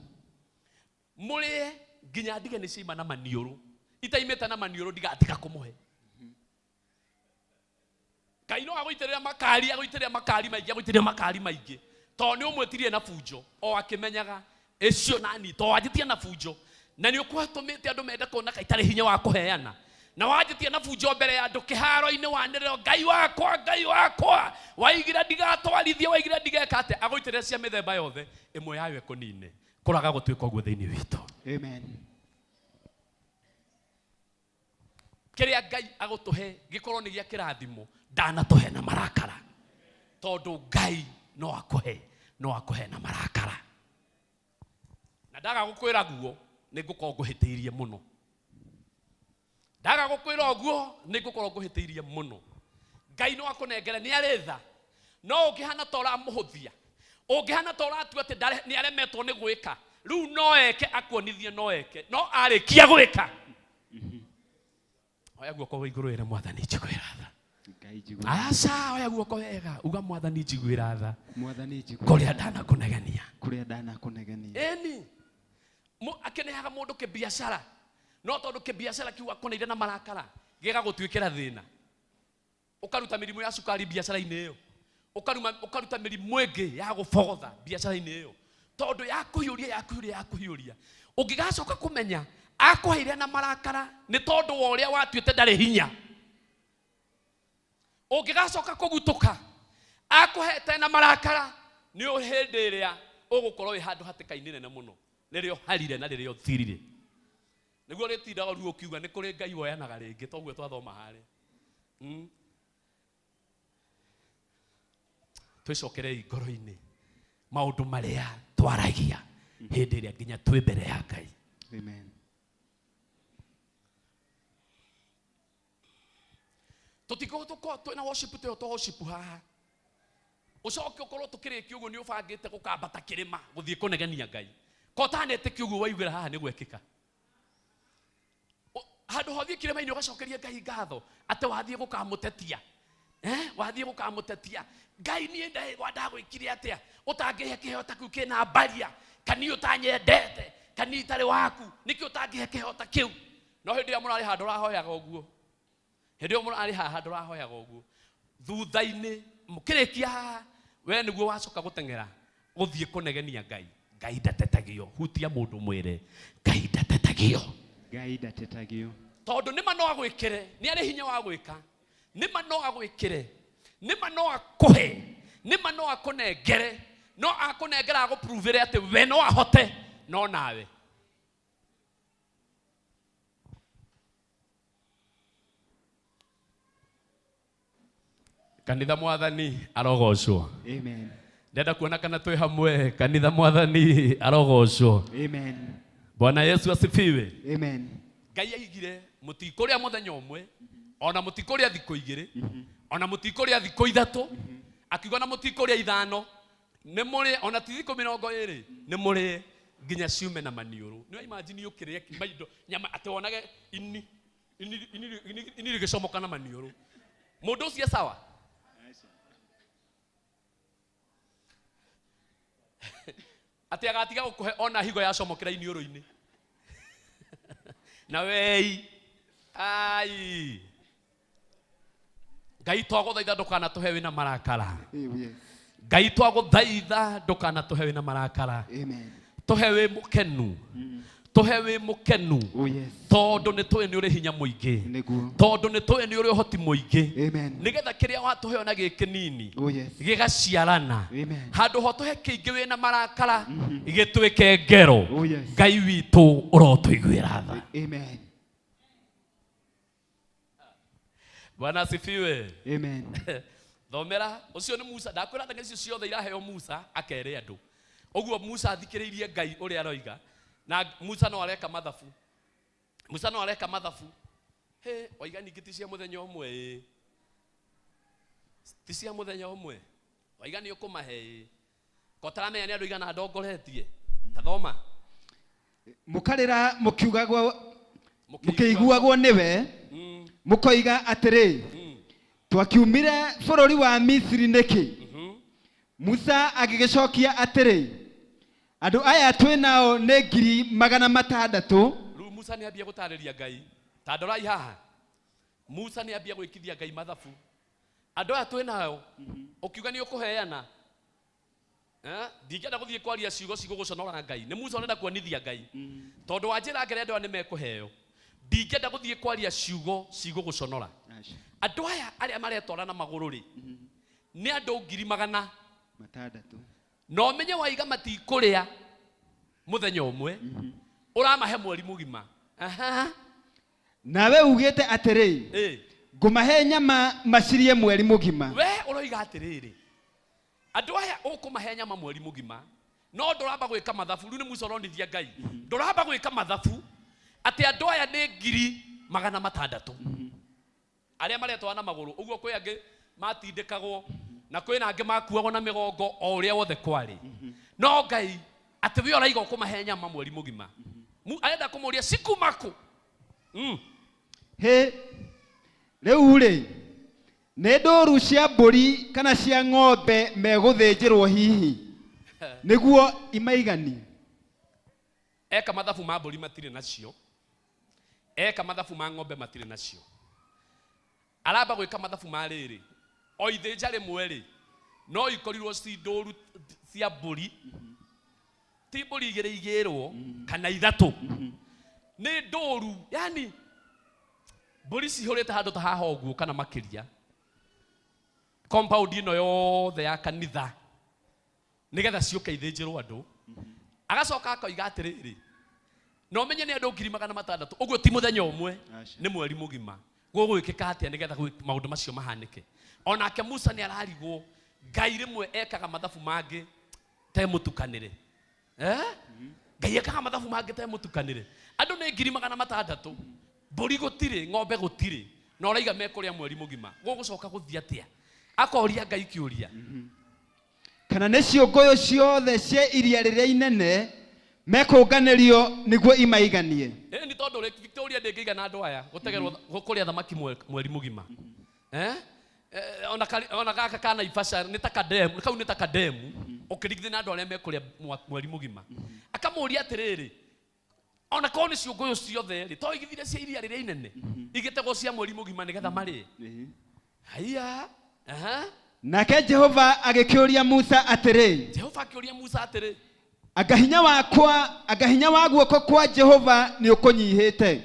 Mũrĩe nginya ndige nĩ ciaima na maniũrũ. Itaimĩte na maniũrũ ndigatiga kũmũhe. Ngai no agũitĩrĩra makari, agũitĩrĩra makari maingĩ, agũitĩrĩra makari maingĩ. Tondũ nĩ ũmwĩtirie na bunjo, o akĩmenyaga ĩcio nani, tondũ wanjĩtie na bunjo. Na nĩ ũkwatũmĩte andũ mende kuona ka itarĩ hinya wa kũheana. Na wanjĩtie na bunjo mbere ya andũ kĩharo-inĩ wanĩrĩra Ngai wakwa, Ngai wakwa, waigira ndigatwarithie, waigira ndigeka atĩa. Agũitĩrĩra cia mĩthemba yothe, ĩmwe yayo ĩkũnine. Kũraga gũtuĩka ũguo thĩinĩ witũ. Amen. Kĩrĩa Ngai agũtũhe gĩkorwo nĩ gĩa kĩrathimo, ndanatũhe na marakara. Tondũ Ngai no akũhe, no akũhe na marakara. Na ndaga gũkwĩra guo, nĩ ngũkorwo ngũhĩtĩirie mũno. Ndaga gũkwĩra ũguo, nĩ ngũkorwo ngũhĩtĩirie mũno. Ngai no akũnengere, nĩ arĩ tha. No ũngĩhana ta ũramũhũthia, ũngĩhana ta ũratua atĩ nĩ aremetwo nĩ gwĩka, rĩu no eke, akuonithie no eke, no arĩkia gwĩka. Oya guoko igũrũ ĩre Mwathani njiguĩra tha. Ngai njiguĩra. Aca, oya guoko wega, uga Mwathani njiguĩra tha. Mwathani njiguĩra. Kũrĩa ndanakũnegenia. Kũrĩa ndanakũnegenia. Ĩni. Akĩneaga mũndũ kĩbiacara. No tondũ kĩbiacara kĩu akũneire na marakara, gĩgagũtuĩkĩra thĩna. Ũkaruta mĩrimũ ya cukari biacara-inĩ ĩyo. Ũkaruta mĩrimũ ĩngĩ ya gũbogotha biacara-inĩ ĩyo. Tondũ yakũhiũria, yakũhiũria, yakũhiũria. Ũngĩgacoka kũmenya akũheire na marakara nĩ tondũ wa ũrĩa watuĩte ndarĩ hinya. Ũngĩgacoka kũgutũka akũhete na marakara nĩ hĩndĩ ĩrĩa ũgũkorwo wĩ handũ hatĩka-inĩ nene mũno, rĩrĩa ũharire na rĩrĩa ũthirire. Nĩguo rĩtindaga ruo ũkiuga nĩ kũrĩ Ngai woyanaga rĩngĩ, toguo twathoma harĩa. Twĩcokerei ngoro-inĩ maũndũ marĩa twaragia hĩndĩ ĩrĩa nginya twĩ mbere ya Ngai. Amen. Tũtikorwo tũkorwo twĩna worship tũyo to worship haha. Ũcoke ũkorwo tũkĩrĩkia ũguo nĩ ũbangĩte gũkambata kĩrĩma gũthiĩ kũnegenia Ngai. Ko ũtanetĩkia ũguo waiguĩra haha nĩ gwekĩka. Handũ ha ũthiĩ kĩrĩma-inĩ ũgacokeria Ngai ngatho atĩ wathiĩ gũkamũtetia. Wathiĩ gũkamũtetia. Ngai niĩ ndagwĩkire atĩa? Ũtangĩhe kĩheo ta kĩu kĩna mbaria, kana niĩ ũtanyendete, kana niĩ itarĩ waku, nĩkĩ ũtangĩhe kĩheo ta kĩu? No hĩndĩ ĩrĩa mũrarĩ handũ ũrahoyaga ũguo. Hĩndĩ ĩyo mũrarĩ haha handũ ũrahoyaga ũguo. Thutha-inĩ mũkĩrĩkia haha, we nĩguo wacoka gũteng'era gũthiĩ kũnegenia Ngai. Ngai ndatetagio. Hutia mũndũ mwĩre, Ngai ndatetagio. Ngai ndatetagio. Tondũ nĩma no agwĩkĩre, nĩ arĩ hinya wa gwĩka. Nĩma no agwĩkĩre, nĩma no akũhe, nĩma no akũnengere, no akũnengera agũpruvĩre atĩ we no ahote, no nawe. Kanitha Mwathani arogocwo. Amen. Ndenda kuona kana twĩ hamwe. Kanitha Mwathani arogocwo. Amen. Bwana Yesu asifiwe. Amen. Ngai aigire mũtikũrĩa mũthenya ũmwe, ona mũtikũrĩa thikũ igĩrĩ, ona mũtikũrĩa thikũ ithatũ, akiuga na mũtikũrĩa ithano, nĩ mũrĩe, ona ti thikũ 20, nĩ mũrĩe nginya ciume na maniũrũ. Nĩ imagine ũkĩrĩa maindo nyama atĩ wonage ini ini ini ini rĩgĩcomoka na maniũrũ. Mũndũ ũcio sawa? Atĩ agatiga gũkũhe ona higo yacomokera iniũrũ-inĩ. Na wei ai Ngai twagũthaitha ndũkanatũhe wĩna marakara. Ngai twagũthaitha ndũkanatũhe wĩna marakara. Amen. Tũhe wĩ mũkenu. Tũhe wĩ mũkenu. Oh yes. Tondũ nĩ tũĩ nĩ ũrĩ hinya mũingĩ. Nĩguo. Tondũ nĩ tũĩ nĩ ũrĩ ũhoti mũingĩ. Amen. Nĩgetha kĩrĩa watũhe ona gĩ kĩnini Oh yes. gĩgaciarana. Amen. Handũ ho tũhe kĩingĩ wĩna marakara gĩtuĩke ngero. Oh yes. Ngai witũ ũrotũiguĩra tha. Amen. Bwana asifiwe. Amen. Thomera ũcio nĩ Musa ndakwĩra thanga icio ciothe iraheo Musa akere andũ. Ũguo Musa athikĩrĩirie Ngai ũrĩa aroiga na Musa no areka mathabu. Musa no areka mathabu. He waiga ningĩ ti cia mũthenya ũmwe ĩ. Ti cia mũthenya ũmwe. Waiga nĩ ũkũmahe ĩ. Ko taramenya nĩ andũ igana ndongoretie. Ta thoma. Mũkarĩra mũkiugagwo mũkĩiguagwo nĩwe mũkoiga atĩrĩ twakiumire bũrũri wa Misiri nĩkĩ? Musa agĩgĩcokia atĩrĩ andũ aya twĩ nao nĩ 600,000. Rĩu Musa nĩ ambia gũtarĩria Ngai. Ta ndorai haha. Musa nĩ ambia gwĩkithia Ngai mathabu. Andũ aya twĩ nao ũkiuga nĩ ũkũheana. Ndingĩenda gũthiĩ kwaria ciugo cigũgũconora Ngai. Nĩ Musa ũrenda kuonithia Ngai. Tondũ wa njĩra ngere andũ aya nĩ mekũheo. Ndingĩenda gũthiĩ kwaria ciugo cigũgũconora. Andũ aya arĩa maretwara na magũrũ rĩ nĩ andũ 600,000. Na ũmenye waiga matikũrĩa mũthenya ũmwe ũramahe mweri mũgima. Aha. Nawe ugĩte atĩrĩ ngũmahe nyama macirie mweri mũgima. We ũroiga atĩrĩrĩ andũ aya ũkũmahe nyama mweri mũgima no ndũramba gwĩka mathabu. Rĩu nĩ Musa ũronithia Ngai. Ndũramba gwĩka mathabu atĩ andũ aya nĩ 600,000 arĩa maretwara na magũrũ. Ũguo kwĩ angĩ matindĩkagwo na kwĩna angĩ makuagwo na mĩgongo o ũrĩa wothe kwarĩ. No Ngai atĩ we ũraiga ũkũmahe nyama mweri mũgima. Arenda kũmũria cikumaku. Hĩ rĩu rĩ nĩ ndũru cia mbũri kana cia ng'ombe megũthĩnjĩrwo hihi nĩguo imaiganie? Eka mathabu ma mbũri matirĩ nacio. Eka mathabu ma ng'ombe matirĩ nacio. Aramba gwĩka mathabu ma rĩrĩ o ithĩnja rĩmwe rĩ no ikorirwo ci ndũru cia mbũri ti mbũri igĩrĩ igĩrwo kana ithatũ nĩ ndũru, yani mbũri cihũrĩte handũ ta haha ũguo kana makĩria compound ĩno yothe ya kanitha nĩgetha ciũke ithĩnjĩrwo andũ. Agacoka akoiga atĩrĩrĩ na ũmenye nĩ andũ 600,000 ũguo ti mũthenya ũmwe nĩ mweri mũgima. Gũgwĩkĩka atĩa nĩgetha maũndũ macio mahanĩke? Onake Musa nĩ ararigwo Ngai rĩmwe ekaga mathabu mangĩ te mũtukanĩre. Ngai ekaga mathabu mangĩ te mũtukanĩre. Andũ nĩ 600,000 mbũri gũtirĩ ng'ombe gũtirĩ na ũraiga mekũrĩa mweri mũgima. Gũgũcoka gũthiĩ atĩa? Akoria Ngai kĩũria. Kana nĩ ciũngũyũ ciothe cia iria rĩrĩa inene mekũnganĩrio nĩguo imaiganie? Nĩ tondũ Lake Victoria ndĩngĩigana andũ aya gũtegerwo kũrĩa thamaki mweri mũgima. Ona gaka ka Naivasha nĩ ta kademu, kau nĩ ta kademu ũkĩringithania na andũ arĩa mekũrĩa mweri mũgima. Akamũria atĩrĩrĩ ona korwo nĩ ciũngũyũ ciothe rĩ to igithire cia iria rĩrĩa inene igĩtegwo cia mweri mũgima nĩgetha marĩe. Haiya. Aha. Nake Jehova agĩkĩũria Musa atĩrĩ. Jehova akĩũria Musa atĩrĩ anga hinya wa guoko kwa Jehova nĩ ũkũnyihĩte?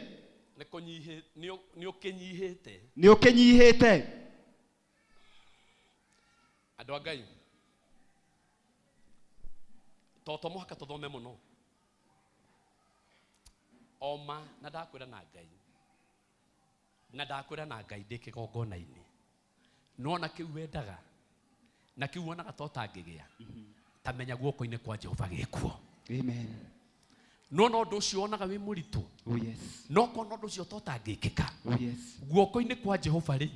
Nĩ ũkĩnyihĩte. Nĩ ũkĩnyihĩte. Andũ a Ngai to mũhaka tũthome mũno oma na ndakwĩra na Ngai na ndakwĩra na Ngai ndĩ kĩgongona-inĩ nona kĩu wendaga na kĩu wonaga to tangĩgĩa ta menya guoko-inĩ kwa Jehova gĩkuo. Amen. Nona ũndũ ũcio wonaga wĩ mũritũ. Oh yes. No kona ũndũ ũcio to tangĩkĩka. Oh yes. Guoko-inĩ kwa Jehova rĩ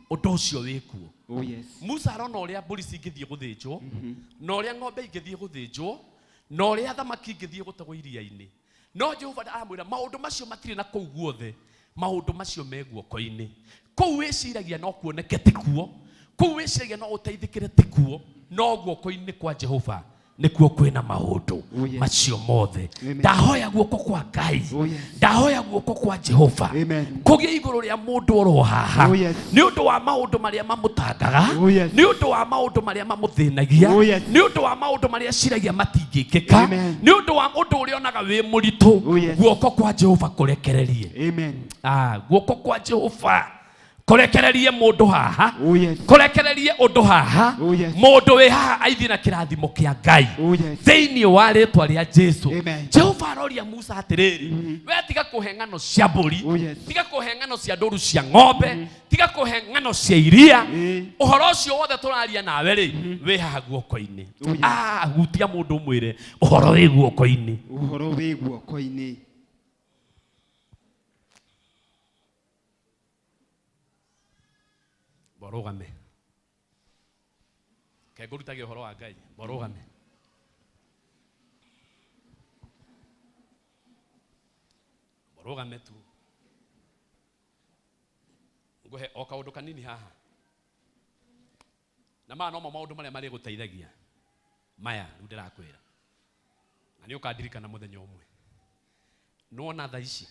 ũndũ ũcio wĩkuo. Oh yes. Musa arona ũrĩa mbũri cingĩthiĩ gũthĩnjwo na ũrĩa ng'ombe ingĩthiĩ gũthĩnjwo na ũrĩa thamaki ingĩthiĩ gũtegwo iria-inĩ. No Jehova aramwĩra maũndũ macio matirĩ na kũu guothe, maũndũ macio me guoko-inĩ. Kũu wĩciragia no kuoneke ti kuo, kũu wĩciragia no ũteithĩkĩre ti kuo, no guoko-inĩ kwa Jehova Nĩkuo kwĩna maũndũ Oh, yes. macio mothe. Amen. Ndahoya guoko kwa Ngai. Oh, yes. Ndahoya guoko kwa Jehova. Amen. Kũgĩe igũrũ rĩa mũndũ oro haha. Oh, yes. Nĩ ũndũ wa maũndũ marĩa mamũtangaga. Oh, yes. Nĩ ũndũ wa maũndũ marĩa mamũthĩnagia. Oh, yes. Nĩ ũndũ wa maũndũ marĩa aciragia matingĩkĩka. Amen. Nĩ ũndũ wa ũndũ ũrĩa onaga wĩ mũritũ. Oh, yes. Guoko kwa Jehova kũrekererie. Amen. Guoko kwa Jehova kũrekererie mũndũ haha. Oh, yes. Kũrekererie ũndũ haha. Oh, yes. Mũndũ wĩ haha aithiĩ na kĩrathimo kĩa Ngai. Oh, yes. Thĩinĩ wa rĩtwa rĩa Jesu. Amen. Jehova aroria Musa atĩrĩrĩ, we tiga kũhe ng'ano cia mbũri, Oh, yes. tiga kũhe ng'ano cia ndũru cia ng'ombe, tiga kũhe ng'ano cia iria. Ũhoro ũcio wothe tũraria nawe rĩ, wĩ haha guoko-inĩ. Oh, yes. Hutia mũndũ ũmwĩre ũhoro wĩ guoko-inĩ. Ũhoro wĩ guoko-inĩ. Borũgame. Ke ngũrutage ũhoro wa Ngai. Borũgame. Borũgame tu. Ngũhe o kaũndũ kanini haha. Na maya nomo maũndũ marĩa marĩgũteithagia. Maya rĩu ndĩrakwĩra. Na nĩ ũkandirikana mũthenya ũmwe. Nĩwona thaa ici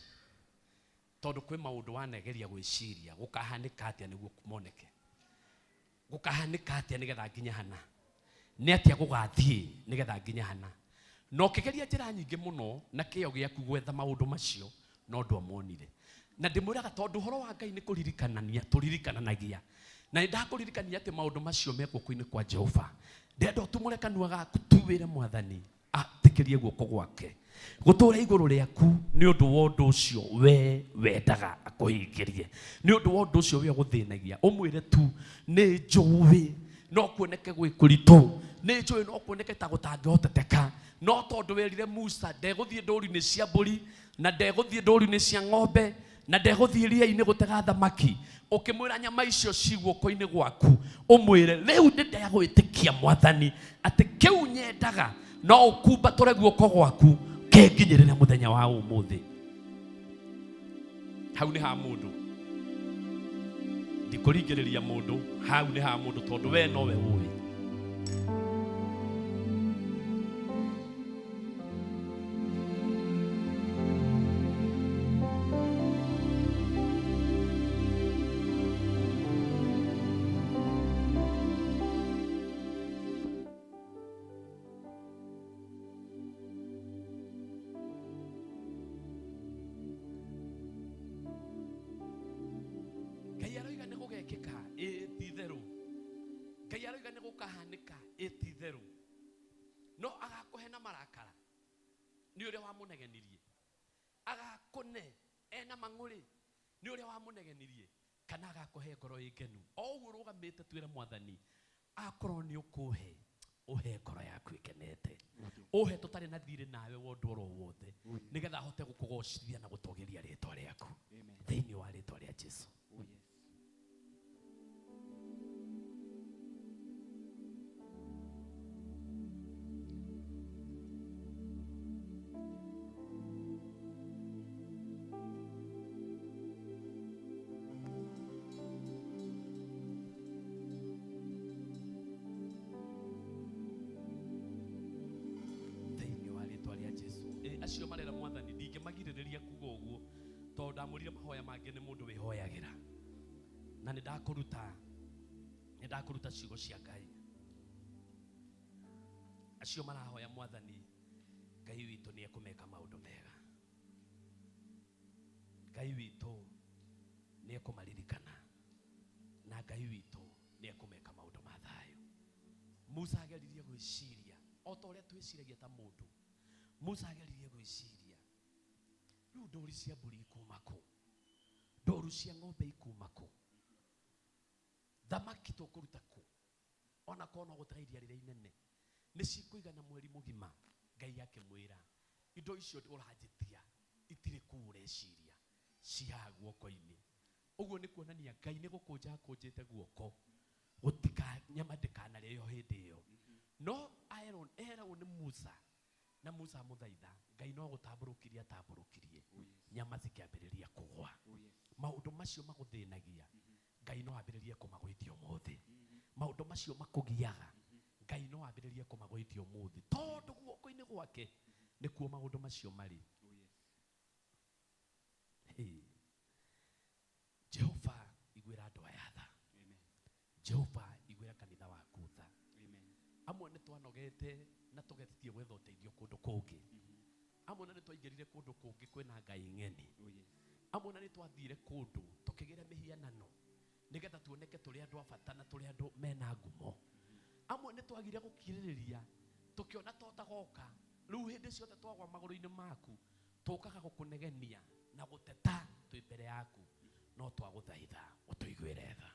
tondũ kwĩ maũndũ wanegeria gwĩciria gũkahanĩka atĩa nĩguo moneke. Gũkahanĩka atĩa nĩgetha nginye hana. Nĩ atĩa gũgathiĩ nĩgetha nginye hana. Na ũkĩgeria njĩra nyingĩ mũno na kĩyo gĩaku gwetha maũndũ macio no ndwamonire. Na ndĩmwĩraga tondũ ũhoro wa Ngai nĩ kũririkanania tũririkananagia. Na nĩ ndakũririkania atĩ maũndũ macio me guoko-inĩ kwa Jehova. Ndĩrenda ũtumũre kanua gaku tu wĩre Mwathani atĩkĩrie guoko gwake gũtũũra igũrũ rĩaku nĩ ũndũ wa ũndũ ũcio we wendaga akũhingĩrie, nĩ ũndũ wa ũndũ ũcio we ũgũthĩnagia. Ũmwĩre tu nĩ njũĩ no kuoneke gwĩ kũritũ, nĩ njũĩ no kuoneke ta gũtangĩhoteteka, no tondũ werire Musa ndegũthiĩ ndũru-inĩ cia mbũri na ndegũthiĩ ndũru-inĩ cia ng'ombe na ndegũthiĩ iria-inĩ gũtega thamaki, ũkĩmwĩra nyama icio ci guoko-inĩ gwaku, ũmwĩre rĩu nĩ ndagwĩtĩkia Mwathani atĩ kĩu nyendaga no ũkumbatũre guoko gwaku kĩnginyĩrĩre mũthenya wa ũmũthĩ. Hau nĩ ha mũndũ, ndikũringĩrĩria mũndũ, hau nĩ ha mũndũ tondũ we nowe ũĩ. Ngai aroiga nĩ gũgekĩka, ĩ ti itherũ. Ngai aroiga nĩ gũkahanĩka, ĩ ti itherũ. No agakũhe na marakara nĩ ũrĩa wamũnegenirie, agakũne ena mang'ũrĩ nĩ ũrĩa wamũnegenirie, kana agakũhe ngoro ĩ ngenu. O ũguo ũrũgamĩte twĩre Mwathani, akorwo nĩ ũkũhe, ũhe ngoro yaku ĩkenete, ũhe tũtarĩ na thirĩ nawe wa ũndũ oro wothe, nĩgetha ahote gũkũgocithia na gũtũgĩria rĩtwa rĩaku thĩinĩ wa rĩtwa rĩa Jesu. Oh, yes. Thĩinĩ wa rĩtwa rĩa Jesu. Acio marera Mwathani ndingĩmagirĩrĩria kuga ũguo tondũ ndamũrire mahoya mangĩ nĩ mũndũ wĩhoyagĩra. Na nĩ ndakũruta ciugo cia Ngai. Acio marahoya Mwathani Ngai witũ nĩ ekũmeka maũndũ mega. Ngai witũ nĩ ekũmaririkana na Ngai witũ nĩ ekũmeka maũndũ ma thayũ. Musa ageririe gwĩciria o ta ũrĩa twĩciragia ta mũndũ. Musa ageririe gwĩciria rĩu ndũru cia mbũri ikuma kũ, ndũru cia ng'ombe ikuma kũ, thamaki tũkũruta kũ, ona korwo no gũtega iria rĩrĩa inene nĩ cikũigana mweri mũgima. Ngai akĩmwĩra indo icio ũranjĩtia itirĩ kũu ũreciria, ci haha guoko-inĩ. Ũguo nĩ kuonania Ngai nĩ gũkũnja akũnjĩte guoko, gũtika nyama ndĩkanarĩo hĩndĩ ĩyo. No eragwo nĩ Musa, na Musa amũthaitha, Ngai no gũtambũrũkirie atambũrũkirie, nyama cikĩambĩrĩria kũgwa. Maũndũ macio magũthĩnagia, Ngai no ambĩrĩrie kũmagũithia ũmũthĩ. Maũndũ macio makũgiaga, Ngai Ngai no ambĩrĩrie kũmagũithia ũmũthĩ tondũ guoko-inĩ gwake nĩkuo maũndũ macio marĩ. Hey. Jehova iguĩra andũ aya tha. Jehova iguĩra kanitha waku tha. Amwe nĩ twanogete na tũgetetie gwetha ũteithio kũndũ kũngĩ. Amwe na nĩ twaingĩrire kũndũ kũngĩ kwĩna ngai ng'eni. Amwe na nĩ twathire kũndũ tũkĩgĩra mĩhianano nĩgetha tuoneke tũrĩ andũ a bata na tũrĩ andũ mena ngumo. Amwe nĩ twagire gũkirĩrĩria tũkĩona to tagoka rĩu hĩndĩ ciothe twagwa magũrũ-inĩ maku tũkaga gũkũnegenia na gũteta twĩ mbere yaku no twagũthaitha ũtũiguĩre tha.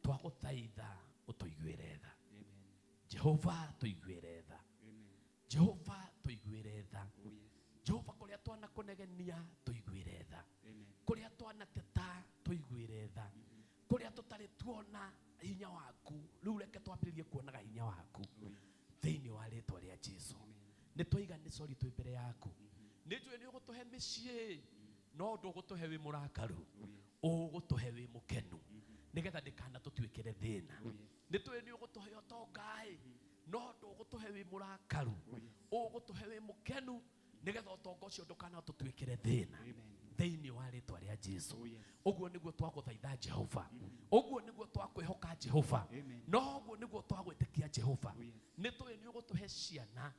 Twagũthaitha ũtũiguĩre tha. Jehova tũiguĩre tha. Jehova tũiguĩre tha. Jehova kũrĩa twanakũnegenia tũiguĩre tha. Kũrĩa twanateta tũiguĩre tha. Kũrĩa tũtarĩ tuona hinya waku rĩu reke twambĩrĩrie kuonaga hinya waku thĩinĩ wa rĩtwa rĩa Jesu. Nĩ twaiga nĩ sorry twĩ mbere yaku. Nĩ njũĩ nĩ ũgũtũhe mĩciĩ no ndũgũtũhe wĩ mũrakaru, ũgũtũhe wĩ mũkenu nĩgetha ndĩkana tũtuĩkĩre thĩna. Nĩ tũĩ nĩ ũgũtũhe ũtonga-ĩ no ndũgũtũhe wĩ mũrakaru, ũgũtũhe wĩ mũkenu nĩgetha ũtonga ũcio ndũkana tũtuĩkĩre thĩna thĩinĩ wa rĩtwa rĩa Jesu. Ũguo nĩguo twagũthaitha Jehova, ũguo nĩguo twakwĩhoka Jehova, no ũguo nĩguo twagwĩtĩkia Jehova. Nĩ tũĩ nĩ ũgũtũhe ciana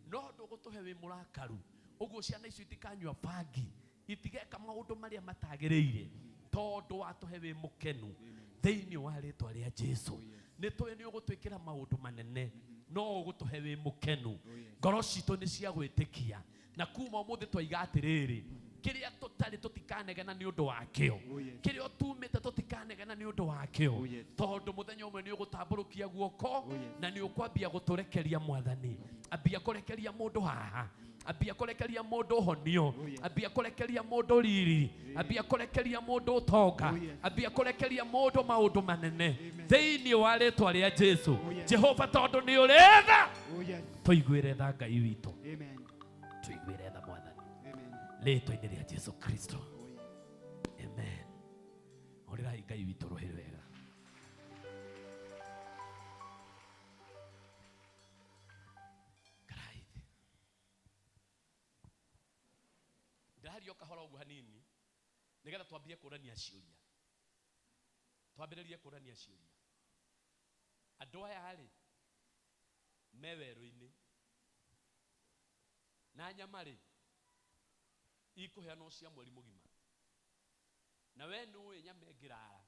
no ndũgũtũhe wĩ mũrakaru, ũguo ciana icio itikanyua bangi, itigeka maũndũ marĩa matagĩrĩire tondũ watũhe wĩ mũkenu thĩinĩ wa rĩtwa rĩa Jesu. Nĩ tũĩ nĩ ũgũtwĩkĩra maũndũ manene no ũgũtũhe wĩ mũkenu. Ngoro citũ nĩ cia gwĩtĩkia na kuma ũmũthĩ twaiga atĩrĩrĩ, kĩrĩa tũtarĩ tũtikanegena nĩ ũndũ wakĩo, kĩrĩa tumĩte tũtikanegena nĩ ũndũ wakĩo, tondũ mũthenya ũmwe nĩ ũgũtambũrũkia guoko na nĩ ũkwambia gũtũrekeria Mwathani. Ambia kũrekeria mũndũ haha, ambia kũrekeria mũndũ ũhonio, ambia kũrekeria mũndũ riri, ambia kũrekeria mũndũ ũtonga, ambia kũrekeria mũndũ maũndũ manene thĩinĩ wa rĩtwa rĩa Jesu. Jehova tondũ nĩ ũrĩ tha, tũiguĩre tha Ngai witũ, tũiguĩre tha Mwathani rĩtwa-inĩ rĩa Jesu Kristo. Amen. Hũrĩrai Ngai witũ rũhĩ wega. Karai thĩ. Ndĩraria o kahora ũguo hanini nĩgetha twambie kũrania ciũria. Twambĩrĩrie kũrania ciũria. Andũ aya rĩ me werũ-inĩ na nyama rĩ ikũheanwo cia mweri mũgima, na we nĩũĩ nyama ĩngĩrara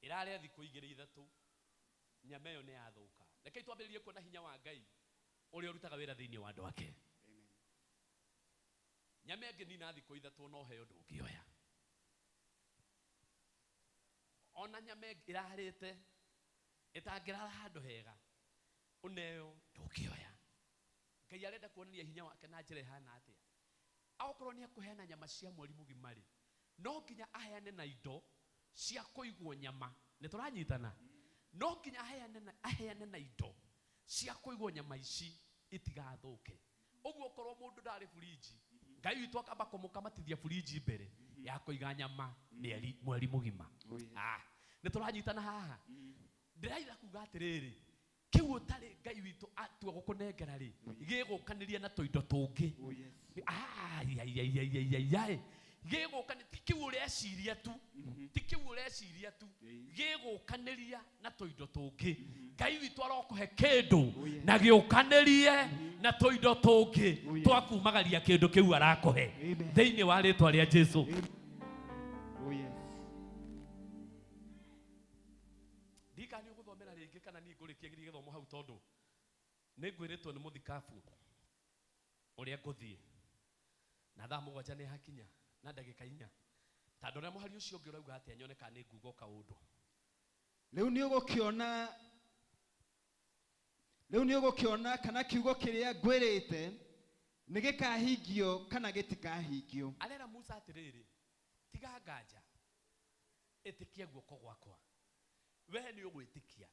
ĩrarĩa thikũ igĩrĩ ithatũ, nyama ĩyo nĩ yathũka. Rekei twambĩrĩrie kuona hinya wa Ngai ũrĩa ũrutaga wĩra thĩinĩ wa andũ ake. Nyama ĩngĩnina thikũ ithatũ no heo ndũngĩoya. Ona nyama ĩrarĩte ĩtangĩrara handũ hega ũneo ndũngĩoya. Ngai arenda kuonania hinya wake na njĩra ĩhana atĩa? Akorwo nĩ akũheana nyama cia mweri mũgima rĩ, no nginya aheane na indo cia kũigwo nyama. Nĩ tũranyitana? No nginya aheane na indo cia kũigwo nyama ici itigathũke. Ũguo okorwo mũndũ ndarĩ burinji, Ngai witũ akamba kũmũkamatithia burinji mbere ya kũiga nyama mweri mũgima. Nĩ tũranyitana haha? Ndĩraitha kuga atĩrĩrĩ, kĩu ũtarĩ Ngai witũ atua gũkũnengera rĩ, gĩgũkanĩria na tũindo tũngĩ. Ai gĩgũkanĩria ti kĩu ũreciria tu, ti kĩu ũreciria tu, gĩgũkanĩria na tũindo tũngĩ. Ngai witũ arokũhe kĩndũ na gĩũkanĩrie na tũindo tũngĩ twakumagaria kĩndũ kĩu arakũhe thĩinĩ wa rĩtwa rĩa Jesu. Ndika nĩ ũgũthomera rĩngĩ kana niĩ ngũrĩkia gĩthomo hau tondũ nĩ ngwĩrĩtwo nĩ mũthikabu ũrĩa ngũthiĩ na thaa 7 nĩ hakinya na ndagĩka 4 tondũ ũrĩa mũhari ũcio ũngĩ ũrauga atĩa nyone kana nĩ nguga kaũndũ. Rĩu nĩ ũgũkĩona kana kiugo kĩrĩa ngwĩrĩte nĩ gĩkahingio kana gĩtikahingio. Arera Musa atĩrĩrĩ, tiga nganja, ĩtĩkia guoko gwakwa. We nĩ ũgwĩtĩkia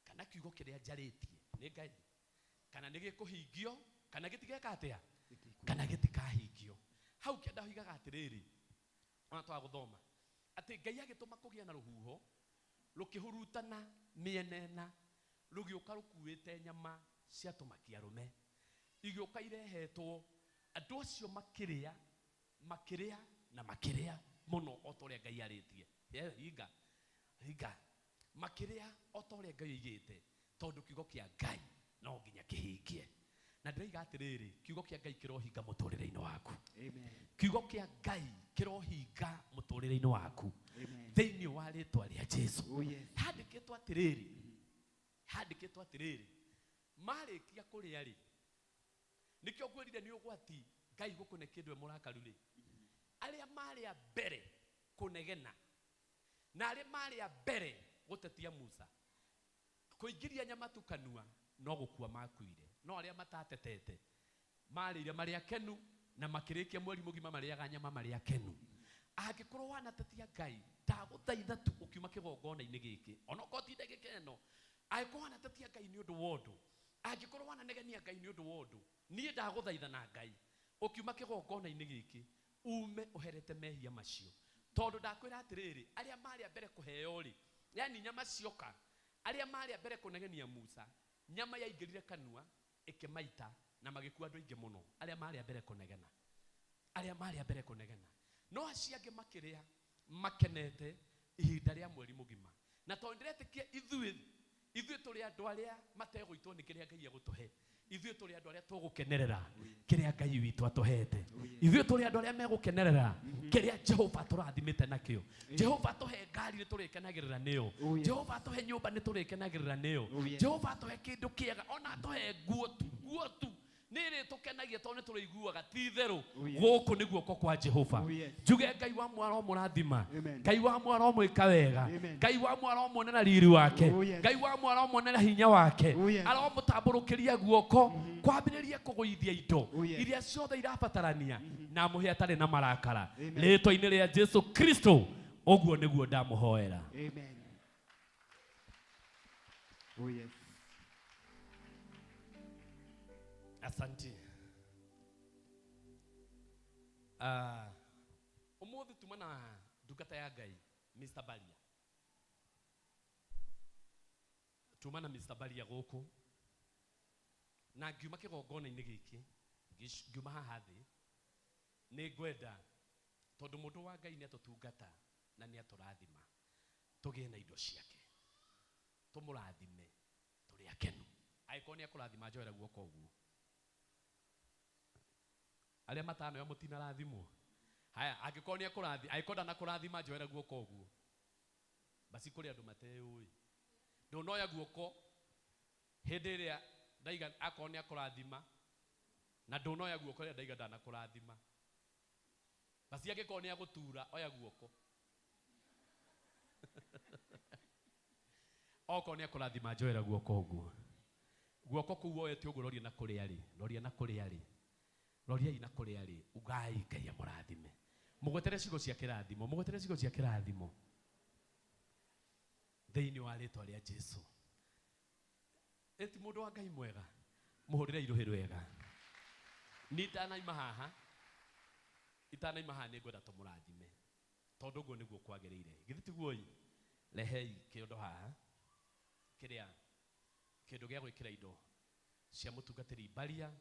kana kiugo kĩrĩa njarĩtie nĩ Ngai kana nĩ gĩkũhingio kana gĩtigeka atĩa kana gĩtikahingio. Hau kĩanda hoigaga atĩrĩrĩ, ona twagũthoma atĩ Ngai agĩtũma kũgĩa na rũhuho rũkĩhurutana mĩena ĩna Rũgĩũka rũkuĩte nyama cia tũmakia arũme. Igĩũka irehetwo andũ acio makĩrĩa makĩrĩa na makĩrĩa mũno o ta ũrĩa Ngai arĩtie. Hinga hinga makĩrĩa o ta ũrĩa Ngai oigĩte tondũ kiugo kĩa Ngai no nginya kĩhingie. Na ndĩroiga atĩrĩrĩ, kiugo kĩa Ngai kĩrohinga mũtũrĩre-inĩ waku. Amen. Kiugo kĩa Ngai kĩrohinga mũtũrĩre-inĩ waku. Amen. Thĩinĩ wa rĩtwa rĩa Jesu. Oh yes. Handĩkĩtwo atĩrĩrĩ, handĩkĩtwo atĩrĩrĩ, marĩkia kũrĩa rĩ, nĩkĩo ngwĩrire nĩ ũgwati Ngai gũkũne kĩndũ e mũrakaru rĩ. Arĩa marĩ a mbere kũnegena na arĩa marĩ a mbere gũtetia Musa kũingĩria nyama tu kanua no gũkua makuire. No arĩa matatetete marĩire marĩ akenu na makĩrĩkia mweri mũgima marĩaga nyama marĩ akenu. Angĩkorwo wanatetia Ngai, ndagũthaitha tu ũkiuma kĩgongona-inĩ gĩkĩ onokorwo ti ndagĩka ĩno, angĩkorwo wanatetia Ngai nĩ ũndũ wa ũndũ, angĩkorwo wananegenia Ngai nĩ ũndũ wa ũndũ, niĩ ndagũthaitha na Ngai ũkiuma kĩgongona-inĩ gĩkĩ ume ũherete mehia macio. Tondũ ndakwĩra atĩrĩrĩ, arĩa marĩ a mbere kũheo rĩ, yani nyama cioka, arĩa marĩ a mbere kũnegenia Musa, nyama yaingĩrire kanua ĩkĩmaita na magĩkua andũ aingĩ mũno, arĩa marĩ a mbere kũnegena, arĩa marĩ a mbere kũnegena. No acio angĩ makĩrĩa makenete ihinda rĩa mweri mũgima. Na tondũ ndĩretĩkia ithuĩ tũrĩ andũ arĩa mategũitwo nĩ kĩrĩa Ngai egũtũhe. Ithuĩ tũrĩ andũ arĩa tũgũkenerera kĩrĩa Ngai witũ atũhete. Ithuĩ tũrĩ andũ arĩa megũkenerera kĩrĩa Jehova atũrathimĩte nakĩo. Jehova atũhe ngari nĩ tũrĩkenagĩrĩra nĩyo. Jehova atũhe nyũmba nĩ tũrĩkenagĩrĩra nĩyo. Jehova atũhe kĩndũ kĩega, ona atũhe nguo tu, nguo tu nĩ ĩrĩtũkenagia tondũ nĩ tũrĩiguaga ti itherũ gũkũ nĩ guoko kwa Jehova. Njuge Ngai wa mwara ũmũrathima, Ngai wa mwara ũmwĩka wega, Ngai wa mwara ũmuonera riri wake, Ngai wa mwara ũmuonera hinya wake, aromũtambũrũkĩria guoko kwambĩrĩria kũgũithia indo iria ciothe irabatarania na amũhe atarĩ na marakara. Rĩtwa-inĩ rĩa Jesu Kristo, ũguo nĩguo ndamũhoera. Amen. Oh yes. Asante. Umuthi tuma na ndungata ya Ngai Mr. Baria. Tuma na Mr. Baria gũkũ na ngiuma kĩgongona-inĩ gĩkĩ, ngiuma haha thĩ, nĩ ngwenda tondũ mũndũ wa Ngai nĩ atũtungata na nĩ atũrathima, tũgĩe na indo ciake, tũmũrathime tũrĩ akenu. Angĩkorwo nĩ akũrathima njoera guoko ũguo. Arĩa matano ya mũtinarathimwo. Haya, angĩkorwo nĩ akũrathi, angĩkorwo ndanakũrathima njoera guoko ũguo. Basi kũrĩ andũ mateyũĩ. Ndũnoya guoko hĩndĩ ĩrĩa ndaiga akorwo nĩ akũrathima, na ndũnoya guoko rĩrĩa ndaiga ndanakũrathima. Basi angĩkorwo nĩ agũtura oya guoko. Okorwo nĩ akũrathima njoera guoko ũguo. Guoko kũu woete ũguo roria na kũrĩa rĩ, roria na kũrĩa rĩ. Roria na kũrĩa rĩ, ugai Ngai amũrathime. Mũgwetere ciugo cia kĩrathimo, mũgwetere ciugo cia kĩrathimo. Thĩinĩ wa rĩtwa rĩa Jesu. Ĩti mũndũ wa Ngai mwega, mũhũrĩre irũhĩ rwega. Ni ndanaima haha, itanaima haha nĩ ngwenda tũmũrathime. Tondũ ũguo nĩguo kwagĩrĩire. Githĩ tiguo ĩ? Rehei kĩondo haha, kĩrĩa kĩndũ gĩa gwĩkĩra indo cia mũtungatĩri Baria,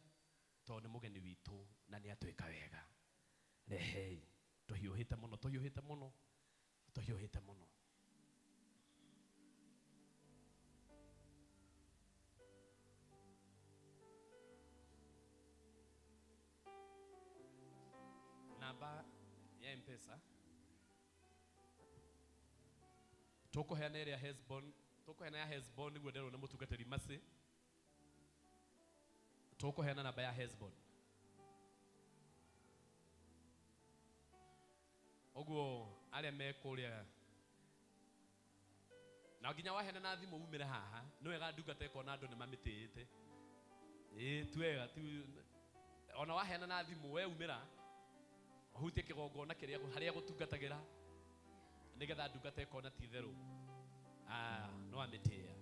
tondũ nĩ mũgeni witũ na nĩ atwĩka wega. Rehei, tũhiũhĩte mũno, tũhiũhĩte mũno, tũhiũhĩte mũno. Namba ya M-Pesa tũkũheana ĩrĩa Hesbon, tũkũheana ya Hesbon nĩguo nderwo nĩ mũtungatĩri Mercy. Tũkũheana namba ya Hesbon. Ũguo arĩa me kũrĩa na nginya waheana na thimũ umĩre haha, nĩ wega ndungata ĩkona andũ nĩ mamĩtĩĩte. Ĩĩ ti wega, ti ona waheana na thimũ we umĩra ũhutie kĩgongona kĩrĩa harĩa gũtungatagĩra nĩgetha ndungata ĩkona ti itherũ no amĩtĩĩa.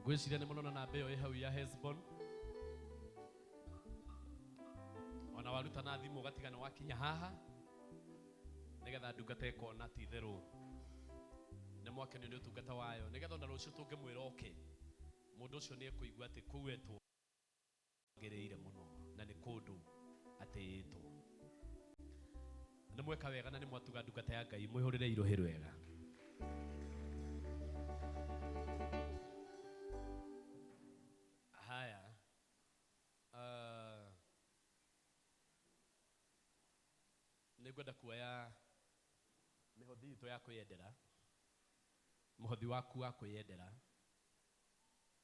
Ngwĩciria nĩ mũrona namba ĩyo ĩ hau ya Hesbon. Ona waruta na thimũ ũgatiga nĩ wakinya haha nĩgetha ndungata ĩkona ti itherũ nĩ mwakenio nĩ ũtungata wayo, nĩgetha ona rũciũ tũngĩmwĩra oke mũndũ ũcio nĩ ekũigua atĩ kũu etwo agĩrĩire mũno na nĩ kũndũ atĩĩtwo. Nĩ mweka wega na nĩ mwatuga ndungata ya Ngai, mwĩhũrĩre irohĩ rwega. Haya, nĩ ngwenda kuoya mĩhothi itũ ya kwĩyendera, mũhothi waku wa kwĩyendera,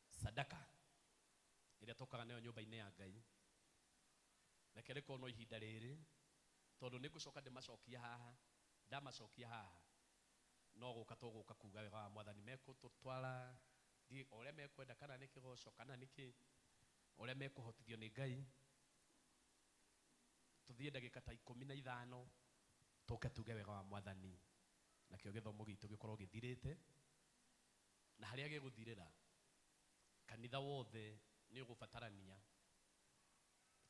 sadaka ĩrĩa tũkaga nayo nyũmba-inĩ ya Ngai. Reke rĩkorwo no ihinda rĩrĩ, tondũ nĩ ngũcoka ndĩmacokie haha, ndamacokia haha no gũka tũgũka kuga wega wa Mwathani, mekũtũtwara o ũrĩa mekwenda, kana nĩ kĩgoco kana nĩ kĩ, ũrĩa mekũhotithio nĩ Ngai. Tũthiĩ ndagĩka ta 15 tũke tuge wega wa Mwathani, nakĩo gĩthomo gitũ gĩkorwo gĩthirĩte, na harĩa gĩgũthirĩra kanitha wothe nĩ ũgũbatarania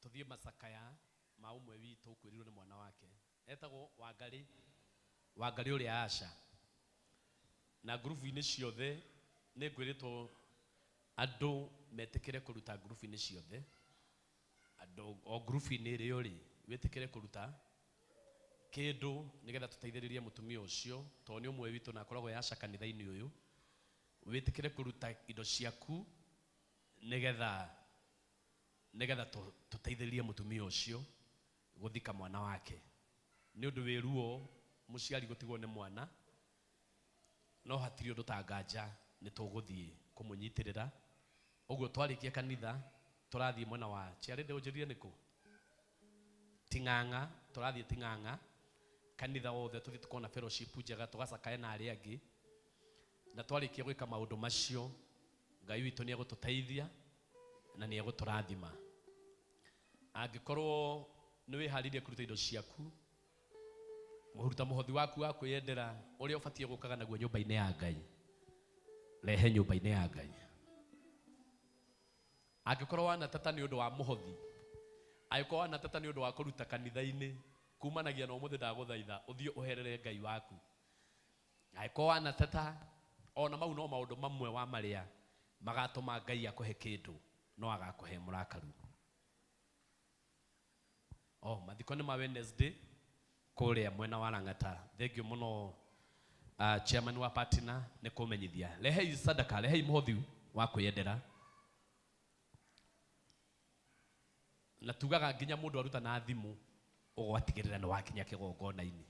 tũthiĩ macakaya ma ũmwe witũ ũkuĩrĩirwo nĩ mwana wake etagwo Wangarĩ, Wangarĩ ũrĩa Asha. Na ngurubu-inĩ ciothe nĩ ngwĩrĩtwo andũ metĩkĩre kũruta ngurubu-inĩ ciothe, andũ o ngurubu-inĩ ĩrĩa ũrĩ wĩtĩkĩre kũruta kĩndũ nĩgetha tũteithĩrĩrie mũtumia ũcio, tondũ nĩ ũmwe witũ na akoragwo Asha kanitha-inĩ ũyũ. Wĩtĩkĩre kũruta indo ciaku nĩgetha tũteithĩrĩrie mũtumia ũcio gũthika mwana wake. Nĩ ũndũ wĩ ruo mũciari gũtigwo nĩ mwana, no hatirĩ ũndũ ta nganja nĩ tũgũthiĩ kũmũnyitĩrĩra. Ũguo twarĩkia kanitha tũrathiĩ mwena wa Chiarĩndĩ, ũnjĩrire nĩkũ? Ting'ang'a, tũrathiĩ Ting'ang'a kanitha wothe tũthiĩ tukona fellowship njega, tũgacakae na arĩa angĩ. Na twarĩkia gwĩka maũndũ macio, Ngai witũ nĩ egũtũteithia na nĩ egũtũrathima. Angĩkorwo nĩ wĩharĩirie kũruta indo ciaku, mũruta mũhothi waku wa kwĩyendera ũrĩa ũbatiĩ gũkaga naguo nyũmba-inĩ ya Ngai, rehe nyũmba-inĩ ya Ngai. Angĩkorwo wanateta nĩ ũndũ wa mũhothi, angĩkorwo wanateta nĩ ũndũ wa kũruta kanitha-inĩ, kumanagia na ũmũthĩ ndagũthaitha ũthiĩ ũherere Ngai waku. Angĩkorwo wanateta, ona mau no maũndũ mamwe wa marĩa magatũma Ngai akũhe kĩndũ, no agakũhe mũrakaru. Oh, mathiko nĩ ma Wednesday kũrĩa mwena wa Lang'ata. Thank you mũno chairman wa partner nĩ kũmenyithia. Rehei sadaka, rehei mũhothi wa kwĩyendera. Na tugaga nginya mũndũ aruta na thimũ ũgwatigĩrĩra nĩ wakinya kĩgongona-inĩ.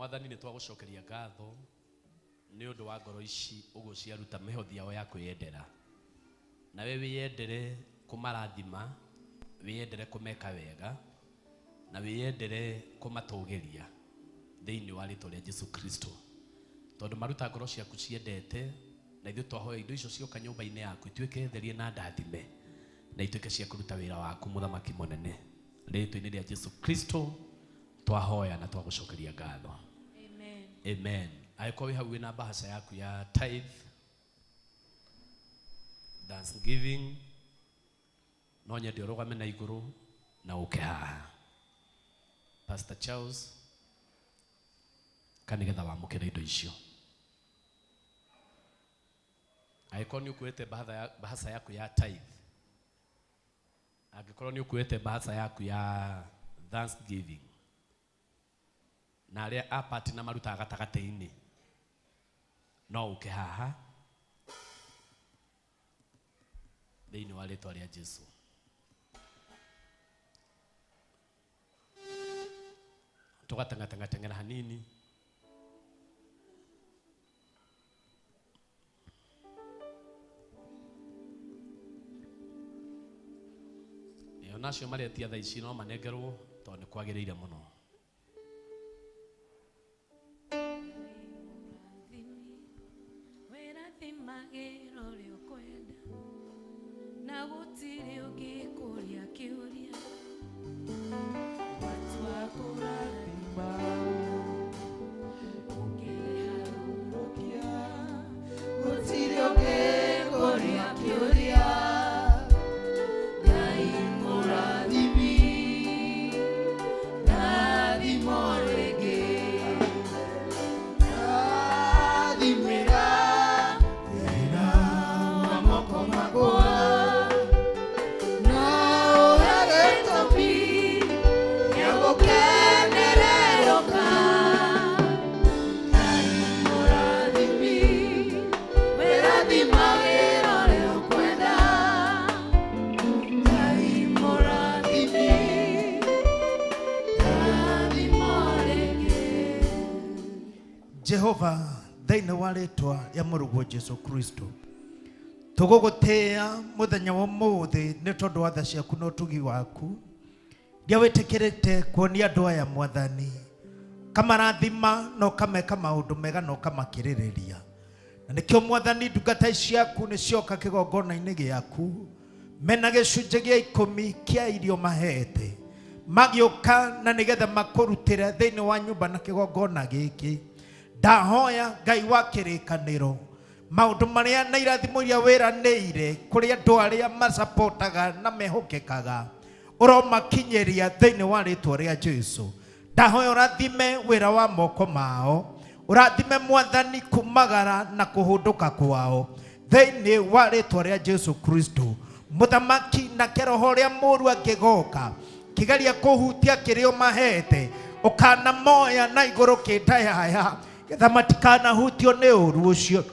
Mwathani nĩ twagũcokeria ngatho nĩ ũndũ wa ngoro ici ũguo ciaruta mĩhothi yao ya kwĩyendera. Nawe wĩyendere kũmarathima, wĩyendere kũmeka wega, na wĩyendere kũmatũgĩria thĩinĩ wa rĩtwa rĩa Jesu Kristo. Tondũ maruta ngoro ciaku ciendete, na ithuĩ twahoya indo icio cioka nyũmba-inĩ yaku ituĩke therie na ndathime, na ituĩke cia kũruta wĩra waku mũthamaki mũnene. Rĩtwa-inĩ rĩa Jesu Kristo twahoya na twagũcokeria ngatho. Amen. Amen. Angĩkorwo wĩ hau wĩna mbahaca yaku ya tithe, thanksgiving, no nyende ũrũgame na igũrũ na ũke haha. Pastor Charles, ka nĩgetha wamũkĩre indo icio. Angĩkorwo nĩ ũkuĩte bahaca yaku ya tithe, angĩkorwo nĩ ũkuĩte bahaca yaku ya thanksgiving, na arĩa a party na marutaga gatagatĩ-inĩ, no ũke haha thĩinĩ wa rĩtwa rĩa Jesu. Tũgatengatengateng'era hanini. Ĩyo nacio maretia thaa ici no manengerwo tondũ nĩ kwagĩrĩire mũno. Wĩrathimagĩra ũrĩa ũkwenda, na gũtirĩ ũngĩkũria kĩũria. Watua kũrathima, ũngĩharũrũkia, Gũtirĩ ũngĩkũria kĩũria. Ngai mũrathimi, rathimo rĩngĩ. Rathimĩra wĩra wa moko makwa, na ũhe gĩtũmi gĩa gũkenererũka. Ngai mũrathimi, wĩrathimagĩra ũrĩa ũkwenda. Ngai mũrathimi, rathimo rĩngĩ. Jehova thĩinĩ wa rĩtwa rĩa mũrũguo Jesu Kristo, tũgũgũtĩĩa mũthenya wa ũmũthĩ nĩ tondũ wa tha ciaku na ũtugi waku iria wĩtĩkĩrĩte kuonia andũ aya Mwathani, kamarathima na ũkameka maũndũ mega na ũkamakĩrĩrĩria. Na nĩkĩo Mwathani ndungata ciaku nĩ cioka kĩgongona-inĩ gĩaku mena gĩcunjĩ gĩa 10 kĩa irio mahete, magĩũka na nĩgetha makũrutĩre thĩinĩ wa nyũmba na kĩgongona gĩkĩ. Ndahoya Ngai wa kĩrĩkanĩro, maũndũ marĩa na irathimo iria wĩranĩire kũrĩ andũ arĩa macapotaga na mehokekaga, ũromakinyĩria thĩinĩ wa rĩtwa rĩa Jesu. Ndahoya ũrathime wĩra wa moko mao, ũrathime Mwathani kumagara na kũhũndũka kwao thĩinĩ wa rĩtwa rĩa Jesu Kristo. Mũthamaki na kĩroho ũrĩa mũũru angĩgoka kĩgeria kũhutia kĩrĩa ũmahete, ũkanamoya na igũrũ kĩndayaya, getha matikanahutio nĩ ũũru ũcio.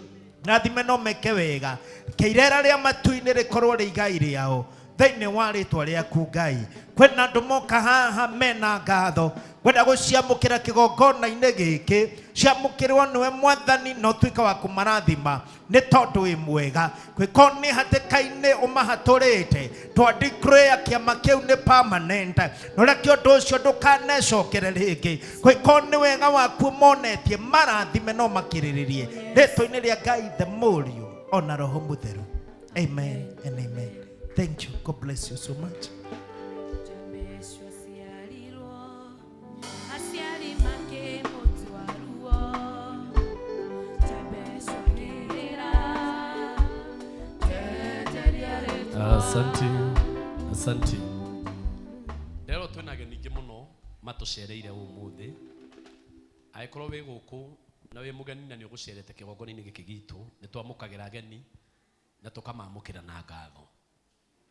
Rathime no meke wega, kĩirera rĩa matu-inĩ rĩkorwo rĩ igai rĩao thĩinĩ wa rĩtwa rĩaku Ngai. Kwĩna andũ moka haha mena ngatho, kwenda gũciamũkĩra kĩgongona-inĩ gĩkĩ, ciamũkĩrwo nĩwe Mwathani na ũtuĩke wa kũmarathima nĩ tondũ wĩ mwega. Kwĩkorwo nĩ hatĩka-inĩ ũmahatũrĩte, twa declare kĩama kĩu nĩ permanent, na ũreke ũndũ ũcio ndũkanecokere rĩngĩ. Kwĩkorwo nĩ wega waku monetie, marathime no makĩrĩrĩrie rĩtwa-inĩ rĩa Ngai the Mũriũ ona Roho Mũtheru. Amen and amen. Thank you. God bless you so much. Jabesh aciarirwo, aciari makĩmũtua ruo. Jabesh akĩrĩra, njejeria rĩtwa. Asante, asante. Rero twĩna ageni aingĩ mũno matũcereire ũmũthĩ. Angĩkorwo wĩ gũkũ na wĩ mũgeni na nĩ ũgũcerete kĩgongona-inĩ gĩkĩ gitũ, nĩ twamũkagĩra ageni na tũkamamũkĩra na ngatho.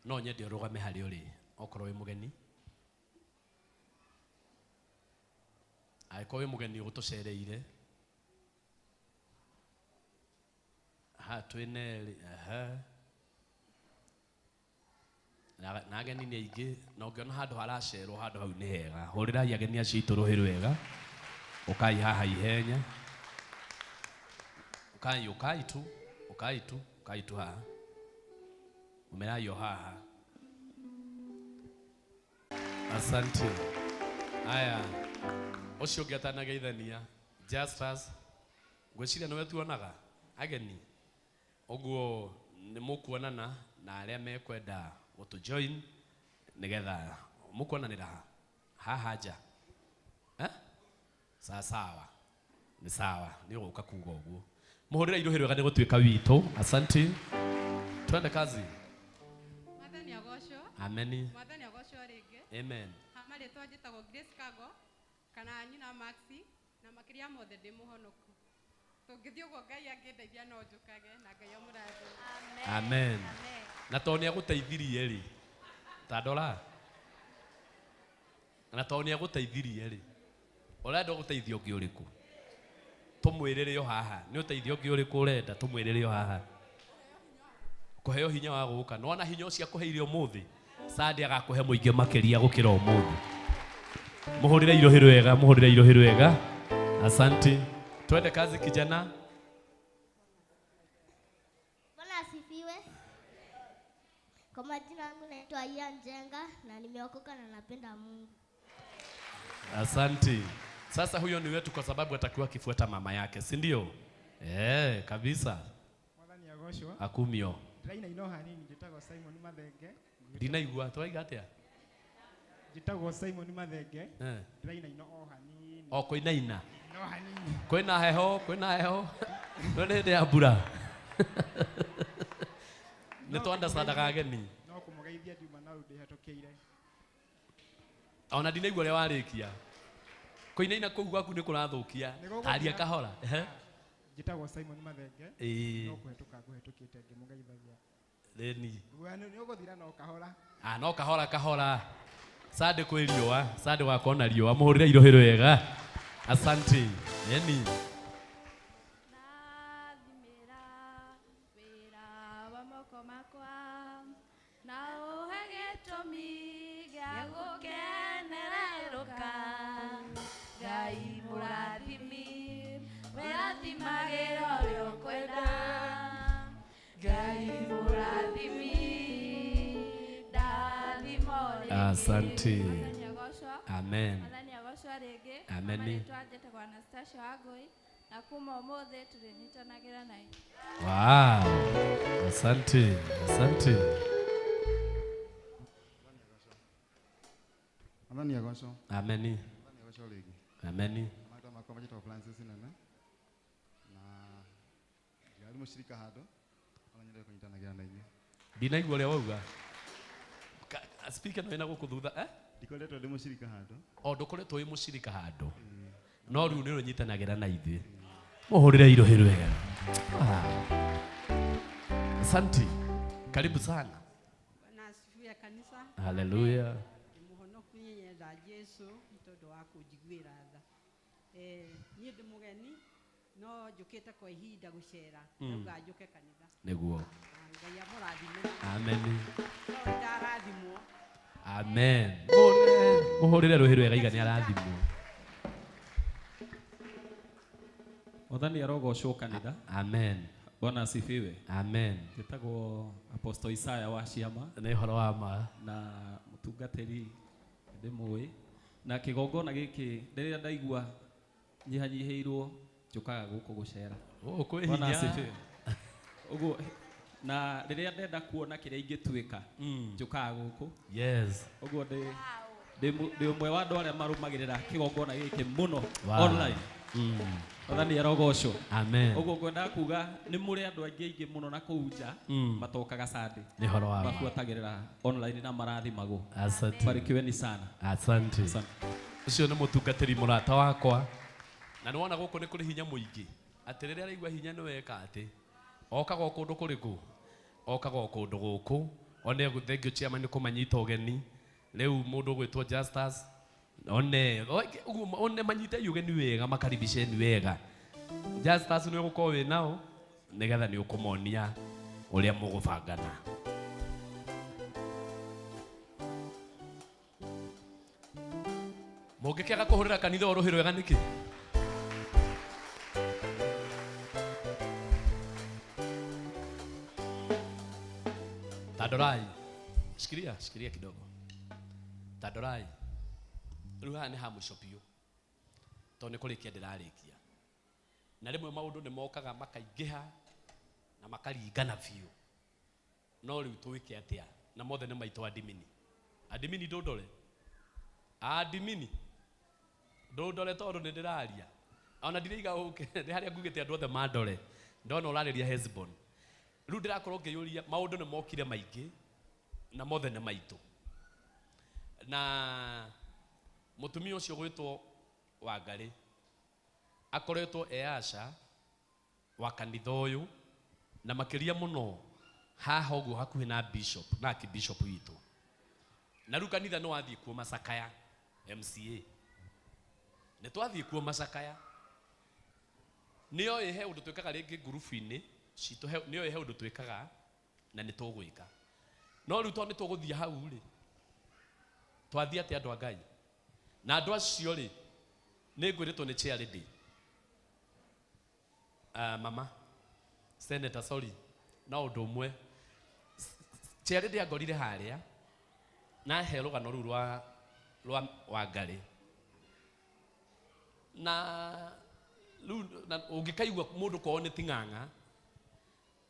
No nyende ũrũgame harĩa ũrĩ okorwo wĩ mũgeni. Angĩkorwo wĩ mũgeni ũgũtũcereire, haha twĩna erĩ, aha. Na ageni nĩ aingĩ, na ũngĩona handũ haracerwo handũ hau nĩ hega. Hũrĩrai ageni acio aitũ rũhĩ rwega. Ukai haha ihenya. Ukai ukai tu, ukai tu, ukai tu haha. Umerayo haha. Asante. Aya. Ucio ũngĩ atanageithania Justus ngwĩciria nĩwe tuonaga ageni ũguo nĩ mũkuonana na arĩa mekwenda gũtũ join nĩgetha mũkuonanĩra ha haha nja eh? Sawa sawa nĩ sawa nĩ ũgũka kuga ũguo mũhũrĩre iruhĩ rwega nĩ gũtuĩka witũ. Asante, twende kazi. Mwathani agocwo. Ameni. Mwathani agocwo rĩngĩ. Amen. Marĩtwa njĩtagwo Grace Kago kana nyina Maxi na makĩria mothe ndĩ mũhonoku. Tũngĩthiĩ ũguo Ngai angĩndeithia no njũkage na Ngai amũrathime. Amen. Na tondũ nĩ agũteithirie rĩ, ta ndora, na tondũ nĩ agũteithirie rĩ, ũrenda ũteithio ũngĩ ũrĩkũ? Tũmwĩrĩre o haha. Nĩ ũteithio ũngĩ ũrĩkũ ũrenda? Tũmwĩrĩre o haha. Kũheo hinya wa gũka. Nĩwona hinya ũcio akũheire ũmũthĩ, Sunday agakũhe mũingĩ makĩria gũkĩra ũmũthĩ. Mũhũrĩre irohĩ rwega, mũhũrĩre irohĩ rwega. Asante. Twende kazi kijana. Bwana asifiwe. Kwa majina yangu naitwa Ian Njenga na nimeokoka na napenda Mungu. Asante. Sasa huyo ni wetu kwa sababu atakuwa akifuata mama yake, si ndio? Kabisa. Mwathani agocwo. Akumio. Ndĩraina ino hanini njĩtagwo Simon Mathenge. Ndinaigua, twaiga atia? Njĩtagwo Simon Mathenge. Ndĩraina ino o hanini. O kũinaina. No hanini. Kwĩna heho, kwĩna heho. No nĩ hĩndĩ ya mbura. Nĩ twandacandaga ageni. No kũmũgeithia ndiuma na rĩu ndĩhetũkĩire. Ona ndinaigua ũrĩa warĩkia. Kũinaina kũu gwaku nĩ kũrathũkia. Taria kahora. Njĩtagwo Simon Mathenge. No kũhetũka ngũhetũkĩte ngĩmũgeithagia. Thĩni. Nĩ ũgũthira no kahora. Ah, no kahora kahora. Sande kwĩ riũa, sande wakona riũa, mũhũrĩre irohĩ rwega. Asante. Eni. Ndathimĩra wĩra wa moko makwa na ũhe gĩtũmi gĩa gũkenererũka. Ngai mũrathimi, wĩrathimagĩra ũrĩa ũkwenda. Ngai mũrathimi, ndathima ũrĩa. Asante. Amen. Mwathani agocwo rĩngĩ. Amen. Marĩtwa njĩtagwo Anastasia Wangũi na kuma ũmũthĩ tũrĩnyitanagĩra na inyuĩ. Wow. Asante. Asante. Mwathani agocwo. Amen. Mwathani agocwo rĩngĩ. Amen. Marĩtwa makwa njĩtagwo Francis Nene na ndirarĩ mũcirika handũ ona nyendete kũnyitanagĩra na inyuĩ. Ndinaigua ũrĩa wauga. Speaker no ĩna gũkũ thutha, eh? Ndikoretwo ndĩ mũcirika handũ. O ndũkoretwo wĩ mũcirika handũ. No rĩu nĩ ũrĩnyitanagĩra na ithuĩ. Mũhũrĩre irohĩ rwega. Asante. Karibu sana. Bwana asifiwe kanisa. Hallelujah. Ndĩ mũhonoku nyenda Jesu nĩ tondũ wa kũnjiguĩra tha. Niĩ ndĩ mũgeni no njũkĩte kwa ihinda gũcera. Ndauga njũke kanitha. Nĩguo. Ngai amũrathime. Amen. No ndarathimwo. Amen. Mũhũrĩre rũhĩ rwega iga nĩ arathimwo. Mwathani arogocwo kanitha. Amen. Bwana asifiwe. Amen. Njĩtagwo Apostle Isaiah wa Ciama. Nĩ ũhoro wa ma. Na mũtungatĩri ndĩmũĩ. Na kĩgongona gĩkĩ rĩrĩa ndaigua nyihanyihĩirwo njũkaga gũkũ gũcera. Kwĩ Bwana hinya. asifiwe. Ũguo na rĩrĩa ndenda kuona kĩrĩa ingĩtuĩka njũkaga gũkũ. Yes. Ũguo ndĩ ũmwe wa andũ arĩa marũmagĩrĩra kĩgongona gĩkĩ mũno Wow. online. Mwathani arogocwo. Amen. Ũguo ngwendaga kuga nĩ mũrĩ andũ aingĩ aingĩ mũno na kũu nja matokaga Sunday. Nĩ ũhoro wa ma. Mabuatagĩrĩra online na marathimagwo. Asante. Barikiweni sana. Asante. Asante. Ũcio nĩ mũtungatĩri mũrata wakwa. Na nĩwona gũkũ nĩ kũrĩ hinya mũingĩ. Atĩ rĩrĩa araigua hinya nĩ weka atĩ okaga o kũndũ kũrĩkũ? Okaga o kũndũ gũkũ. One thengio chairman nĩ kũmanyita ũgeni. Rĩu mũndũ ũgwĩtwo Justus one ũguo one manyite ũgeni wega makaribiceni wega. Justus nĩ ũgũkorwo wĩ nao nĩgetha nĩ ũkũmonia ũrĩa mũgũbangana. Mũngĩkĩaga kũhũrĩra kanitha o rũhĩ rwega nĩkĩ? Tadorai. Shikilia, shikilia kidogo. Tadorai. Rĩu haha nĩ ha mũico biũ tondũ nĩ kũrĩkia ndĩrarĩkia. Na rĩmwe maũndũ nĩ mokaga makaingĩha na makaringana biũ. No rĩu twĩke atĩa? Na mothe nĩ maitũ adimini. Adimini ndũndore. Adimini ndũndore tondũ nĩ ndĩraria. Ona ndiraiga ũke nĩ harĩa ngugĩte andũ othe mandore. Ndona ũrarĩria Hesbon. Rĩu ndĩrakorwo ngĩyũria maũndũ nĩ mokire maingĩ na mothe nĩ maitũ. Na mũtumia ũcio gwĩtwo Wangarĩ akoretwo e Asha wa kanitha ũyũ na makĩria mũno haha ũguo hakuhĩ na bishop na archbishop witũ. Na rĩu kanitha nĩ wathiĩ kuo Macakaya MCA. Nĩ twathiĩ kuo Macakaya. Nĩoĩ he ũndũ twĩkaga rĩngĩ ngurubu-inĩ citũ, nĩoĩ he ũndũ twĩkaga na nĩ tũgwĩka. No rĩu tondũ nĩ tũgũthiĩ hau rĩ, twathiĩ atĩa andũ a Ngai? Na andũ acio rĩ, nĩ ngwĩrĩtwo nĩ chairlady. Mama, senator, sorry, no ũndũ ũmwe. Chairlady angorire harĩa na he rũgano rũu rwa Wangarĩ. Na rĩu ũngĩkaigua mũndũ kwao nĩ ting'ang'a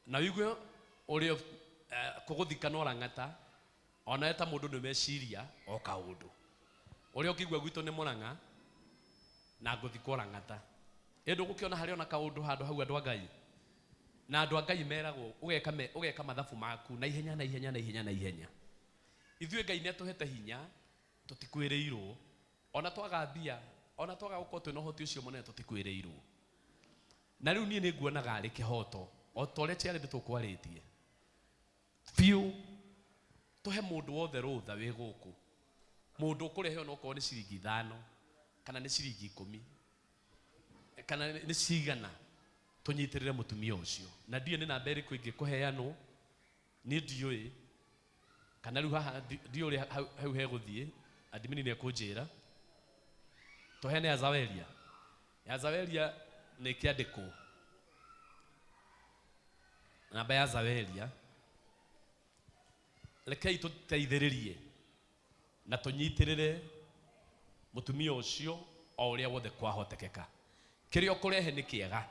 na ũigue ũrĩa kũgũthika no rang'ata ona ta mũndũ nĩ meciria o kaũndũ. Ũrĩa ũkĩigua gwitũ nĩ Mũrang'a na ngũthikwo rang'ata. Ĩ ndũgũkĩona harĩa ona kaũndũ handũ hau andũ a Ngai. Na andũ a Ngai meragwo ũgeka mathabu maku na ihenya na ihenya na ihenya na ihenya. Ithuĩ Ngai nĩ atũhete hinya tũtikwĩrĩirwo. Ona twaga mbia, ona twaga gũkorwo twĩna ũhoti ũcio mũnene tũtikwĩrĩirwo. Na rĩu niĩ nĩ nguonaga arĩ kĩhoto o ta ũrĩa chairlady tũkwarĩtie. Biũ tũhe mũndũ wothe rũtha wĩ gũkũ. Mũndũ ũkũrehe ona okorwo nĩ ciringi 5 kana nĩ ciringi 10 kana nĩ cigana tũnyitĩrĩre mũtumia ũcio. Na ndiũĩ nĩ namba ĩrĩkũ ĩngĩkũheanwo, niĩ ndiũĩ kana rĩu haha ndiũĩ ũrĩa hau hegũthiĩ, admini nĩ ekũnjĩra. Tũheane ya Zaweria. Ya Zaweria nĩ ĩkĩandĩkwo. Namba ya Zaweria. Rekei tũteithĩrĩrie na tũnyitĩrĩre mũtumia ũcio o ũrĩa wothe kwahotekeka. Kĩrĩa ũkũrehe nĩ kĩega.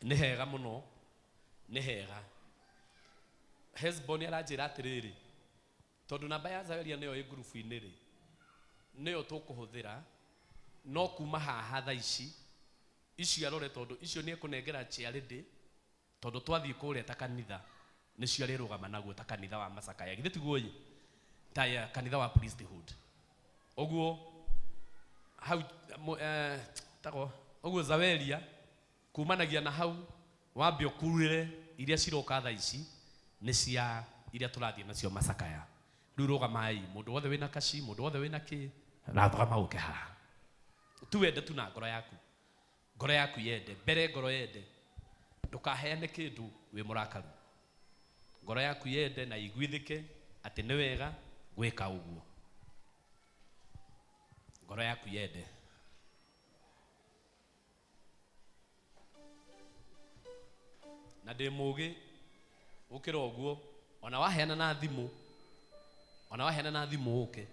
Nĩ hega mũno, nĩ hega. Hesbon aranjĩra atĩrĩrĩ, tondũ namba ya Zaweria nĩyo ĩ ngurubu-inĩ rĩ, nĩyo tũkũhũthĩra, no kuma haha thaa ici, icio arore tondũ icio nĩ ekũnengera chairlady, tondũ twathiĩ kũrĩa ta kanitha, nĩcio arĩrũgama naguo ta kanitha wa Macakaya. Githĩ tiguo ĩ? Ta ya kanitha wa priesthood. Ũguo hau tago ũguo Zaweria kumanagia na hau wambe ũkurĩre iria ciroka thaa ici nĩ cia iria tũrathiĩ nacio Macakaya. Rĩu rũgamai, mũndũ wothe wĩna kaci, mũndũ wothe wĩna kĩ, rũgama ũke haha. Tu wende tu na ngoro yaku. Ngoro yaku yende, mbere ngoro yende. Ndũkaheane kĩndũ wĩ mũrakaru. Ngoro yaku yende na iguithĩke atĩ nĩ wega gwĩka ũguo. Ngoro yaku yende. Na ndĩ mũgĩ gũkĩra ũguo, ona waheana na thimũ, ona waheana na thimũ ũke.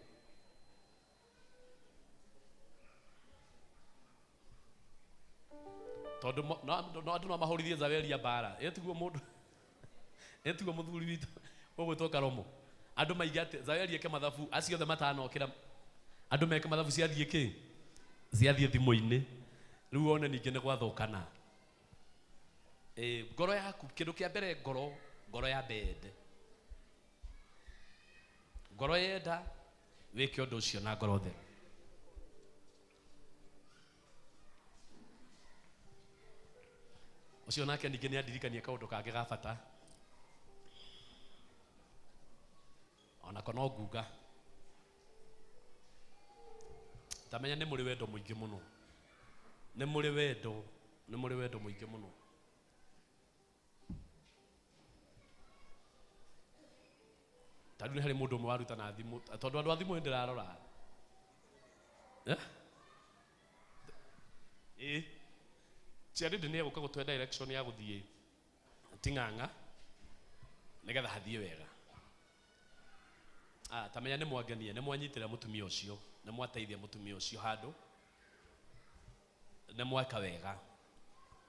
Tondũ no andũ no mahũrithie Zaweria mbara. Ĩ tiguo mũndũ, ĩ tiguo mũthuri witũ ũgwĩtwo Karomo. Andũ maige atĩ Zaweria eke mathabu, acio othe matanokĩra, andũ meke mathabu ciathiĩ kĩ? Ciathiĩ thimũ-inĩ. Rĩu wone ningĩ nĩ gwathũkana. Ngoro yaku, kĩndũ kĩa mbere ngoro, ngoro ya mbende. Ngoro yenda, wĩke ũndũ ũcio na ngoro theru. Ũcio nake ningĩ nĩ andirikania kaũndũ kangĩ ga bata. Onako no nguga. Tamenya nĩ mũrĩ wendo mũingĩ mũno. Nĩ mũrĩ wendo, nĩ mũrĩ wendo mũingĩ mũno. Ta rĩu nĩ harĩ mũndũ ũmwe waruta na thimũ, tondũ andũ a thimũ nĩ ndĩrarora. Eh? Ĩ. Chairlady nĩ egũka gũtũhe direction ya gũthiĩ Ting'ang'a nĩgetha hathiĩ wega. Ah, ta menya nĩ mwangenia, nĩ mwanyitĩra mũtumia ũcio, nĩ mwateithia mũtumia ũcio handũ, nĩ mweka wega.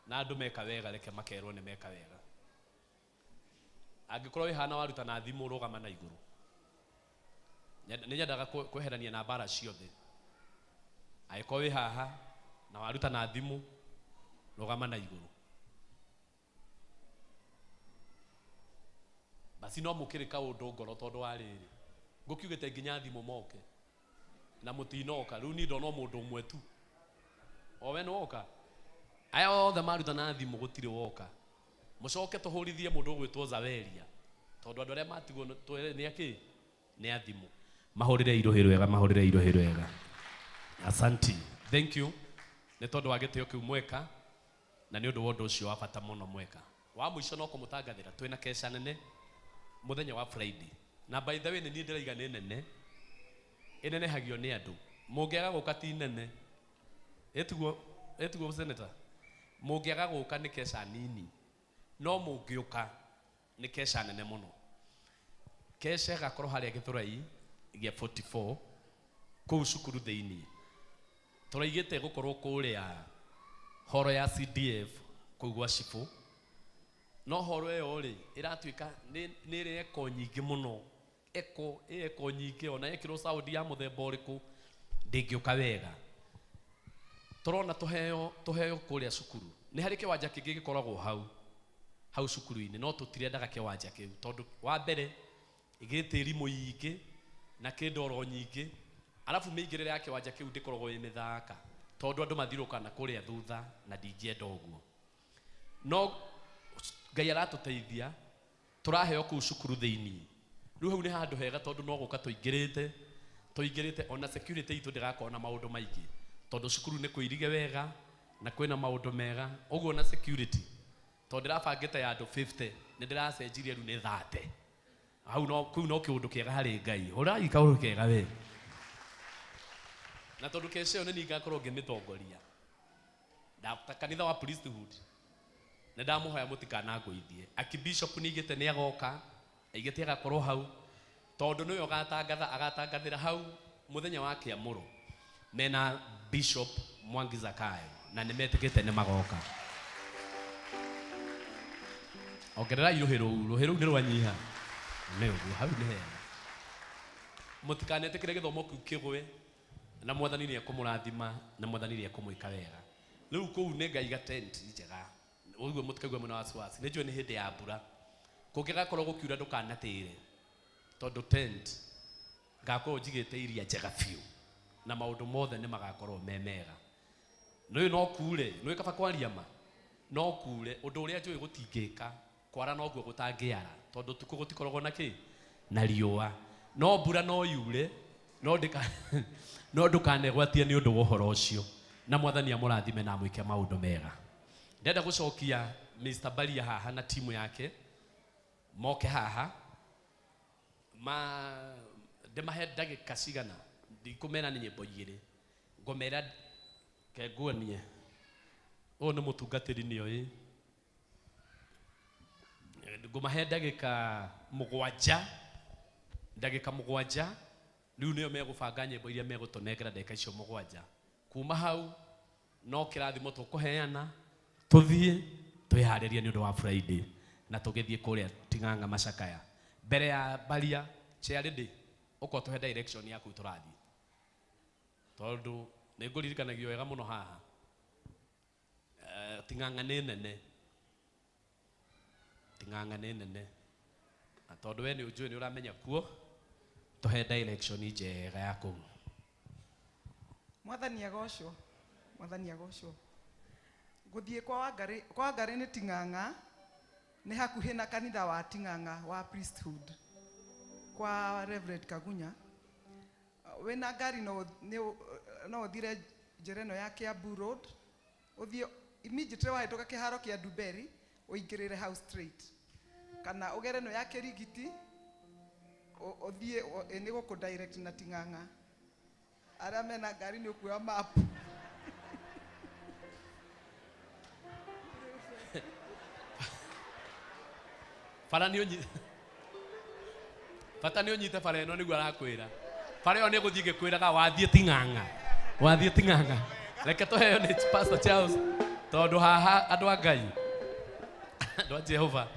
Na andũ meka wega reke makerwo nĩ meka wega. Angĩkorwo wĩ hana waruta na thimũ rũgama na igũrũ. Nĩ nyendaga kweherania na mbara ciothe. Angĩkorwo wĩ haha na waruta na thimũ rũgama na igũrũ. Basi no mũkĩrĩ kaũndũ ngoro tondũ wa rĩrĩ. Ngũkiugĩte nginya thimũ moke. Na mũtinoka, rĩu niĩ ndona o mũndũ ũmwe tu. O we nĩ woka. Aya othe maruta na thimũ gũtirĩ woka. Mũcoke tũhũrithie mũndũ ũgwĩtwo Zaweria. Tondũ andũ arĩa matigwo nĩ akĩ? Nĩ a thimũ. Mahũrĩre irũhĩ rwega, mahũrĩre irũhĩ rwega. Asanti. Thank you. Nĩ tondũ wa gĩtĩo kĩu mweka na nĩ ũndũ wa ũndũ ũcio wa bata mũno mweka. Wa mũico no kũmũtangathĩra twĩna keca nene mũthenya wa Friday. Na by the way nĩ niĩ ndĩraiga nĩ nene. Ĩnenehagio nĩ andũ. Mũngĩaga gũka ti nene. Ĩtiguo senator. Mũngĩaga gũka nĩ keca nini. No mũngĩũka nĩ keca nene mũno. Keca ĩgakorwo harĩa Gĩthũrai gĩa 44 kũu cukuru thĩinĩ. Tũraigĩte gũkorwo kũrĩa horo ya CDF kũu gwa Cibũ. No horo ĩyo rĩ ĩratuĩka nĩ ĩrĩ eko nyingĩ mũno. Eko, ĩ eko nyingĩ ona yekĩrwo sound ya mũthemba ũrĩkũ ndĩngĩũka wega. Tũrona tũheo kũrĩa cukuru. Nĩ harĩ kĩwanja kĩngĩ gĩkoragwo hau cukuru-inĩ, no tũtirendaga kĩwanja kĩu tondũ wa mbere gĩ tĩri mũingĩ na kĩ ndoro nyingĩ, arabu mĩingĩrĩre ya kĩwanja kĩu ndĩkoragwo ĩ mĩthaka tondũ andũ mathiũrũrũkaga na kũrĩa thutha na ndingĩenda ũguo. No Ngai aratũteithia tũraheo kũu cukuru thĩinĩ. Rĩu hau nĩ handũ hega tondũ no gũka tũingĩrĩte ona security itũ ndĩgakorwo na maũndũ maingĩ tondũ cukuru nĩ kũirige wega na kwĩna maũndũ mega ũguo na security tondũ ndĩrabangĩte ya andũ 50 nĩ ndĩracenjirie rĩu nĩ 30. Hau no kũu no kĩũndũ kĩega harĩ Ngai. Ũrai kaũndũ kega we. Na tondũ keca ĩyo nĩ niĩ ngakorwo ngĩmĩtongoria. Ta kanitha wa priesthood nĩ ndamũhoya mũtikanangũithie. Archbishop nĩaigĩte nĩ agoka, aigĩte agakorwo hau tondũ nĩwe ũgatangatha, agatangathĩra hau mũthenya wa kĩamũro mena Bishop Mwangi Zakayo na nĩ metĩkĩte nĩ magoka. Ongererai rũhĩ rũu, rũhĩ rũu nĩ rwanyiha. Nĩ ũguo, hau nĩ hega. Mũtikanetĩkĩre gĩthomo kĩu kĩgwe na mwathani nĩ ekũmũrathima na mwathani nĩ ekũmwĩka wega. Rĩu kũu nĩ ngaiga tent njega. Ũguo mũtikague mũno wasiwasi. Nĩ njũĩ nĩ hĩndĩ ya mbura. Kũngĩgakorwo gũkiura ndũkanatĩre tondũ tent ngakorwo njigĩte iria njega biũ na maũndũ mothe nĩ magakorwo me mega. Nĩũĩ no kure, nĩũĩ kaba kwaria ma? No kure, ũndũ ũrĩa njũĩ gũtingĩka, kwara noguo gũtangĩara tondũ ũtukũ gũtikoragwo na kĩ? Na riũa. No mbura no yure, no ndũkanegwatie nĩ ũndũ wa ũhoro ũcio. Na mwathani amũrathime na amwĩke maũndũ mega. Ndĩrenda gũcokia Mr. Baria haha na timu yake moke haha ma ndĩmahe ndagĩka cigana ndikũmera nĩ nyĩmbo igĩrĩ ngũmera kenguonie ũyũ nĩ mũtungatĩri nĩoĩ ngũmahe ndagĩka mũgwanja rĩu nĩo megũbanga nyĩmbo iria megũtũnengera ndagĩka icio mũgwanja kuma hau no kĩrathimo tũkũheana tũthiĩ twĩharĩrie nĩ ũndũ wa Friday na tũgĩthiĩ kũrĩa Ting'ang'a Macakaya mbere ya Baria Chairlady ũkorwo tũhe direction yaku tũrathiĩ tondũ nĩ ngũririkanagio wega mũno haha Ting'ang'a nĩ nene Ting'ang'a nĩ nene na tondũ we nĩ ũnjũĩ nĩ ũramenya kuo tũhe direction njega ya kũu. Mwathani agocwo, mwathani agocwo. Gũthiĩ kwa Wangari nĩ Ting'ang'a nĩ hakuhĩ na kanitha wa Ting'ang'a wa priesthood kwa Reverend Kagunya. Wĩna ngari no ũthire njĩra ĩno ya Kiambu Road ũthiĩ immediately wahĩtũka kĩharo kĩa Nduberi ũingĩrĩre hau straight kana ũgere ĩno ya Kĩrigiti Ũthiĩ nĩ gũkũ direct na Ting'ang'a. Arĩa mena ngari nĩ ũkuoya map. Bara nĩ ũnyi bata nĩ ũnyite bara ĩno nĩguo arakwĩra. Bara ĩyo nĩ ĩgũthiĩ ĩgĩkwĩraga wathiĩ Ting'ang'a. Wathiĩ Ting'ang'a. Reke tũheo nĩ Pastor Charles tondũ haha andũ a Ngai, andũ a Jehova.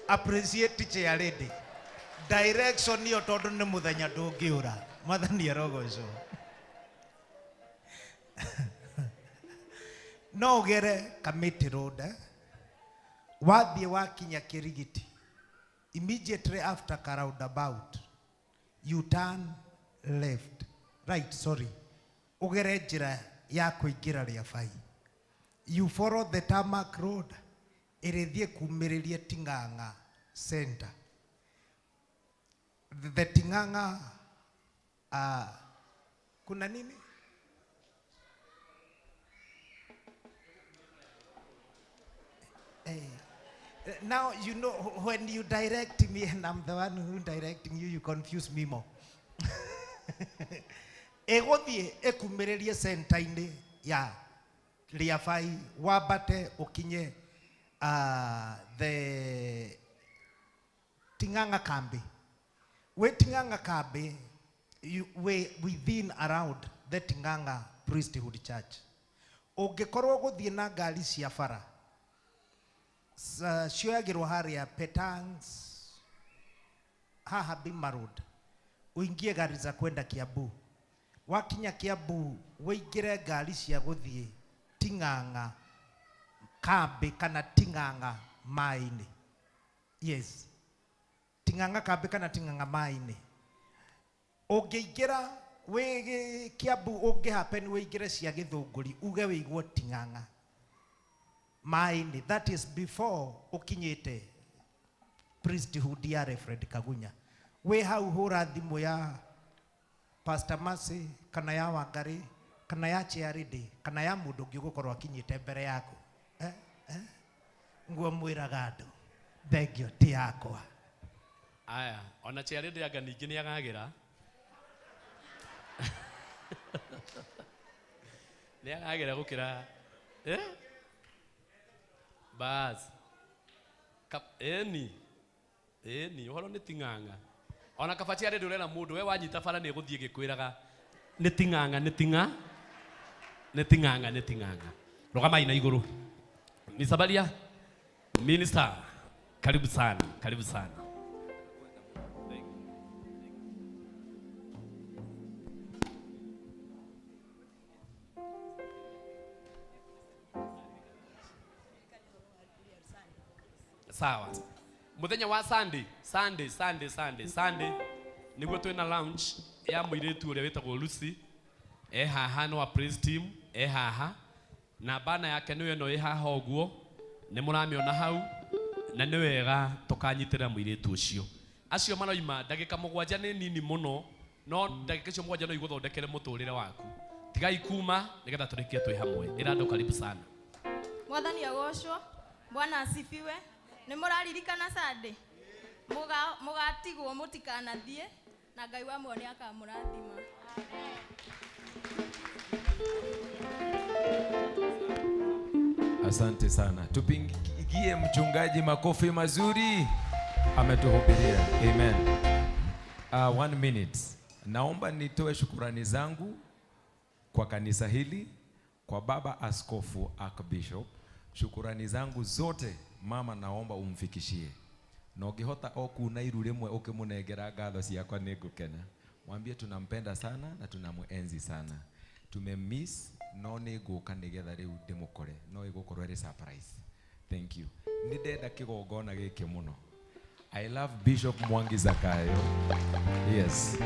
Appreciate chair lady. Direction iyo tondu ni muthenya ndungiura. Mwathani arogocwo. No ugere Kamiti Road. Wathiĩ wakinya Kirigiti. Immediately after roundabout, you turn left. Right, sorry. Ugere njĩra ya kũingĩra Rĩabai. You follow the tarmac road. Ĩrĩthiĩ kumĩrĩrie Ting'ang'a Center. The Ting'ang'a kuna nini? Now you know when you direct me and I'm the one who directing you, you confuse me more. Ĩgũthiĩ ĩkumĩrĩrie center-inĩ ya Rĩabai wambate ũkinye the Ting'ang'a kambi. We Ting'ang'a kambi, you we within around the Ting'ang'a Priesthood Church. Ũngĩkorwo gũthiĩ na ngari cia bara cioyagĩrwo harĩa Petans haha Bima Road, uingie gari za kwenda Kiambu. Wakinya Kiambu wĩingĩre ngari cia gũthiĩ Ting'ang'a kambi kana Ting'ang'a maĩ-inĩ. Yes, Ting'ang'a kambi kana Ting'ang'a maĩ-inĩ. Ũngĩingĩra wĩ Kiambu ũngĩhappen wĩingĩre cia Gĩthũngũri uge wĩigwo Ting'ang'a maĩ-inĩ. That is before ũkinyĩte priesthood ya Reverend Kagunya. Wĩ hau hũra thimũ ya Pastor Mercy kana ya Wangari kana ya Charity kana ya mũndũ ũngĩ ũgũkorwo akinyĩte mbere yaku. Nguo mwĩraga andũ thengio ti yakwa. Aya, ona Charity anga ningĩ nĩ agagĩra. Nĩ agagĩra gũkĩra Bas. Eni. Eni, ũhoro nĩ Ting'ang'a. Ona kaba Charity ũrera mũndũ we wanyita bara nĩ ĩgũthiĩ ĩgĩkwĩraga nĩ Ting'ang'a, nĩ Ting'a, nĩ Ting'ang'a, nĩ Ting'ang'a. Rũgamai na igũrũ. Misabalia, Minister, karibu sana, karibu sana. Sawa. Muthenya wa Sunday, Sunday, Sunday, Sunday, Sunday niguo twina lounge ya muiritu uria witagwo Lucy. E haha no praise team, e haha. Na bana yake niyo ĩno ĩ haha ũguo nĩ mũramĩona hau na nĩ wega tũkanyitĩrĩra mũirĩtu ũcio. Acio maroima ndagĩka 7 nĩ nini mũno no ndagĩka icio 7 no igũthondekere mũtũrĩre waku. Tigai kuma nĩgetha tũrĩkie twĩ hamwe. Ĩra andũ karibu sana. Mwathani agocwo. Bwana asifiwe. Nĩ mũraririkana Sunday? Mũgatigwo mũtikanathiĩ na Ngai wa muoyo nĩ akamũrathima. Asante sana. Tupigie mchungaji makofi mazuri. Ametuhubiria. Amen. 1 minute. Naomba nitoe shukurani zangu kwa kanisa hili, kwa baba askofu Archbishop. Shukurani zangu zote mama naomba umfikishie. Na ũngĩhota o kuna iru rĩmwe ũkĩmũnengera ngatho ciakwa nĩngũkena. Mwambie tunampenda sana na tunamuenzi sana. Tumemiss no nĩngũka nĩgetha rĩu ndĩmũkore no ĩgũkorwo ĩrĩ surprise. Thank you. Nĩ ndenda kĩgongona gĩkĩ mũno. I love Bishop Mwangi Zakayo. Yes.